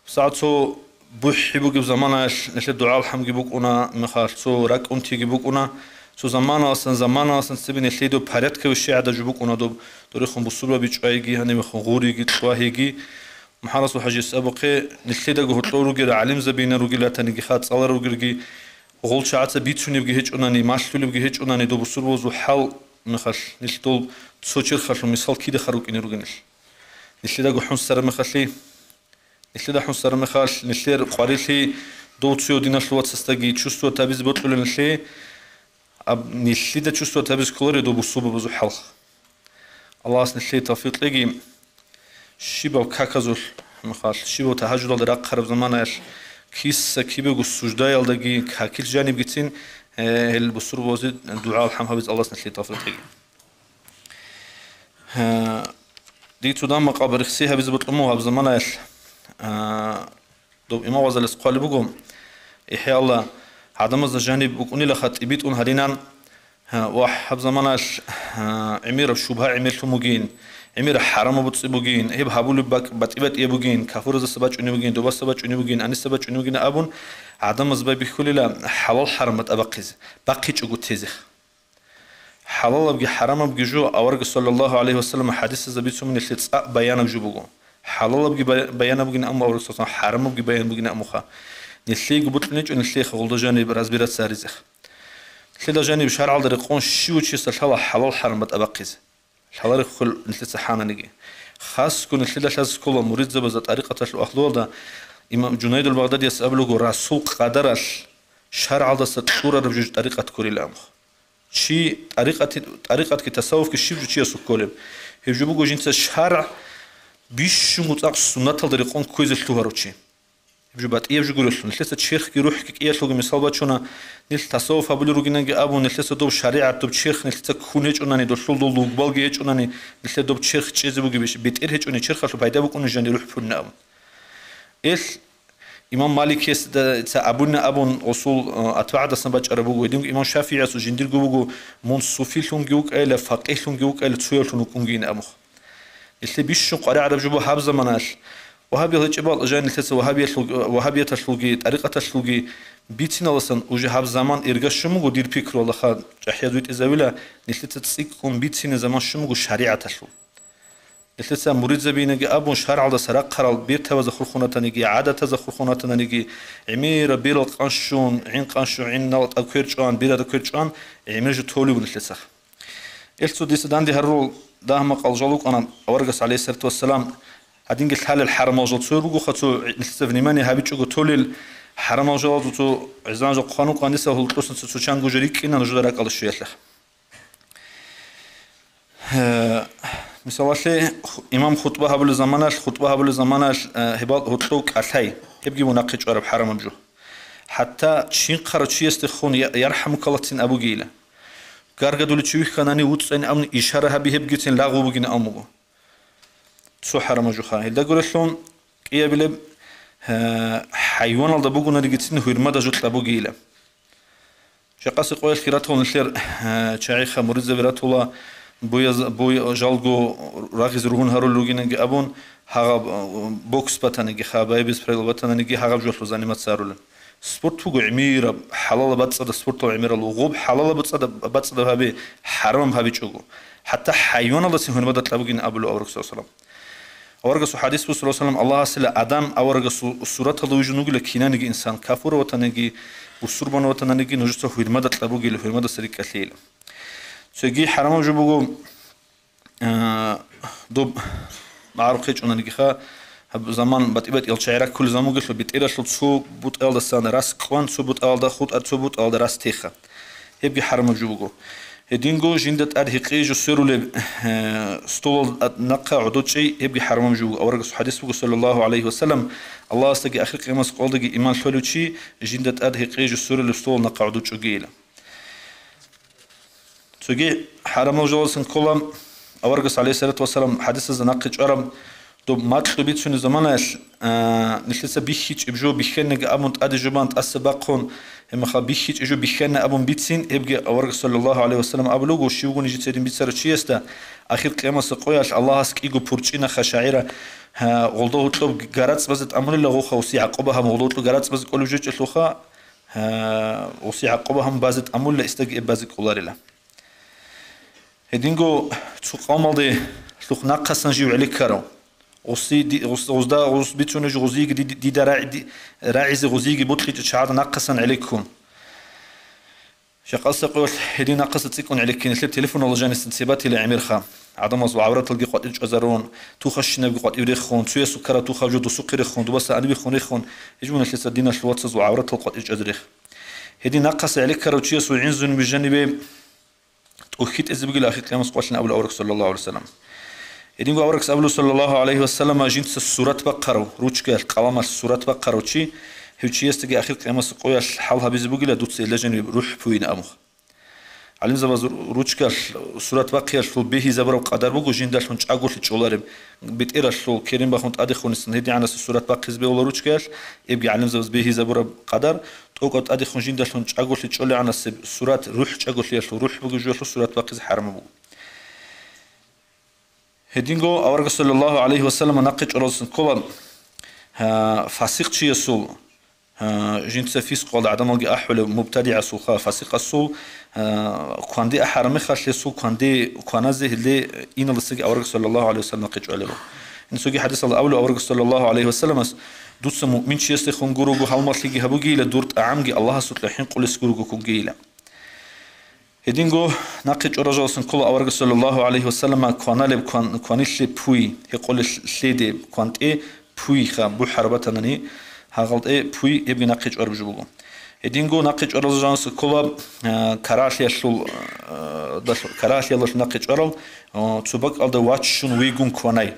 СагӀат цо бухӀи бугеб заманаялъ нилъер дугӀа-алхӀамги букӀуна мехалъ, цо ракӀунтиги букӀуна, цо заманаласан, заманаласан цебе нилъее доб порядковый щиб гӀадаб жо букӀуна доб, дорехун бусурбаби чӀвайги, гьанибехун гъуриги, кьвагьиги. МухӀарасул хӀажияс абухъе, нилъедаго гьоркьор ругел гӀалимзабина ругел ратаниги ха цӀалара ругелги, гъол чагӀаца бицунебги гьечӀунани, малъулебги гьечӀунани доб бусурбабазул хӀал мехалъ, нилъ дол цо черхалъул мисал кидаха рукӀине ругел нилъ. Нилъедаго хӀунсараб мехалъи, нилъеда хӀунсараб мехалъ, нилъер къварилъи дов цояв диналъул вацасдаги чувствовать гьабизе бокьулел нилъее, аб-, нилъеда чувствовать гьабизе кколарел доб бусурбабазул хӀалха. Аллагьас нилъее тавфикъ кьеги, щибаб каказулъ мехалъ, щибаб тагьажудалда рахъараб заманаялъ, киса-кибего суждаялдаги какил жанибгицин, э, гьел бусурбабазе дугӀа-алхӀам гьабизе Аллагьас нилъее тавфикъ кьеги. Э, Дие цо дагьаб макъаб рехси гьабизе бокьун буго гьаб заманаялъ. А, доб имам Гъазалияс хъвалеб буго, ИхӀяалда гӀадамазда жаниб букӀунилаха тӀибитӀун гьаринан, а, ва гьаб заманаялъ, а, гӀемераб шубгьа гӀемерлъун бугин, гӀемераб хӀарамаб буцӀи бугин, гьеб гьабулеб бакӀ батӀи-батӀияб бугин, кафуразаса бачӀунеб бугин, добаса бачӀунеб бугин, аниса бачӀунеб бугин абун, гӀадамаз байбихьулила хӀалал-хӀарам батӀа бахъизе, бахъичӀого тезе. ХӀалалабги хӀарамабги жо авараг саллаллагьу гӀалайгьи ва саллам хӀадисазда бицун нилъее цӀакъ баянаб жо буго. ХӀалалабги бая-, баян бугин амма авараг саллаллагьу гӀалайгьи ва саллам хӀарамабги баян бугин аммуха. Нилъеего бокьун гьечӀо нилъее гъолда жаниб разбираться гьаризеха. Нилъеда жаниб шаргӀалда рекъон щив чиясда лъала хӀалал-хӀарам батӀа бахъизе. Лъаларехъул нилъеца хӀананиги. Хасго нилъеда лъазе ккола муридзабазда, тӀарикъаталъул агьлуялда имам Жунайдул Багъдадияс абулего, Расул къадаралъ шаргӀалдаса кьурараб жо тӀарикъат ккурила амха. чи тӀарикъати-, тӀарикъатги тасаввуфги щиб жо чиясухъ кколеб. Гьеб жо буго жинца шаргӀ бищунго цӀакъ суннаталда рекъон кквезе лъугьарав чи. Гьеб жо батӀияб жо гурелъул, нилъеца черхги рухӀги кӀиялъулги мисал бачуна, нилъ тасаввуф гьабулел ругинанги абун, нилъеца доб шаригӀат, доб черх нилъеца ккун гьечӀунани, долъул дол лугбалги гьечӀунани, нилъер доб черх чӀезе бугебищ, бетӀер гьечӀони черхалъул пайда букӀуни жани рухӀ пулин абун. Эл имам Маликица абуна абун гъосул, э, атбагӀдасан бачӀараб буго, гьединго имам ШафигӀиясул жиндирго буго, мун суфилъунги вукӀайила, факъигьлъунги вукӀайила, цоявлъун вукӀунгийин абун. Нилъе бищун къваригӀараб жо буго гьаб заманалъ. Вагьабиял гьечӀеб бакӀ жай нилъеца вагьабиялъул-, вагьабияталъулги, тӀарикъаталъулги бициналдасан уже гьаб заман ирга щун буго дир пикруялда ха чӀахӀияз витӀизавила, нилъеца цӀикӀкӀун бицине заман щун буго шаригӀаталъул. Нилъеца муридзабинаги абун, шаргӀалдаса рахъарал бертабазда хурхун ратаниги, гӀадатазда хурхун ратаниги, гӀемераб берал къанщун, гӀин къанщун, гӀинал тӀад квер чӀван, берада квер чӀван, гӀемер жо толеб нилъецаха. Ил цо дица данде гьарурал дагьа-макъал жал рукӀана, аварагас, гӀалейхиссалату вассалам, гьадинги лъалел хӀарамал жал цо ругоха, цо нилъеца внимание гьабичӀого толел хӀарамал жалазул цо гӀезегӀан жал хъван рукӀана, дица гьул тӀосан цо, цо чанго жо рикӀкӀина нужеда ракӀалда щвеялъе. Э, мисалалъе, ху-, имам хутӀба гьабулел заманалъ, хутӀба гьабулел заманалъ, э, гьебал гьоркьов кӀалъай, гьебги мун нахъе чӀвараб хӀарамаб жо. ХӀатта чинхъарав чиясдехун я-, «Ярхамукаллахцин» абугейила. Гаргадулев чи вихьанани вуцӀцӀайин абун ишара гьаби, гьебгицин лагъу бугин абун буго. Цо хӀарамаб жоха. Гьелда гурелъул кӀиабилеб, э, хӀайваналда бугунаригицин гьурмада жо кьабугейила. Жакъасе къоялъги ратула нилъер, э, чагӀиха муридзаби ратула, буяз-, буй жалго рагъизе ругьун гьарулел ругинанги абун, гьагъаб, э, бокс батаниги, ха, боебиз правила батананиги гьагъаб жолъу заниматься гьарулел. Спорт буго гӀемераб, хӀалалаб бацӀцӀадаб спортал гӀемерал вугъуб, хӀалалаб бацӀцӀадаб, бацӀцӀадаб гьабе, хӀарамаб гьабичӀого. ХӀатта хӀайваналдацин гьурмада кьабугин абулев авараг саллаллагьу гӀалайгьи ва саллам. Аварагасул хӀадис буго, саллаллагьу гӀалайгьи ва саллам, Аллагьасила Адам аварагасул сураталда вижун вугила кинаниги инсан, кафур ватаниги, бусурбан ватананиги нужеца гьурмада кьабугила, гьурмадаса рикӀкӀалъейила. Цоги хӀарамаб жо буго, а, доб магӀарухъ гьечӀонанигиха, гьаб заман батӀи-батӀиял чагӀи раккулел заман бугелъул, бетӀералъул цо бутӀаялдасан рас кьван, цо бутӀаялда хутӀа, цо бутӀаялда рас теха. Гьебги хӀарамаб жо буго. Гьединго жинда тӀад гьекъей жо сверулеб, э, столал нахъа гӀодочӀей, гьебги хӀарамаб жо буго. Аварагасул хӀадис буго, саллаллагьу гӀалайгьи ва саллам, Аллагьасдаги ахир къиямас къолдаги иман лъолев чи жинда тӀад гьекъей жо сверулеб столал нахъа гӀодочӀогейила. Цоги хӀарамал жаласан ккола, аварагас, гӀалайгьиссалату вассалам, хӀадисазда нахъе чӀвараб, доб макьу бицунеб заманаялъ, а, нилъеца бихьичӀеб жо бихьенеги абун тӀаде жубан тӀаса бахъун, гьебмехалъ бихьичӀеб жо бихьене абун бицин, гьебги аварагас, саллаллагьу гӀалайгьи ва саллам, абулеб буго, щивгони жица гьедин бицарав чиясда, ахир къиямасеб къоялъ Аллагьас кӀиго пурчӀинаха шагӀира, а, гъолда гьоркьоб гарацӀ базе тӀамулила гъоха, гъосие гӀакъуба гьабун, гъолда гьоркьоб гарацӀ базе кӀолеб жо гьечӀелъулха, гьа, гъосие гӀакъуба гьабун базе тӀамулила, гьесдаги эб базе кӀоларила. Гьединго цо къавмалде лъухъ нахъасан жив гӀенеккарав. Гъуси ди-, гъус-, гъузда, гъус бицунеб жо гъузиеги ди-, ди-, дида рагӀи-, ди-, рагӀизе гъузиеги бокьичӀеб чагӀазда нахъасан гӀенеккун. Жакъасда къоялъ гьедин нахъаса цӀикӀкӀун гӀенеккиналъеб телефонал жанисан цебатила гӀемерха. ГӀадамазул гӀавраталги къватӀир чӀвазарун, тухащинабги къватӀив рехун, цуясул ккараб тухаб жо досухъе рехун, дубаса гьаниб биххун рехун, гьечӀ мун нилъеца диналъул вацазул гӀавратал къватӀир чӀвазе рехун. Гьедин нахъаса гӀенеккарав чиясул гӀинзун бижанибе тӀухьитӀизе бугила ахир къиямас къвалъин абула авараг, саллаллагьу гӀалайгьи ва саллам. Гьединго аварагас абула, саллаллагьу гӀалайгьи ва саллама, жинца сурат бахъарав, ручкаялъ, къаламалъ сурат бахъарав чи, гьев чиясдаги ахир къиямас къоялъ хӀал гьабизе бугила дуца гьелда жаниб рухӀ пуйин абун. ГӀалимзабаз ру-, ручкаялъ сурат бахъиялъул бегьизабураб къадар буго жиндалъун чӀаголъи чӀолареб. БетӀералъул керен бахун тӀадехунисин гьедигӀанасда сурат бахъизе бегьула ручкаялъ, эбги гӀалимзабаз бегьизабураб къадар, тӀокӀаб тӀадехун жиндалъун чӀаголъи чӀолегӀанасеб сурат рухӀ чӀаголъиялъул, рухӀ бугеб жоялъул сурат бахъизе хӀарамаб буго. Гьединго аварагас, саллаллагьу гӀалайгьи ва саллама, нахъе чӀваразулъун ккола, гьа, фасикъ чиясул, гьа, жинца фискъалда гӀадамалги ахӀулев мубтадигӀасулха, фасикъасул, гьа, кванде ахӀараб мехалъ гьесул кванде, кваназе гьелде иналдасаги авараг, саллаллагьу гӀалайгьи ва саллам, нахъе чӀвалеб. Инсуги хӀадисалда абулеб авараг, саллаллагьу гӀалайгьи ва салламас, дуца муъмин чиясдехун гурого гьалмагълъиги гьабугейила, дур тӀагӀамги Аллагьасукьа хӀинкъулес гурого ккугейила. Гьединго нахъе чӀваразулъун ккола авараг, саллаллагьу гӀалайгьи ва саллама, кваналеб кван-, кванилъе пуй, гьекъолеб лъеде квантӀе пуйха бухӀараб батанани, гьагъалтӀе пуй гьебги нахъе чӀвараб жо буго. Гьединго нахъе чӀварал жанаса ккола, а, карагьалъиялъул, а, далъ-, карагьалъиялдалъун нахъе чӀварал, а, цо бакӀалда ваччун вигун кванай.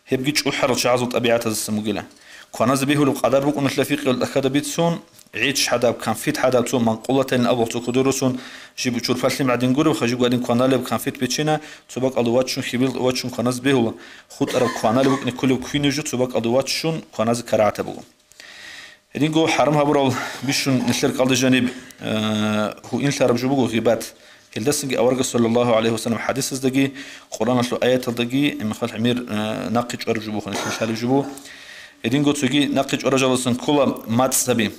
Гьебги чӀухӀарал чагӀазул тӀабигӀатаздасан бугила. Кваназе бегьулеб къадар букӀуналъа фикъиялда тӀахьада бицун, гӀеч гьадаб, конфет гьадаб, цо манкъулатайин абула цо кодоросун, жиб чурпалъи гӀадин гуребха, жиб гьадин кваналеб конфет биччана, цо бакӀалда ваччун, хьибил ваччун кваназе бегьула, хутӀараб кваналеб букӀине кколеб квине жо цо бакӀалда ваччун кваназе карагьатаб буго. Гьединго хӀарам гьабурал бищун нилъер кӀалда жаниб, э, гьуинлъараб жо буго гъибат. Гьелдасаги аварагас саллаллагьу гӀалайгьи вассалам хӀадисаздаги, Къуръаналъул аяталдаги гӀемерал гӀемер, э, нахъе чӀвараб жо буго, нилъер лъалеб жо буго. Гьединго цоги нахъе чӀвараб жаласан ккола мацӀ гьаби.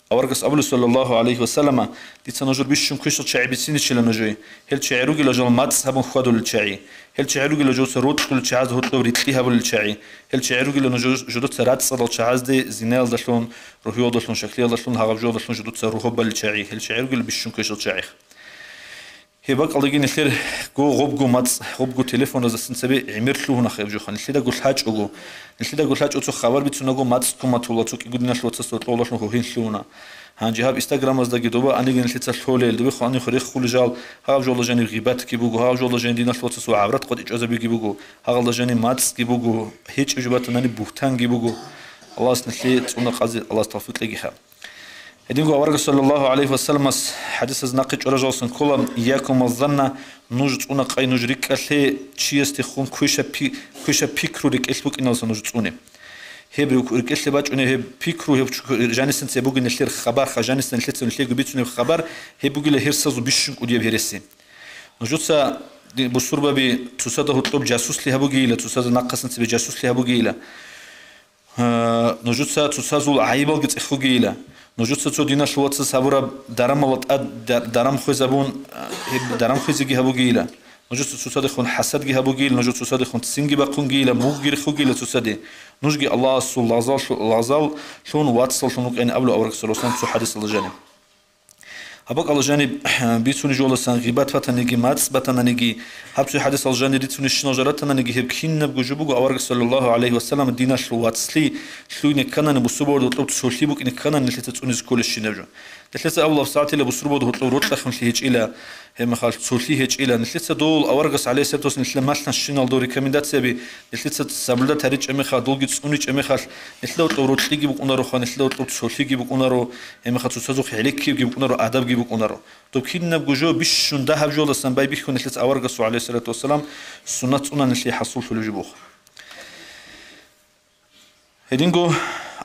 Аварагас абула саллаллагьу гӀалайгьи вассалама: «Дица нужер бищун квешал чагӀи бициничила нужее. Гьел чагӀи ругила жал мацӀ гьабун хьвадулел чагӀи. Гьел чагӀи ругила жуца рокьулел чагӀазда гьоркьоб рикьи гьабулел чагӀи. Гьел чагӀи ругила нуж-, жуца рацӀцӀадал чагӀазде зинаялдалъун, рогьуялдалъун, шаклиялдалъун, гьагъаб жоялдалъун жуца рогьоб балел чагӀи. Гьел чагӀи ругила бищун квешал чагӀи». Гьеб бакӀалдаги нилъер гъо-, гъобго мацӀ, гъобго телефоназдасан цебе гӀемер лъугьуна хъеб жоха. Нилъеда гулъ гьачӀого, нилъеда гулъ гьачӀо цо хабар бицунаго мацӀ куматула, цо кӀигудиналъ вацас вокьолалъун гьогьин лъугьуна. Гьанже гьаб Инстаграмаздаги доба аниги нилъеца лъолел, дубе хъвани хъвареххули жал, гьаб жола жаниб гъибатги буго, гьаб жола жаниб диналъ вацасул гӀаврат къватӀичӀвазабиги буго, гьагъалда жаниб мацӀги буго, гьечӀеб жо батанани бугьтанги буго. Аллагьас нилъее цӀуна къазе, Аллагьас тавфикъ кьегиха. Гьединго аварагас саллаллагьу гӀалайгьи вассаламас хӀадисаз нахъе чӀвара жалсан ккола: «Иякум ваззанна», нуж цӀуна къай, нуж рикӀкӀалъе, чиясдехун квеша пи-, квеша пикру рекӀелъ букӀиналса нуж цӀуне. Гьеб рукӀ-, рекӀелъе бачӀунеб гьеб пикру, гьеб чу-, жанисенца бугин нилъер хабар, ха жанисен нилъеца нилъего бицунеб хабар, гьеб бугила гьерсазул бищун кӀудияб гьереси. Нужеца, ди-, бусурбаби, цоцазда гьоркьоб жасуслъи гьабугейила, цоцазда нахъасан цебе жасуслъи гьабугейила. Э, нужеца цоцазул гӀайибалги цӀехугейила. Нужеца цо диналъул вацас гьабураб дарамала тӀад-, да-, дарам хвезабун, э, гьеб дарам хвезеги гьабугейила. Нужеца цоцадехун хӀасадги гьабугейила, нужеца цоцадехун ццинги бахъунгейила, мугъги рехугейила цоцаде. Нужги Аллагьасул лагъзал-, лагъзаллъун вацаллъун вукӀин абула авараг саллаллагьу гӀалайгьи вассалам цо хӀадисалда жаниб. Гьаб бакӀалда жаниб бицунеб жоласан гъибат батаниги, мацӀ батананиги, гьаб цо хӀадисалда жанир рицунищинал жо ратананиги, гьеб кинабго жо буго авараг саллаллагьу гӀалайгьи вассалам диналъул вацлъи лъугьине кканани, бусурбабазда гьоркьоб цолъи букӀине кканани, нилъеца цӀунизе кколеб щинаб жо. Нилъеца абулаб сагӀатила бусурбабазда гьоркьоб рокьахъунлъи гьечӀила, гьебмехалъ цолъи гьечӀила. Нилъеца дол аварагас гӀалайгьиссалату вассалам нилъеда малъан щинал дол рекомендацияби нилъеца соблюдать гьаричӀеб мехалъ, долги цӀуничӀеб мехалъ, нилъеда гьоркьоб рокьиги букӀунаро, нилъеда гьоркьоб цолъиги букӀунаро, гьебмехалъ цоцазухъ гӀенеккиябги букӀунаро, адабги букӀунаро. Доб кинабго жо бищун дагьаб жоласан байбихьун нилъеца аварагасул гӀалайгьиссалату вассалам суннат цӀунан нилъее хӀасуллъулеб жо буго. Гьединго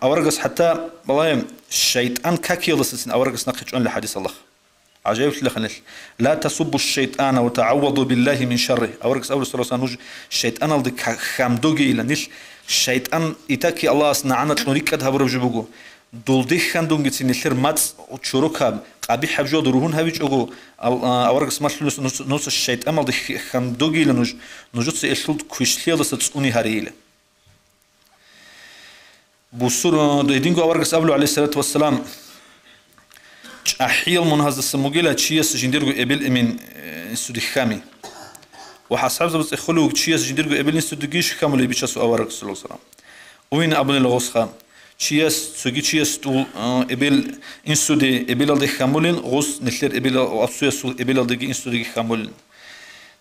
аварагас хӀатта балагье шайтӀан какиялдасацин аварагас нахъе чӀванила хӀадис Аллагь. ГӀажаиблъила ханилъ: «Ла тасуббу шайтӀана ва тагӀавваду биллагьи мин шарригь». Аварагас абула саллаллагьу гӀалайгьи вассалам: «Нуж шайтӀаналде ка-, хьамдогейила». Нилъ шайтӀан итаки Аллагьас нагӀана кьун рикӀкӀад гьабураб жо буго. Дулде хьандунгицин нилъер мацӀ чорокаб, къабихӀаб жоялда ругьун гьавичӀого, ал-, а, аварагас малъулес нуц-, нуца шайтӀаналде хи-, хьамдогейила нуж, нужеца элъул квешлъиялдаса цӀуни гьарейила. Бусур-, дидинго аварагас абулеб, гӀалайгьиссалату вассалам, чӀахӀиял мунагьаздасан бугила чияс жиндирго эбел-эмен, э, инсуде хьами. Ва асхӀабзабаз цӀехолев вуго, чияс жиндирго эбел-инсудеги хьамулеб бичасул авараг, саллаллагьу гӀалайгьи вассалам. Уйин абунила гъосха. Чияс, цоги чияс тӀул, э, эбел-инсуде, эбелалде хьамулин, гъос нилъер эбелал-, ва абцоясул эбелалдеги инсудеги хьамулин.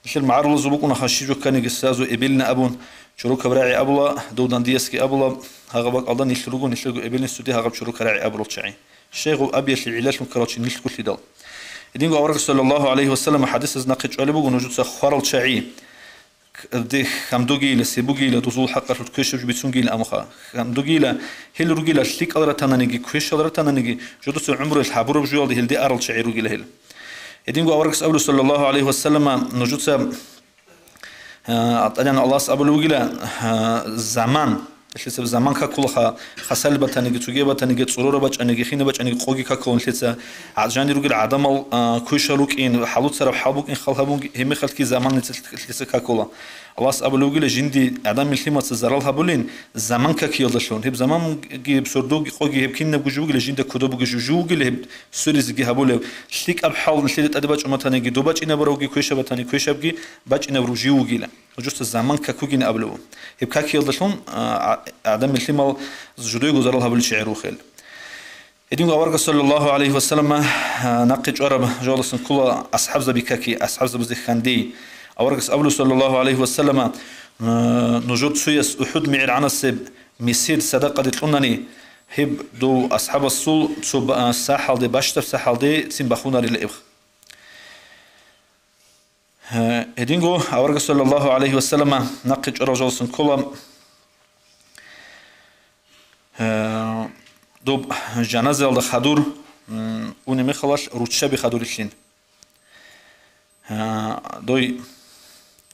Нилъер магӀарулазул букӀунаха щиб жо кканиги сразу эбелин абун, чорокаб рагӀи абула, дов дандиясги абула, гьагъаб бакӀалда нилъ руго, нилъерго эбелин суде гьагъаб чорокаб рагӀи абурал чагӀи. Щайгу абиялъе гӀиллалъун ккарал чи нилъго лъидал. Гьединго авараг саллаллагьу гӀалайгьи вассалам хӀадисаз нахъе чӀвалеб буго нужеца хварал чагӀи, к-, де хьамдогейила, себугейила, дузул хӀакъалъулъ квешаб жо бицунгейила амха. Хьамдогейила, гьел ругила лъикӀал ратананиги, квешал ратананиги, жодоца гӀумруялъ гьабураб жоялде гьелде арал чагӀи ругила гьел. Гьединго аварагас абулеб, саллаллагьу гӀалайгьи вассалама, нужеца, а, ТӀадегӀан Аллагьас абулеб бугила, а, заман, нилъеца заман какулаха, хасал батаниги, цугияб батаниги, цӀурураб бачӀаниги, хинаб бачӀаниги къоги какула нилъеца, а, жанир ругел гӀадамал, а, квешал рукӀин, хӀалуцараб хӀал букӀин хал гьабун, гьебмехалъги заман нилъеца, нилъеца какула. Аллагьас абулеб бугила, жинди ГӀадамил лъималца зарал гьабулин заман какиялдалъун. Гьеб заманги, гьеб сордоги, къоги гьеб кинабго жо бугила, жинда кодоб бугеб жо, жо вугила гьеб сверизеги гьабулеб. ЛъикӀаб хӀал нилъеде тӀаде бачӀун батаниги, доб бачӀинабурабги квешаб батани, квешабги бачӀинабураб жив вугила. Нужеца заман какугин абулеб. Гьеб какиялдалъун, а, а, ГӀадамил лъимал жидего зарал гьабулел чагӀи рухел. Гьединго аварагас, саллаллагьу гӀалайгьи ва саллама, нахъе чӀвараб жоялдасан ккола асхӀабзаби каки, асхӀабзабазе хьандей. Аварагас абула, саллаллагьу гӀалайгьи ва саллама, нужер цояс УхӀуд мигӀергӀанасеб месед садакъаде кьунани, гьеб дов асхӀабасул цо ба-, сахӀалде, бащдаб сахӀалде цин бахунарила эб. Гьединго аварагас, саллаллагьу гӀалайгьи ва саллама, нахъе чӀварал жалсан ккола, доб жаназаялда хадур, м, уни мехалал руччаби хадурилъин. Дой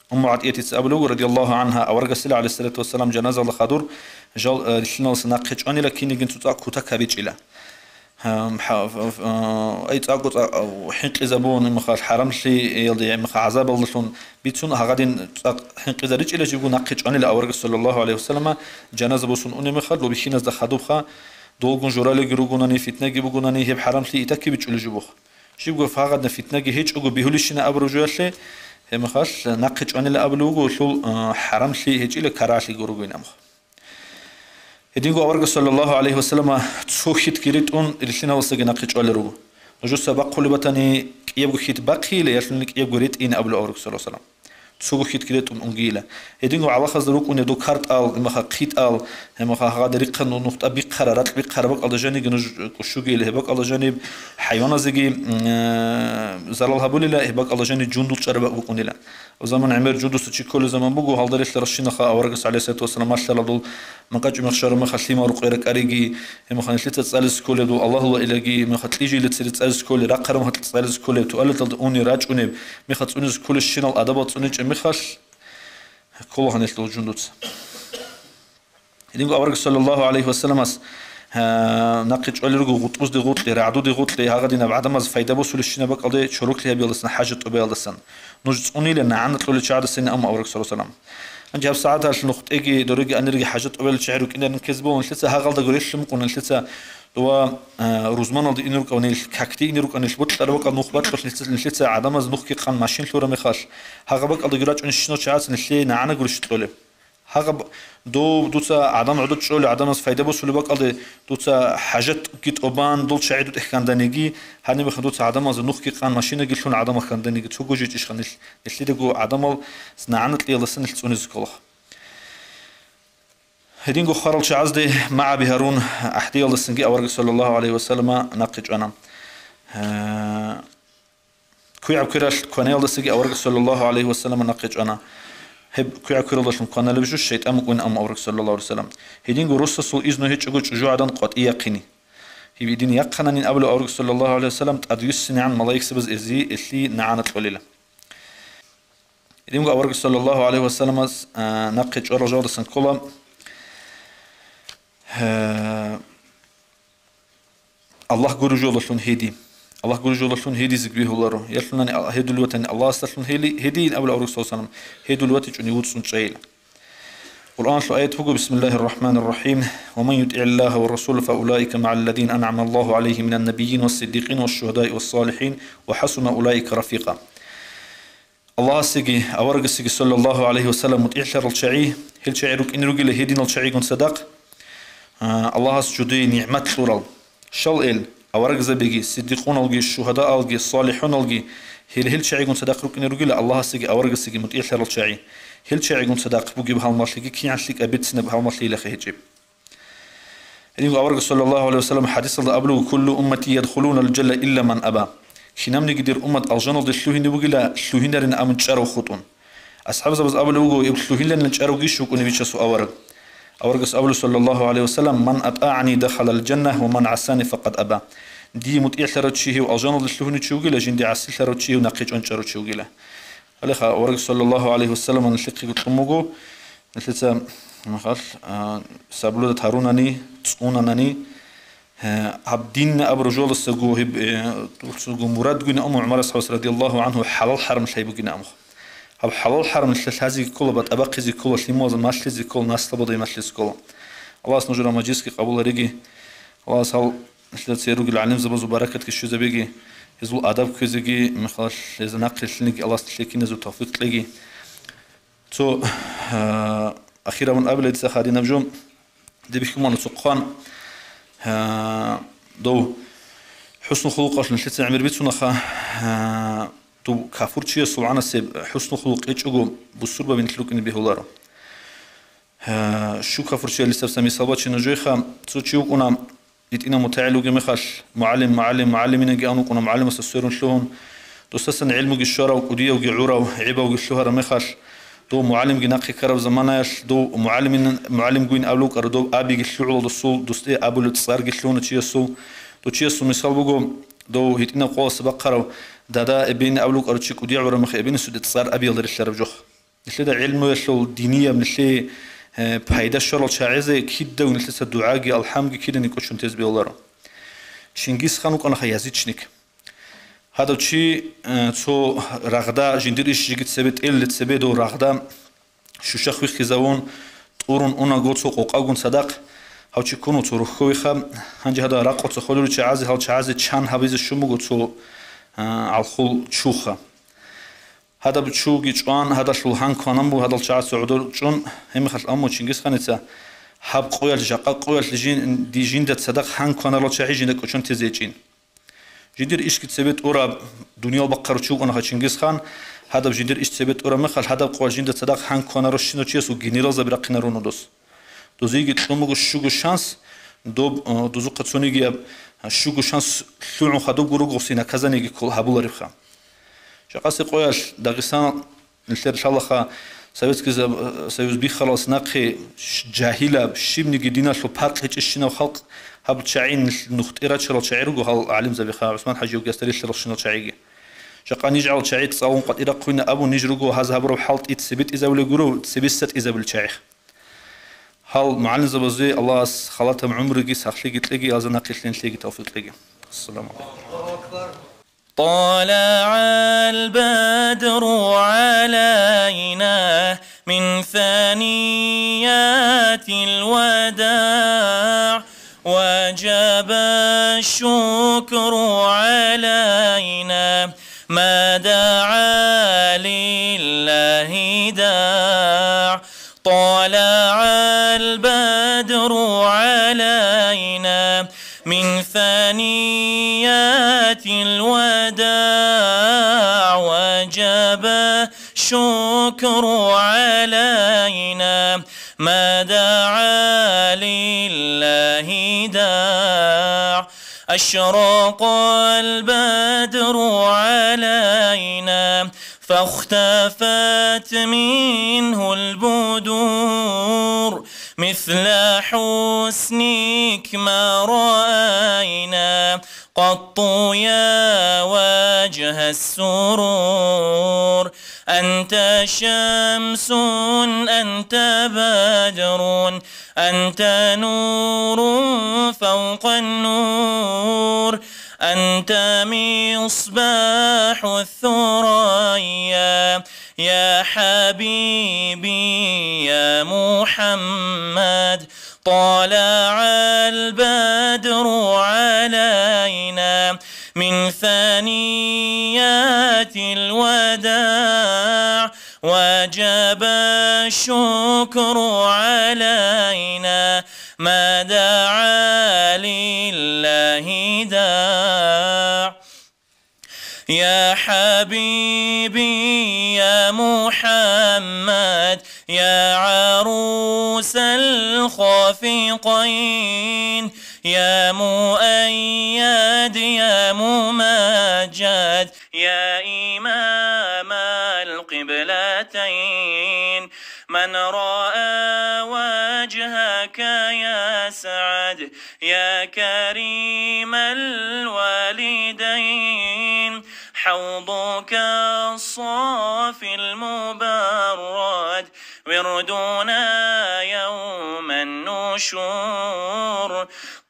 Умму ГӀатӀиятица абулев, радияллагьу гӀангьа, аварагасила, гӀалайгьиссалату вассалам, жаназаялда хадур жал, э, рилълъиналдаса нахъе чӀванила, кинигин цоцӀа кутак гьабичӀила. Гьам, хӀа-, ф-, ф-, а, ай, цӀакъу-цӀакъ, а, хӀинкъизабун, имахал хӀарамлъиялда, имахал гӀазабалдалъун бицун, гьагъадин цӀакъ хӀинкъизаричӀила жибго нахъе чӀванила аварагас, саллаллагьу гӀалайгьи ва саллама, жаназа босун унеб мехалъ, доб бихьиназда хадубха, долгун журалиги ругунани, фитнаги бугунани, гьеб хӀарамлъи итакки бичӀчӀулеб жубухъ. Жибго гьагъадин фитнаги гьечӀого бегьулищина абураб жоялъе, гьеб мехалъ нахъе чӀванила абулеб буго, лъул, а, хӀарамлъи гьечӀила, карагьалъиги ругойин амха. Гьединго аварагас, саллаллагьу гӀалайгьи ва саллама, цо хьитги ретӀун рилълъиналдасаги нахъе чӀвалел руго. Нужеца бахъулеб батани, кӀиябго хьит бахъейила, ялъуни кӀиябго ретӀейин абулев аварагас, саллаллагьу гӀалайгьи ва саллам. Цого хьитги ретӀун унгийила. Гьединго гӀалахазда рукӀунеб доб картӀал, имаха хъитӀал, имаха гьагъада рихъа ну-, нухда бихъара, ракь бихъара бакӀалда жаниги нуж кӀущугейила, гьеб бакӀалда жаниб хӀайваназеги, м, э, зарал гьабулила, гьеб бакӀалда жаниб жундул чӀараб бакӀ букӀунила. Заман гӀемер жундуса чи кколел заман буго, гьалда релълъарал щинаха аварагас, гӀалайгьиссалату вассалам, малъарал дол макъачӀумехъ щвараб мехалъ лъимал рукъе ракӀариги, гьеб мехалъ нилъеца цӀализе кколеб дол Аллагьула илаги, гьеб мехалъ кьижила цере цӀализе кколеб, туалеталда унел рачӀунеб, мехалъ цӀунизе кколебщинал адабал цӀуничӀеб мехалъ, ккола гьанилъ дол жундуца. Гьединго аварагас, саллаллагьу гӀалайгьи ва салламас, а, нахъе чӀвалел руго гъутӀбузде гъутӀлъи, рагӀдуде гъутӀлъи, гьагъадинаб гӀадамаз файда босулебщинаб бакӀалде чороклъи гьабиялдасан, хӀажат тӀубаялдасан. Нуж цӀунила, нагӀана кьолел чагӀадасе ин амма авараг, саллаллагьу гӀалайгьи ва саллам. Гьанже гьаб сагӀаталъ нухдеги, дореги, анирги хӀажат тӀубаялъул чагӀи рукӀинарин ккезе бо, нилъеца гьагъалда гурелъун букӀун, нилъеца дова, а, рузманалде ин рукӀанил, какде ин рукӀанил, бокьараб бакӀал нух бакьулъ нилъеца, нилъеца гӀадамаз нухги къан машин лъураб мехалъ, гьагъа бакӀалда гурачӀунищинал чагӀаца нилъее нагӀана гурищ кьолеб. Гьагъаб дов дуца гӀадам гӀодор чӀолел, гӀадамаз файда босулеб бакӀалде дуца хӀажатги тӀубан, дол чагӀи дутӀехь хьанданиги, гьаниб мехалъ дуца гӀадамазда нухги къан машинаги лъун гӀадамал хьанданиги цого жичӀищха нилъ, нилъидаго гӀадамал нагӀана кьеялдасан нилъ цӀунизе кколаха. Гьединго хварал чагӀазде магӀаби гьарун, гӀахӀдиялдасанги авараг саллаллагьу гӀалайгьи ва саллама нахъе чӀвана. Гьа, КугӀаб квералъ кванаялдасаги авараг саллаллагьу гӀалайгьи ва саллама нахъе чӀвана. Гьеб кугӀаб квералдалъун кваналеб жо шайтӀан букӀун амма авараг саллаллагьу гӀалайгьи ва саллам. Гьединго росасул изну гьечӀого чӀужугӀадан къватӀий яхъини. Гьеб гьедин яхъананин абулев авараг саллаллагьу гӀалайгьи ва саллам, тӀадвуссинегӀан малаикзабаз эзие элъи нагӀана кьолила. Гьединго авараг саллаллагьу гӀалайгьи ва салламас, а, нахъе чӀварал жоялдасан ккола, гьа, Аллагь гуреб жоялдалъун гьеди. Аллагь гуреб жоялдалъун гьедизе бегьуларо. Ялъунани Ал-, гьедулев ватани Аллагьасдалъун гьели-, гьедин абулев авараг саллаллагьу гӀалайгьи ва саллам, гьедулев ватичӀони вуцӀцӀун чӀайила. Къуръаналъул аят буго, бисмиллагьир рахӀманир рахӀим, «Ва ман ютигӀиллагьа ва расула, фа улаика магӀаллазина ан'амаллагьу гӀалайгьим минан набийина ва сиддикъина ва шугьадаи ва салихӀин ва хӀасуна улаика рафикъа». Аллагьасеги аварагасеги саллаллагьу гӀалайгьи ва саллам мутӀигӀлъарал чагӀи, гьел чагӀи рукӀине ругила гьединал чагӀигун цадахъ, а, Аллагьас жуде нигӀмат кьурал. Щал эл, аварагзабиги, сиддикъуналги, шугьадаалги, салихӀуналги, гьел, гьел чагӀигун цадахъ рукӀине ругила Аллагьасеги аварагасеги мутӀигӀлъарал чагӀи. Гьел чагӀигун цадахъ бугеб гьалмагълъиги киналъи кӀабицинаб гьалмагълъиялъе гьечӀеб. Гьединго авараг саллаллагьу гӀалайгьи ва саллам хӀадисалда абулеб: «Куллу уммати ядхулунал жанната илла ман аба». Кинабниги дир уммат алжаналде лъугьине бугила, лъугьинарин абун чӀарав хутӀун. АсхӀабзабаз абулеб буго, иб лъугьинарин чӀаравгищ вукӀунев вичасул авараг. Аварагас абулеб, саллаллагьу гӀалайгьи ва саллам: «Ман атӀагӀани дахалал жанна ва ман гӀасани факъад аба». Дие мутӀигӀлъарав чи гьев алжаналде лъугьинев чи вугила, жинде гӀасилъарав чи гьев нахъе чӀван чӀарав чи вугила. Гьалеха авараг саллаллагьу гӀалайгьи ва саллам нилъехъего кьун буго, нилъеца махал, а, соблюдать гьарунани, цӀунанани, Гье, гьаб дин абураб жоялдасаго гьеб, э, цого мурад гуйна аму ГӀумар асхӀабас радияллагьу гӀанхӀу хӀалал-хӀарам лъай бугина аму. Гьаб хӀалал-хӀарам лъа-, лъазеги ккола, батӀа бахъизе ккола, лъималазда малъизе ккола, наслабазда малъизе ккола. Аллагьас нужер мажлисги къабул гьареги. Аллагьас гьал лъазе ругел гӀалимзабазул баракатги щвезабеги, гьезул адаб кквезеги, мехалъ гьезда нахърилълъинеги Аллагьас нилъее киназул тавфикъ кьеги. Цо, а, ахир абун абила дица хадинаб жо, диб хьумана цо хъван, а, дов хӀусну хулукъалъун нилъеца гӀемер бицунаха, а, дов кафурчиясул гӀанасеб хӀусну хулукъ гьечӀого бусурбаби нилъ рукӀине бегьуларо. А, щу кафурчиял гьесаб мисал бачина нужееха, цо чи вукӀуна, гьитӀинав мутагӀил вугеб мехалъ, мугӀалим, мугӀалим, мугӀалиминаги ан вукӀуна, мугӀалимасда сверун лъугьун, досдасан гӀилмуги щварав, кӀудиявги гӀурав, гӀебавги лъугьараб мехалъ, дов мугӀалимги нахъе ккараб заманаялъ, дов мугӀалимин-, мугӀалимгуин абулев вукӀара, дов абиги лъугӀула досул, досде абулеб цӀарги лъугьуна чиясул. Дов чиясул мисал буго, дов гьитӀинаб къоялъ бахъарав дада, эбеин абулев вукӀара чи кӀудияв гӀураб мехалъ, эбеинасде цӀар абиялда релълъараб жо. Нилъеда гӀелмуялъул, динияб, нилъее, э, пайда щварал чагӀазе кидаго нилъеца дугӀаги, алхӀамги киданиги кӀочон тезе бегьуларо. Чингисхан вукӀанаха язичник. Гьадав чи, э, цо рагъда, жиндир иш жеги цебе тӀелиле цебе дов рагъда щущахъ виххизавун, тӀурун унаго цо къокъагун цадахъ, гьав чи ккун цо рухьовиха, гьанже гьадал ракъуца холел чагӀазе, гьал чагӀазе чан гьабизе щун буго цо, э, гӀалхул чуха. Гьадаб чуги чӀван, гьадалъул гьан кванан буго, гьадал чагӀаца гӀодор чӀун, гьебмехалъ амма Чингисханица гьаб къоялъ, жакъа къоялъ жин-, ди жинда цадахъ гьан кванарал чагӀи жинда кӀочон тезе гьечӀин. Жиндир ишги цебе тӀураб, дуниял бахъарав чи вукӀанаха Чингисхан, гьадаб жиндир иш цебе тӀураб мехалъ, гьадаб къоялъ жинда цадахъ гьан кванарав щинав чиясул генерал забирахъинарун дос. Дозиеги кьун буго щуго шанс, доб, э, дозухъа цонигияб, э, щуго шанс лъугӀун хадубго ругоси наказаниеги ккол гьабуларебха. Жакъасе къоялъ Дагъистан нилъер лъалаха Советский за-, Союз биххаралас нахъе щ-, жагьилаб, щибниги диналъул паркь гьечӀищинав халкъ гьаб чагӀи нилъ нухтӀе рачарал чагӀи руго гьал гӀалимзабиха, ГӀусман ХӀажи Угьясда релълъарал щинал чагӀиги. Жакъа ниж гьал чагӀи цӀалун къватӀирахъуйна абун ниж руго гьаз гьабураб хӀал тӀи цебетӀизабулеб гуро, цебесса тӀизабулел чагӀи. Гьал мугӀалимзабазе Аллагьас халатаб гӀумруги сахлъиги кьеги, гьазда нахъилълъин лъеги тавфикъ кьеги. Ассаламу гӀалайкум. طلع البدر علينا من ثنيات الوداع، وجب الشكر علينا ما دعا لله داع. طلع البدر علينا من ثنيات الوداع، وجب الشكر علينا ما دعا لله داع. أشرق البدر علينا فاختفت منه البدور، مثل حسنك ما رأينا قط يا وجه السرور. أنت شمس، أنت بدر، أنت نور فوق النور، أنت مصباح الثريا، يا حبيبي يا محمد. طلع البدر علينا من ثنيات الوداع، وجب الشكر علينا ما دعا لله داع. يا حبيبي يا محمد، يا عروس الخافقين، يا مؤيد يا ممجد، يا إمام القبلتين. من رأى وجهك يسعد، يا كريم الوالدين. حوضك الصافي المبرد، وردنا يوم النشور.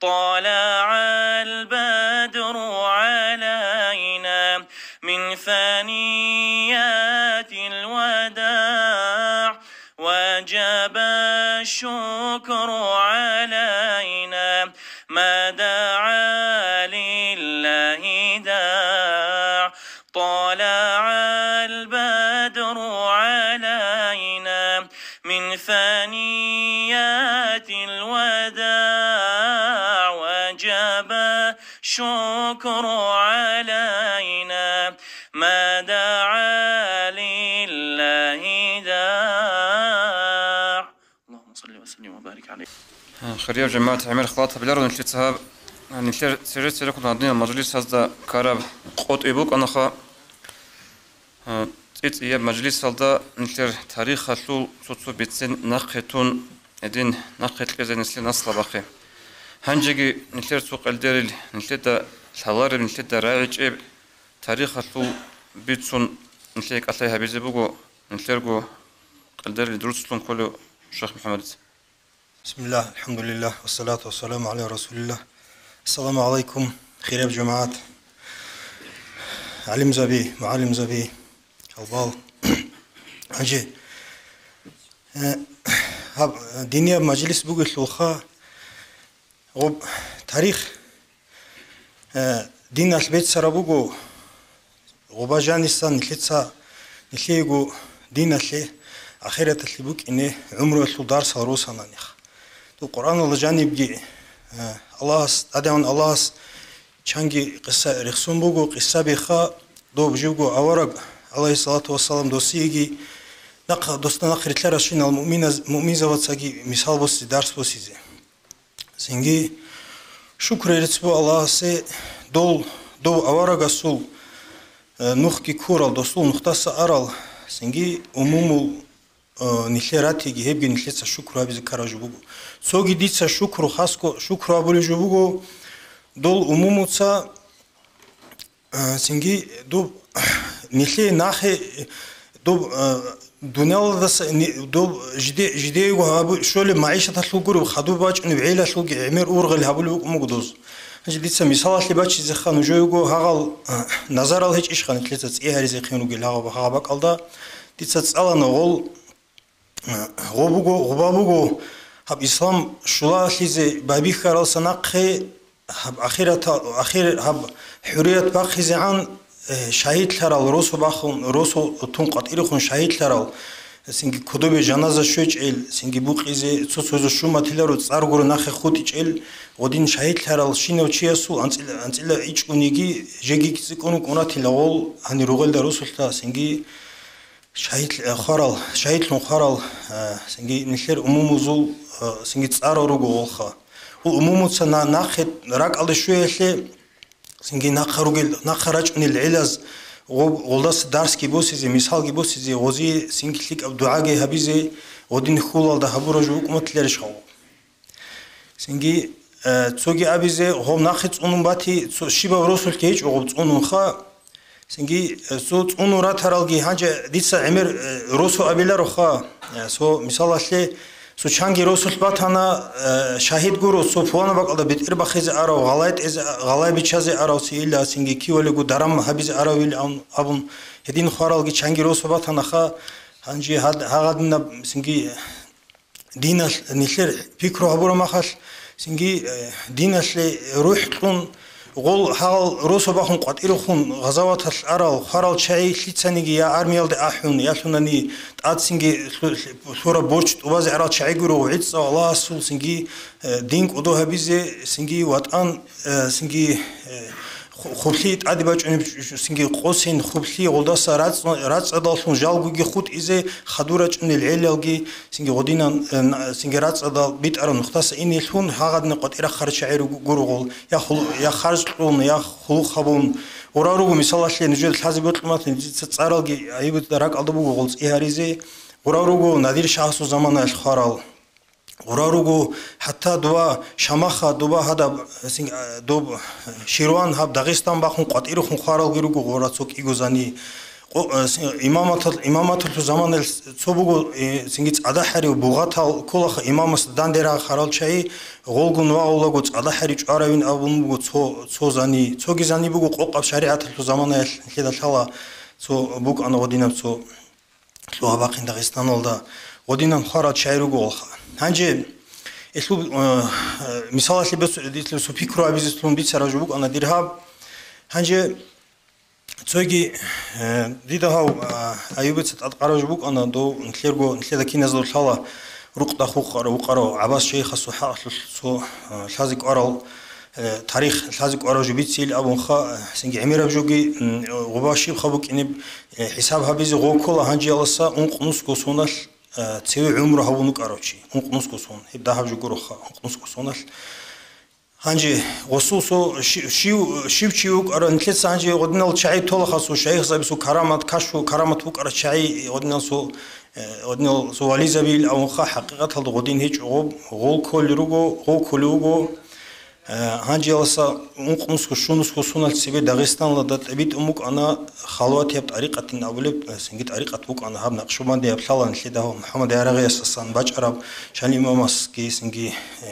طلع البدر علينا من ثنيات الوداع، وجب الشكر علينا ما دعا لله داع. طلع البدر علينا من ثنيات الوداع، وجب الشكر علينا ما دعا لله داع. اللهم صل وسلم وبارك عليه. Хирияв жамагӀат, гӀемер халатабиларо нилъеца гьаб, нилъер цере-церехъун гьадинал мажлисазда ккараб къотӀи букӀанаха. ЦӀи-цӀияб мажлисалда нилъер тарихалъул цо-цо бицен нахъе тун, гьедин нахъе кьезе нилъер наслабахъе. Гьанжеги нилъер цо къелдерил, нилъеда лъалареб, нилъеда рагӀичӀеб тарихалъул бицун нилъее кӀалъай гьабизе буго нилъерго къелдерил дуруцлъун кколев Шайх МухӀаммадица. بسم الله، الحمد لله، والصلاة والسلام على رسول الله. السلام عليكم, хираб жамагӀат, гӀалимзаби, мугӀалимзаби, хӀалбал. Гьанже, э, гьаб, динияб мажлис бугелъулха, гъуб тарих, э, диналъ беццараб буго, гъуба жанисан нилъеца, нилъеего диналъе, ахираталъе букӀине гӀумруялъул дарсал росананихъ. Доб Къуръаналда жанибги, э, Аллагьас, ТӀадегӀан Аллагьас чанги къисса рехсон буго, къиссабиха доб живго авараг, гӀалайгьиссалату вассалам, досиеги нахъ-, досда нахъ рилълъаращинал муъминаз-, муъминзабацаги мисал босизе, дарс босизе. Цинги шукру рецц буго Аллагьасе, дол, дов аварагасул, э, нухги ккурал, досул нухдаса арал, цинги умумул, э, нилъер ратиги, гьебги нилъеца шукру гьабизе ккараб жо буго. Цоги дица шукру, хасго шукру гьабулеб жо буго, дол умумуца, А, цинги доб нилъее нахъе, доб, а, дуниялалдаса ни-, доб жиде-, жидеего гьабу-, щолеб магӀишаталъул гуреб хадуб бачӀунеб гӀелалъулги гӀемер ургъел гьабулеб букӀун буго доз. Гьанже дица мисалалъе бачизеха нужеего гьагъал, а, назарал гьечӀищха нилъеца цӀи гьаризехъин ругел гьагъаб-, гьагъаб бакӀалда. Дица цӀалана гъол, Гъо буго, гъуба буго, гьаб ислам щулалъизе байбихьаралса нахъе, гьаб ахирата-, ахир-, гьаб хӀурият бахъизегӀан, э, шагьидлъарал росу бахун, росу тун къватӀирехун шагьидлъарал, цинги кодобе жаназа щвечӀел, цинги букъизе цо-цоязе шуматиларо цӀар гуро нахъе хутӀичӀел, гъодин шагьидлъарал щинав чиясул анцӀила, анцӀила ичӀгониги жеги цӀикӀкӀун вукӀунатила гъол гьанир ругъелда росулъа, цинги Шагьид, э, хварал, шагьидлъун хварал, э, цинги нилъер умумузул, э, цинги цӀарал руго гъолха. Гьул умумуца на-, нахъе ракӀалде щвеялъе, цинги нахъа ругел, нахъа рачӀунел гӀелаз гъоб-, гъолдаса дарсги босизе, мисалги босизе, гъозие цинги лъикӀаб дугӀаги гьабизе, гъодин хьулалда гьабураб жо букӀунатиларищ гъав? Цинги, э, цоги абизе, гъов нахъе цӀунун бати, цо щибаб росулъги гьечӀо гъов цӀунунха. Цинги, э, цо цӀунун ратаралги гьанже дица гӀемер, э, росу абилароха. Э, цо мисалалъе, цо чанги росулъ батана, э, шагьид гуро, цо пулана бакӀалда бетӀер бахизе арав, гъалай тӀезе, гъалай бичазе арав ци ила, цинги кивалего даран гьабизе аравил абун, абун, гьедин хваралги чанги росу батанаха. Гьанже гьад-, гьагъадинаб цинги Диналъ нилъер пикру гьабураб махалъ, цинги, э, диналъе рухӀ кьун, гъол гьагъал росу бахун къватӀирухъун гъазаваталъ арал, хварал чагӀи лъицаниги я армиялде ахӀун, я лъунани тӀад цинги лъу-, лъураб борч тӀубазе арал чагӀи гуро, гӀицӀав Аллагьасул цинги, э, дин кӀодо гьабизе, цинги ватӀан, э, цинги, э, ху-, хублъи тӀаде бачӀунеб, цинги къосин хублъи гъолдаса рацӀ-, рацӀцӀадаллъун жалгоги хутӀизе, хадур рачӀунел гӀелалги, цинги гъодинан, э, на-, цинги рацӀцӀадал битӀараб нухдаса инелъун, гьагъадинаб къватӀирахъарал чагӀи руго-, гурогъул, я хул-, я харж кьун, я хулухъ гьабун. Гъура руго, мисалалъе, нужеда лъазе бокьун батани, дица цӀаралги гьабида ракӀалда буго гъол цӀи гьаризе. Гъура руго Надир шагьасул заманаялъ хварал. Гъура руго, хӀатта дова Шамаха, дова гьадаб, син-, а, доб, Ширван гьаб Дагъистан бахун къватӀирухъун хваралги руго гъура цо кӀиго зани. Къо-, а, си-, имаматал-, имаматалъул заманалъ цо буго, э, цинги цӀадахӀарив бугъатал кколаха имамас дандерагъ харал чагӀи, гъолгун вагъулаго цӀадахӀари чӀваравин абун буго цо, цо зани. Цоги зани буго къокъаб шаригӀаталъул заманаялъ нилъеда лъала цо букӀана гъодинаб цо. Лъугьа-бахъин Дагъистаналда гъодинан хварал чагӀи руго гъолха. Гьанже, элъул, э, э, мисалалъе бес-, дилъ цо пикру абизеслъун бицараб жо букӀана дир гьаб. Гьанже цоги, э, дида гьав, а, Аюбица тӀадкъараб жо букӀана, дов нилъерго, нилъеда киназда лъала рукъда хукъара-, вукъарав ГӀабас шейхасул хӀакъалъулъ цо, э, лъазе кӀварал Э, тарих лъазе кӀварав жо бицейил абунха, э, синги гӀемераб жоги, м, гъоба щибха букӀинеб, э, хӀисаб гьабизе гъов ккола гьанжеяласа ункънусго соналъ, э, цеве гӀумру гьавун вукӀарав чи, ункънусго сон, гьеб дагьаб жо гуроха, ункънусго соналъ. Гьанже гъосул со-, щи-, щив, щив чи вукӀара, нилъеца гьанже гъодинал чагӀи толаха, цо шайихзабисул карамат, кашфу карамат букӀара чагӀи, гъодинал со-, э, гъодинал со вализабил авунха, хӀакъикъаталда гъодин гьечӀо гъоб, гъол кколел руго, гъов кколев вуго. Э, гьанжеяласа ункънусго, щунусго соналъ цебе Дагъистаналда тӀибитӀун букӀана халватияб тӀарикъатин абулеб, э, цинги тӀарикъат букӀана гьаб Накъшубандияб лъала нилъеда МухӀаммад Ярагъиясасан бачӀараб, Шали имамасги цинги, э,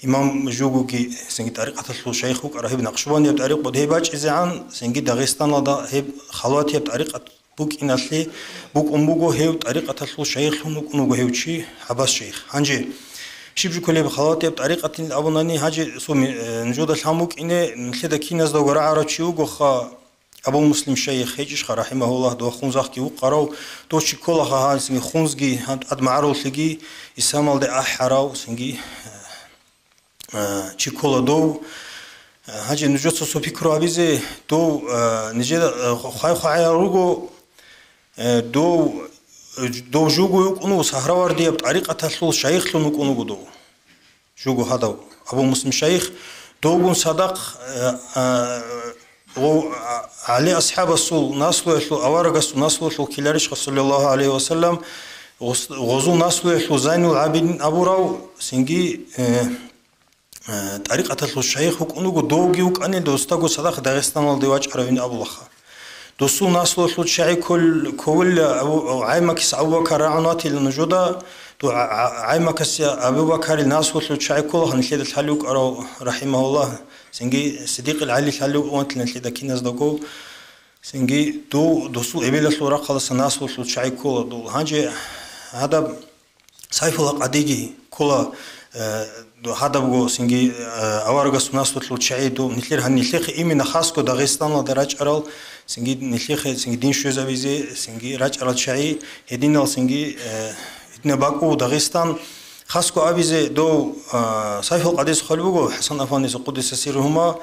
имам жугоги цинги тӀарикъаталъул шайих вукӀара гьеб Накъшубандияб тӀарикъат гьеб бачӀизегӀан, цинги Дагъистаналда гьеб халватияб тӀарикъат букӀиналъе букӀун буго, гьев тӀарикъаталъул шайихлъун вукӀун вуго гьев чи, ГӀаббас шайих. Гьанже щиб жо кколеб халватияб тӀарикъатин абунани, гьанже цо ми-, э, нужеда лъан букӀине, нилъеда киназдаго рагӀарав чи вугоха, Абу Муслим шайих гьечӀищха, рахӀимагьуллагь, дова Хунзахъги вукъарав, дов чи кколаха гьанцинги Хунзги, гьант-, АдмагӀаруллъиги, Исламалде ахӀарав, цинги, э, э, чи ккола дов. Э, гьанже нужеца цо пикру гьабизе, дов, э, нижеда, э, хвай-хвагӀаял руго, э, дов, э, дов жуго вукӀун вуго, Сагьравардияб тӀарикъаталъул шайихлъун вукӀун вуго дов. Жуго гьадав Абу Муслим шайих, довгун цадахъ, э, э, гъов-, а-, ГӀали асхӀабасул наслуялъул, аварагасул наслуялъул ккеларищха, саллаллагьу гӀалайгьи ва саллам, гъос-, гъозул наслуялъул Зайнул ГӀабидин абурав, цинги, э, э, тӀарикъаталъул шайих вукӀун вуго, довги вукӀанил досдаго цадахъ Дагъистаналде вачӀаравин абулаха. Досул наслуялъул чагӀи ккол-, кколила Абу-, ГӀаймакас Абу-Бакар рагӀун ватила нужеда, ду-, ГӀа-, ГӀа-, ГӀаймакас Абу-Бакарил наслуялъул чагӀи ккола нилъеда лъалев вукӀарав, рахӀимагьуллагь, цинги Сиддикъил ГӀали лъалев ватила нилъеда киназдаго, цинги ду-, досул эбелалъул рахъалдаса наслуялъул чагӀи ккола дул. Гьанже гьадаб Сайфулла къадиги ккола, э, гьадабго цинги, э, аварагасул наслуялъул чагӀи ду, нилъер гьан-, нилъехъе именно хасго Дагъистаналда рачӀарал, цинги нилъехъе цинги дин щвезабизе, цинги рачӀарал чагӀи, гьединал цинги, э, гьединаб бакӀу Дагъистан хасго абизе дов, э, Сайфул къадис хъван буго, ХӀасан афандиса къуддиса сирругьума,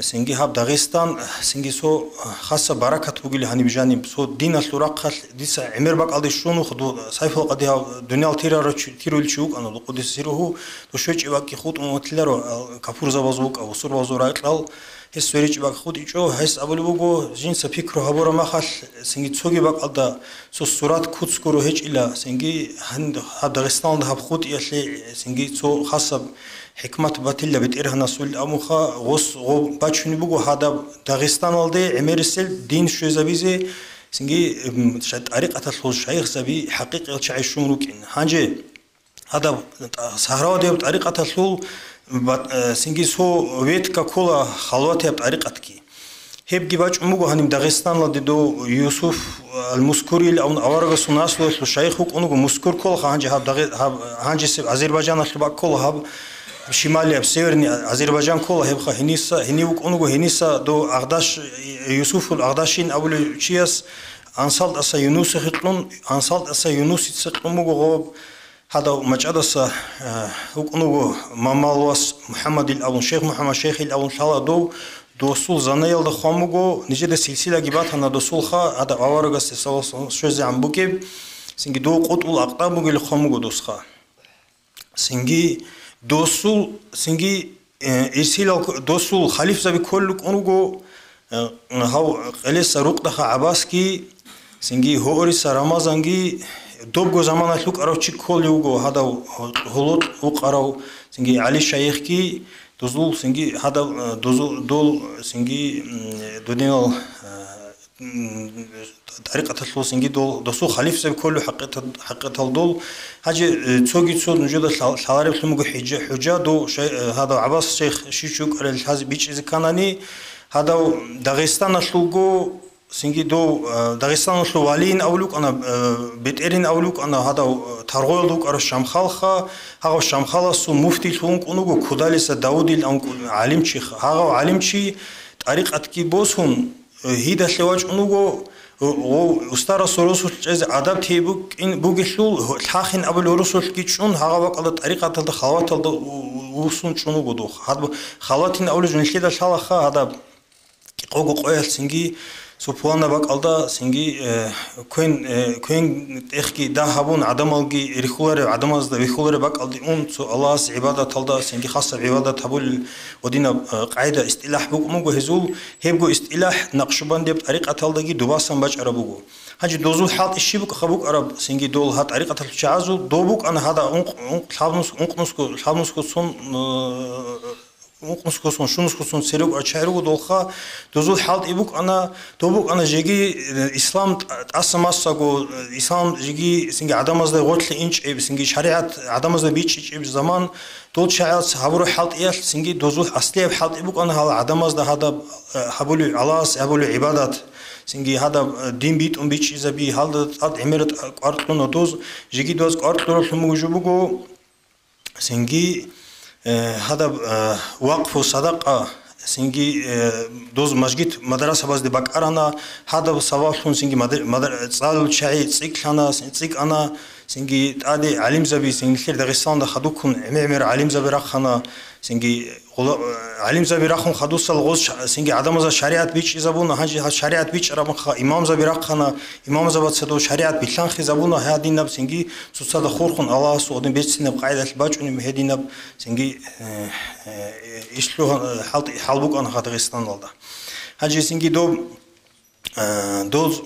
Цинги гьаб Дагъистан, цинги цо хасаб баракат бугили гьаниб жаниб, цо диналъул рахъалъ дица гӀемер бакӀалде щун вух, ду-, Сайфул къади гьав дуниял тирарав чи-, тирулев чи вукӀана, къуддиса сирругьу, дов щвечӀеб бакӀги хутӀун ватиларо, а, капурзабаз вукӀа, бусурбабазул ракьал, гьес сверичӀеб бакӀ хутӀичӀо, гьес абулеб буго, жинца пикру гьабураб махалъ, цинги цоги бакӀалда цо сурат куц гуро гьечӀила, цинги гьан-, гьаб Дагъистаналда гьаб хутӀиялъе, цинги цо хасаб хӀикмат батила БетӀергьанасул абунха, гъос гъо бачунеб буго гьадаб Дагъистаналде гӀемерисел дин щвезабизе, цинги, м, ша-, тӀарикъаталъул шайихзаби хӀакъикъиял чагӀи щун рукӀин. Гьанже гьадаб тӀа-, Сагьравадияб тӀарикъаталъул ба-, э, цинги цо ветка ккола халватияб тӀарикъатги. Гьебги бачӀун буго гьаниб Дагъистаналде дов Юсуф ал-Мускурил аварагасул наслуялъул шайих вукӀун вуго. Мускур кколаха гьанже гьаб Дагъи-, гьаб, гьанжесеб Азербайджаналъул бакӀ ккола гьаб, щималияб, северный Азербайджан ккола гьебха гьениса, гьенив вукӀун вуго гьениса дов Агъдаш, Юсуфул Агъдашин абулев чияс АнсалтӀаса Юнусихъе кьун, АнсалтӀаса Юнусица кьун буго гъоб. Гьадав мачӀадаса, э, вукӀун вуго Мамалвас МухӀаммадил абун, Шейх МухӀаммад Шейхил абун лъала дов, досул занаялда хъван буго, нижеда силсилаги батана досулха, гьадав аварагасде саллаллагьу гӀалайгьи ва саллам щвезегӀан букӀеб, цинги дов КъутӀбул Акътаб бугел хъван буго досха. Цинги досул, цинги Э, ирсилал к-, досул халифзаби кколел рукӀун руго, э, гьав къелеса Рукъдаха ГӀабасги, цинги Гьориса Рамазанги, добго заманалъ вукӀарав чи кколев вуго, гьадав гьоло вукӀарав, цинги ГӀали шайихги, дозул, цинги гьадав, э, дозу-, дол, цинги, м, додинал, э, м, тӀарикъаталъул цинги дол, досул халифзаби кколев хӀакъикъат-, хӀакъикъатал дол. Гьанже, э, цоги цо нужеда лъал-, лъалареблъун буго хӀижа-, хӀужа дов шай-, э, гьадав ГӀаббас шейх щив чи вукӀарал лъазе бичӀчӀизе кканани, гьадав Дагъистаналъулго, цинги дов, э, Дагъистаналъул валиин авлукӀана, э, бетӀерин авлукӀана, гьадав, э, Таргъоялда вукӀарав Шамхалха, гьагъав Шамхаласул муфтийлъун вукӀун вуго Кудалиса Давудил авун кӀу-, гӀалимчиха. Гьагъав гӀалимчи тӀарикъатги босун, Гьидалъе вачӀун вуго, Гъов устарасул росулъ чӀезе адаб тей букӀин бугелъул, лъахин абулев росулъги чӀун, гьагъа бакӀалда тӀарикъаталда, халваталда у-, у-, усун чӀун вуго духъ. Гьадб-, халватин абулев жо нилъеда лъалаха гьадаб кӀикъого къоялъ цинги, цо пуланаб бакӀалда цинги, э, квен, э, квен тӀехги дагь гьабун, гӀадамалги рихьуларев, гӀадамазда вихьулареб бакӀалде ун, цо Аллагьас гӀибадаталда цинги хасаб гӀибадат гьабулел ва динаб, э, къагӀида, истилахӀ букӀун буго гьезул. Гьебго истилахӀ накъшубандияб тӀарикъаталдаги дубасан бачӀараб буго. Гьанже дозул хӀалтӀи щиб букӀаха букӀараб, цинги дол гьа тӀарикъаталъул чагӀазул дов букӀана гьада ункъ-, ункъ-, лъабнус-, ункънусго-, лъабнусгоцун, э, ункънусгоцун, щунусгоцун церекӀ чагӀи руго долха, дозул хӀалтӀи букӀана, дов букӀана жеги, э, ислам тӀ-, тӀаса-масаго, э, ислам жеги цинги гӀадамазда гъорлъе инчӀеб, цинги шаригӀат гӀадамазда бичӀчӀичӀеб заман, дол чагӀаз гьабураб хӀалтӀиялъ цинги дозул аслияб хӀалтӀи букӀана гьала гӀадамазда гьадаб, э, гьабулев, Аллагьас гьабулев гӀибадат, цинги гьадаб, э, дин битӀун бичӀчӀизаби, гьалда тӀад гӀемераб кӀвар кьуна доз, жеги доз кӀвар кьуралъун буго жо буго, цинги, э, гьадаб, э, вакъфу садакъа, цинги, э, доз мажгит мадрасабазде бакӀарана, гьадаб сабаблъун цинги мадр-, мадр-, цӀалул чагӀи цӀикӀлъана, цин-, цӀикӀкӀана, цинги тӀаде гӀалимзаби, цинги нилъер Дагъистаналда хадуккун гӀемер-гӀемер гӀалимзаби рахъана, цинги гъула-, гӀалимзаби рахун хадусал гъоз ша-, цинги гӀадамазда шаригӀат бичӀчӀизабуна, гьанже гьаб шаригӀат бичӀчӀарабунха имамзаби рахъана, имамзабаца дов шаригӀат билълъанхъизабуна, гьадинаб цинги цоцазда хурхун Аллагьасул гьадин берцинаб къагӀидалъ бачӀунеб гьединаб цинги, э, э, иш лъугьа-, хӀалтӀи-, хӀал букӀана Дагъистаналда. Гьанже цинги доб, э, доз-,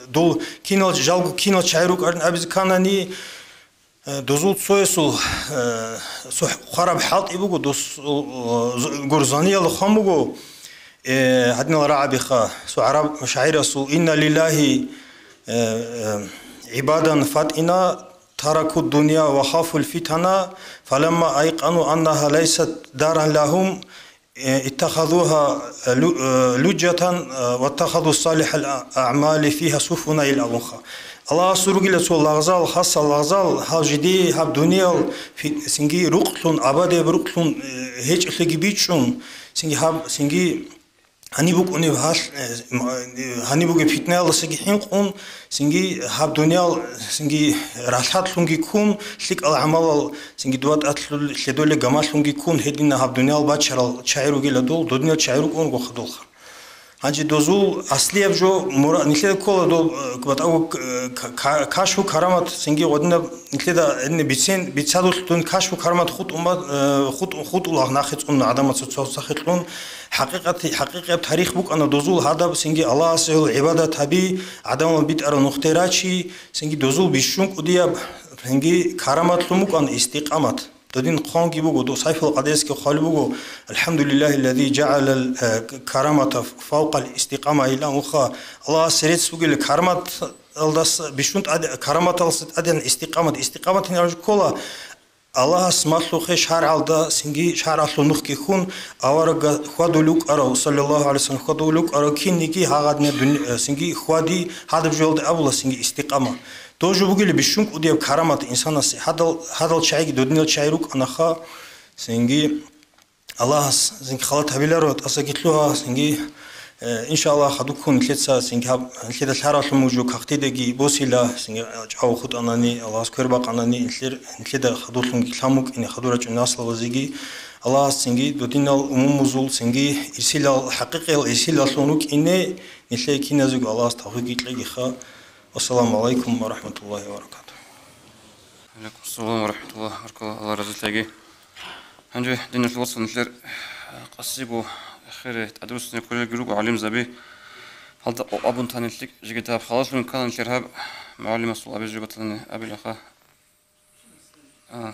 дол кинал, жалго кинал чагӀи рукӀарин абизе кканани, э, дозул цоясул, э, цо хъвараб хӀалтӀи буго, дос, э, з-, гур заниялда хъван буго, э, гьадинал рагӀабиха, цо гӀараб шагӀирасул: «Инна лиллагьи, э, э, гӀибадан фатӀина, тараку дунья ва хафул фитана, фаламма айкъану аннагьа лайсат даран лагьум, э, иттахазугьа лу-, э, луджатан, э, ваттахазу салихӀал а-, аъмали фигьа суфуна», — ил абунха. Аллагьас ругила цо лагъзал, хасал лагъзал, гьав жидее гьаб дуниял фи-, цинги рукълъун, абадияб рукълъун, э, гьечӀолъиги бичӀчӀун, цинги гьаб, цинги гьаниб букӀунеб гьалъ, э, м-, э, гьаниб бугеб питнаялдасаги хӀинкъун, цинги гьаб дуниял, цинги ралъадлъунги ккун, лъикӀал гӀамалал, цинги дова тӀад лъедолеб гамалъунги ккун, гьедина гьаб дуниял бачарал чагӀи ругила дол, додинал чагӀи рукӀун ругоха долха. Гьанже дозул аслияб жо мура-, нилъеда ккола дол, э, батӀаго, э, ка-, ка-, кашфу карамат, цинги гъодинаб нилъеда гьедин бицен, бицадулъ дун кашфу карамат хутӀун ба-, э, хутӀ-, хутӀула нахъе цӀун гӀадамаца цо сахилъун. ХӀакъикъати-, хӀакъикъияб тарих букӀана дозул гьадаб, цинги Аллагьасе гьел гӀибадат гьаби, гӀадамал битӀарал нухде рачи, цинги дозул бищун кӀудияб, цинги караматлъун букӀана истикъамат. Додин хъванги буго, дов Сайфул Къадирисги хъвалеб буго: «АлхӀамдулиллагьи ллази жагӀалал, э, карамата фавкъал истикъама», — ила муха. Аллагьасе рецц бугила караматалдаса бищун тӀаде-, караматалдаса тӀадегӀан истикъамат. Истикъаматин абураб ккола Аллагьас малъухъе шаргӀалда, цинги шаргӀалъул нухги хьун, аварагас хьвадулев вукӀарав, саллаллагьу гӀалайгьи вассалам, хьвадулев вукӀарав кинниги гьагъадинаб дуни-, э, цинги хьвади, гьадаб жоялда абула цинги истикъама. Дов жо бугила бищун кӀудияб карамат инсанасе. Гьадал, гьадал чагӀиги додинал чагӀи рукӀанаха, цинги Аллагьас цинги халат гьабиларо, тӀасаги лъугьа, цинги, э, иншааллагь, хадуккун нилъеца цинги гьаб-, нилъеда лъаравлъун мужу кахтидаги босила, цинги чӀав хутӀанани, Аллагьас квербакъанани, нилъер, нилъеда хадурлъунги лъан букӀине хадур рачӀунел наслабазеги, Аллагьас цинги додинал умумузул цинги ирсилал, хӀакъикъиял ирсилаллъун рукӀине, нилъее киназего Аллагьас тавфикъги кьегиха. Вассаламу гӀалайкум ва рахӀматуллагьи ва баракатугь. Алейкум салам ва рахматуллах, баркалла, Алла разилъаги. Гьанже, динул вацал, нилъер къасибу эхире тӀадруссине кколелги руго гӀалимзаби. Гьалда къо-, абун тани лъикӀ жеги дагьаб халалъун ккана нилъер гьаб мугӀалимасул абизе жо батани абилаха. А.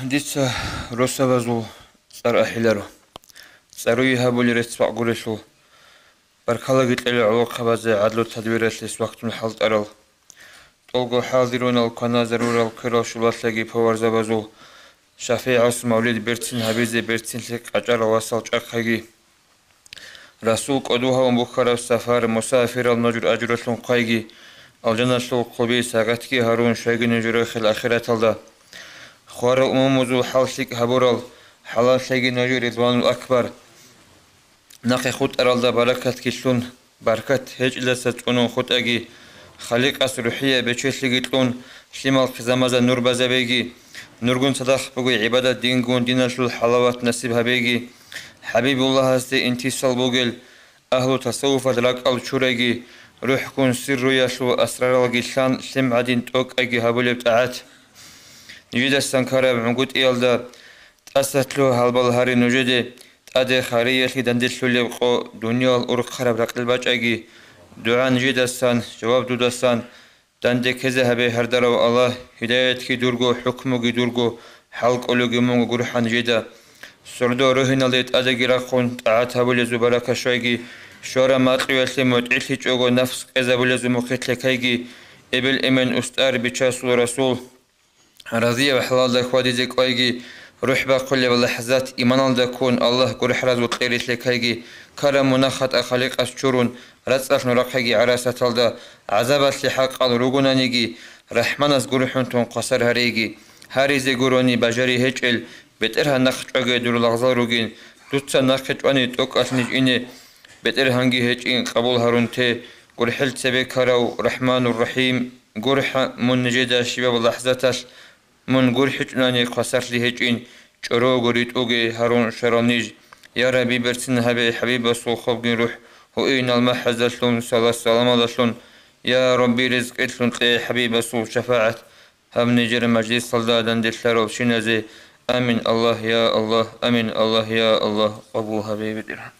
Дица росабазул цӀар ахӀиларо. ЦӀаруе гьабулел рецц бакъ гурелъул. Баркалаги кьела гӀолохъабазе гӀадлу-тадбиралъе свахтун хӀалтӀарал. ТӀолго хӀалдирунал кваназарурал кверал щулалъаги поварзабазул, шафигӀас мавлид берцин гьабизе берцинлъи къачӀарал васал чӀахъаги. Расул кӀодо гьавун бухьараб сафар, мусафирал нужер ажралъун хъвайги, алжаналъул хъуби сагъатги гьарун щвайги нужер рахил ахираталда. Хварал умумузул хӀал лъикӀ гьабурал, хӀалаллъайги нужер Ридванул Акбар. Нахъе хутӀаралда баракатги лъун, баркат гьечӀелдаса цӀунун хутӀаги, Халикъас рухӀияб бечелъиги кьун, лъимал хъизамазда нур базабеги, нургун цадахъ бугей гӀибадат дингун диналъул хӀалават насиб гьабеги, ХӀабибуллагьасде интисал бугел, агьлу тасаввуфалъ ракӀал чуреги, рухӀгун сирруялъул асраралги лъан лъим гӀадин тӀокӀаги гьабулеб тӀагӀат. Нижедасан ккараб гӀунгутӀиялда тӀаса лъугьа гьалбал гьари нужеде, тӀаде хариялъе данделъулеб къо, дуниял урхъараб ракьил бачӀаги, дугӀа нижедасан, жаваб дудасан, данде ккезе гьабе, гьардарав Аллагь, гьидаятги дурго, хӀукмуги дурго, хӀал кӀолеги мунго гурхӀа нижеда. Сордо рогьиналде тӀадеги рахъун, тӀагӀат гьабулезул барака щвайги, щвараб макьуялъе мутӀигӀлъичӀого нафс къезабулезул мухъилъ лъекайги, эбел-эмен устӀар бичасул расул, разияб хӀалалда хьвадизе кӀвайги, рухӀ бахъулеб лахӀзат иманалда ккун, Аллагь гурхӀразул кьери лъекайги, ккараб мунагь-хатӀа Халикъас чурун, рацӀцӀалъун рахъайги гӀарасаталда, гӀазабалъе хӀакъал ругонаниги, РахӀманас гурхӀун тун хвасар гьарейги. Гьаризе гурони бажари гьечӀел, БетӀергьан нахъ чӀваге дур лагъзал ругин, дуца нахъе чӀвани тӀокӀалъ ниж ине, БетӀергьанги гьечӀин къабул гьарун те, гурхӀел цебе ккарав РахӀманур-РахӀим, гурхӀа мун нижеда щибаб лахӀзаталъ, мун гурхӀичӀунани хвасарлъи гьечӀин, чӀорого ритӀуге гьарун щварал ниж. Я Рабби, берцин гьабе ХӀабибасул хобгин рухӀ, гьуинал махӀаздалъун, сала-саламалдалъун. Я Рабби, ризкъилъун кье ХӀабибасул шафагӀат. Гьаб нижер мажлисалда данделъарал щиназе. Амин, Аллагь, я Аллагь, амин, Аллагь, я Аллагь, къабул гьабе, БетӀергьан.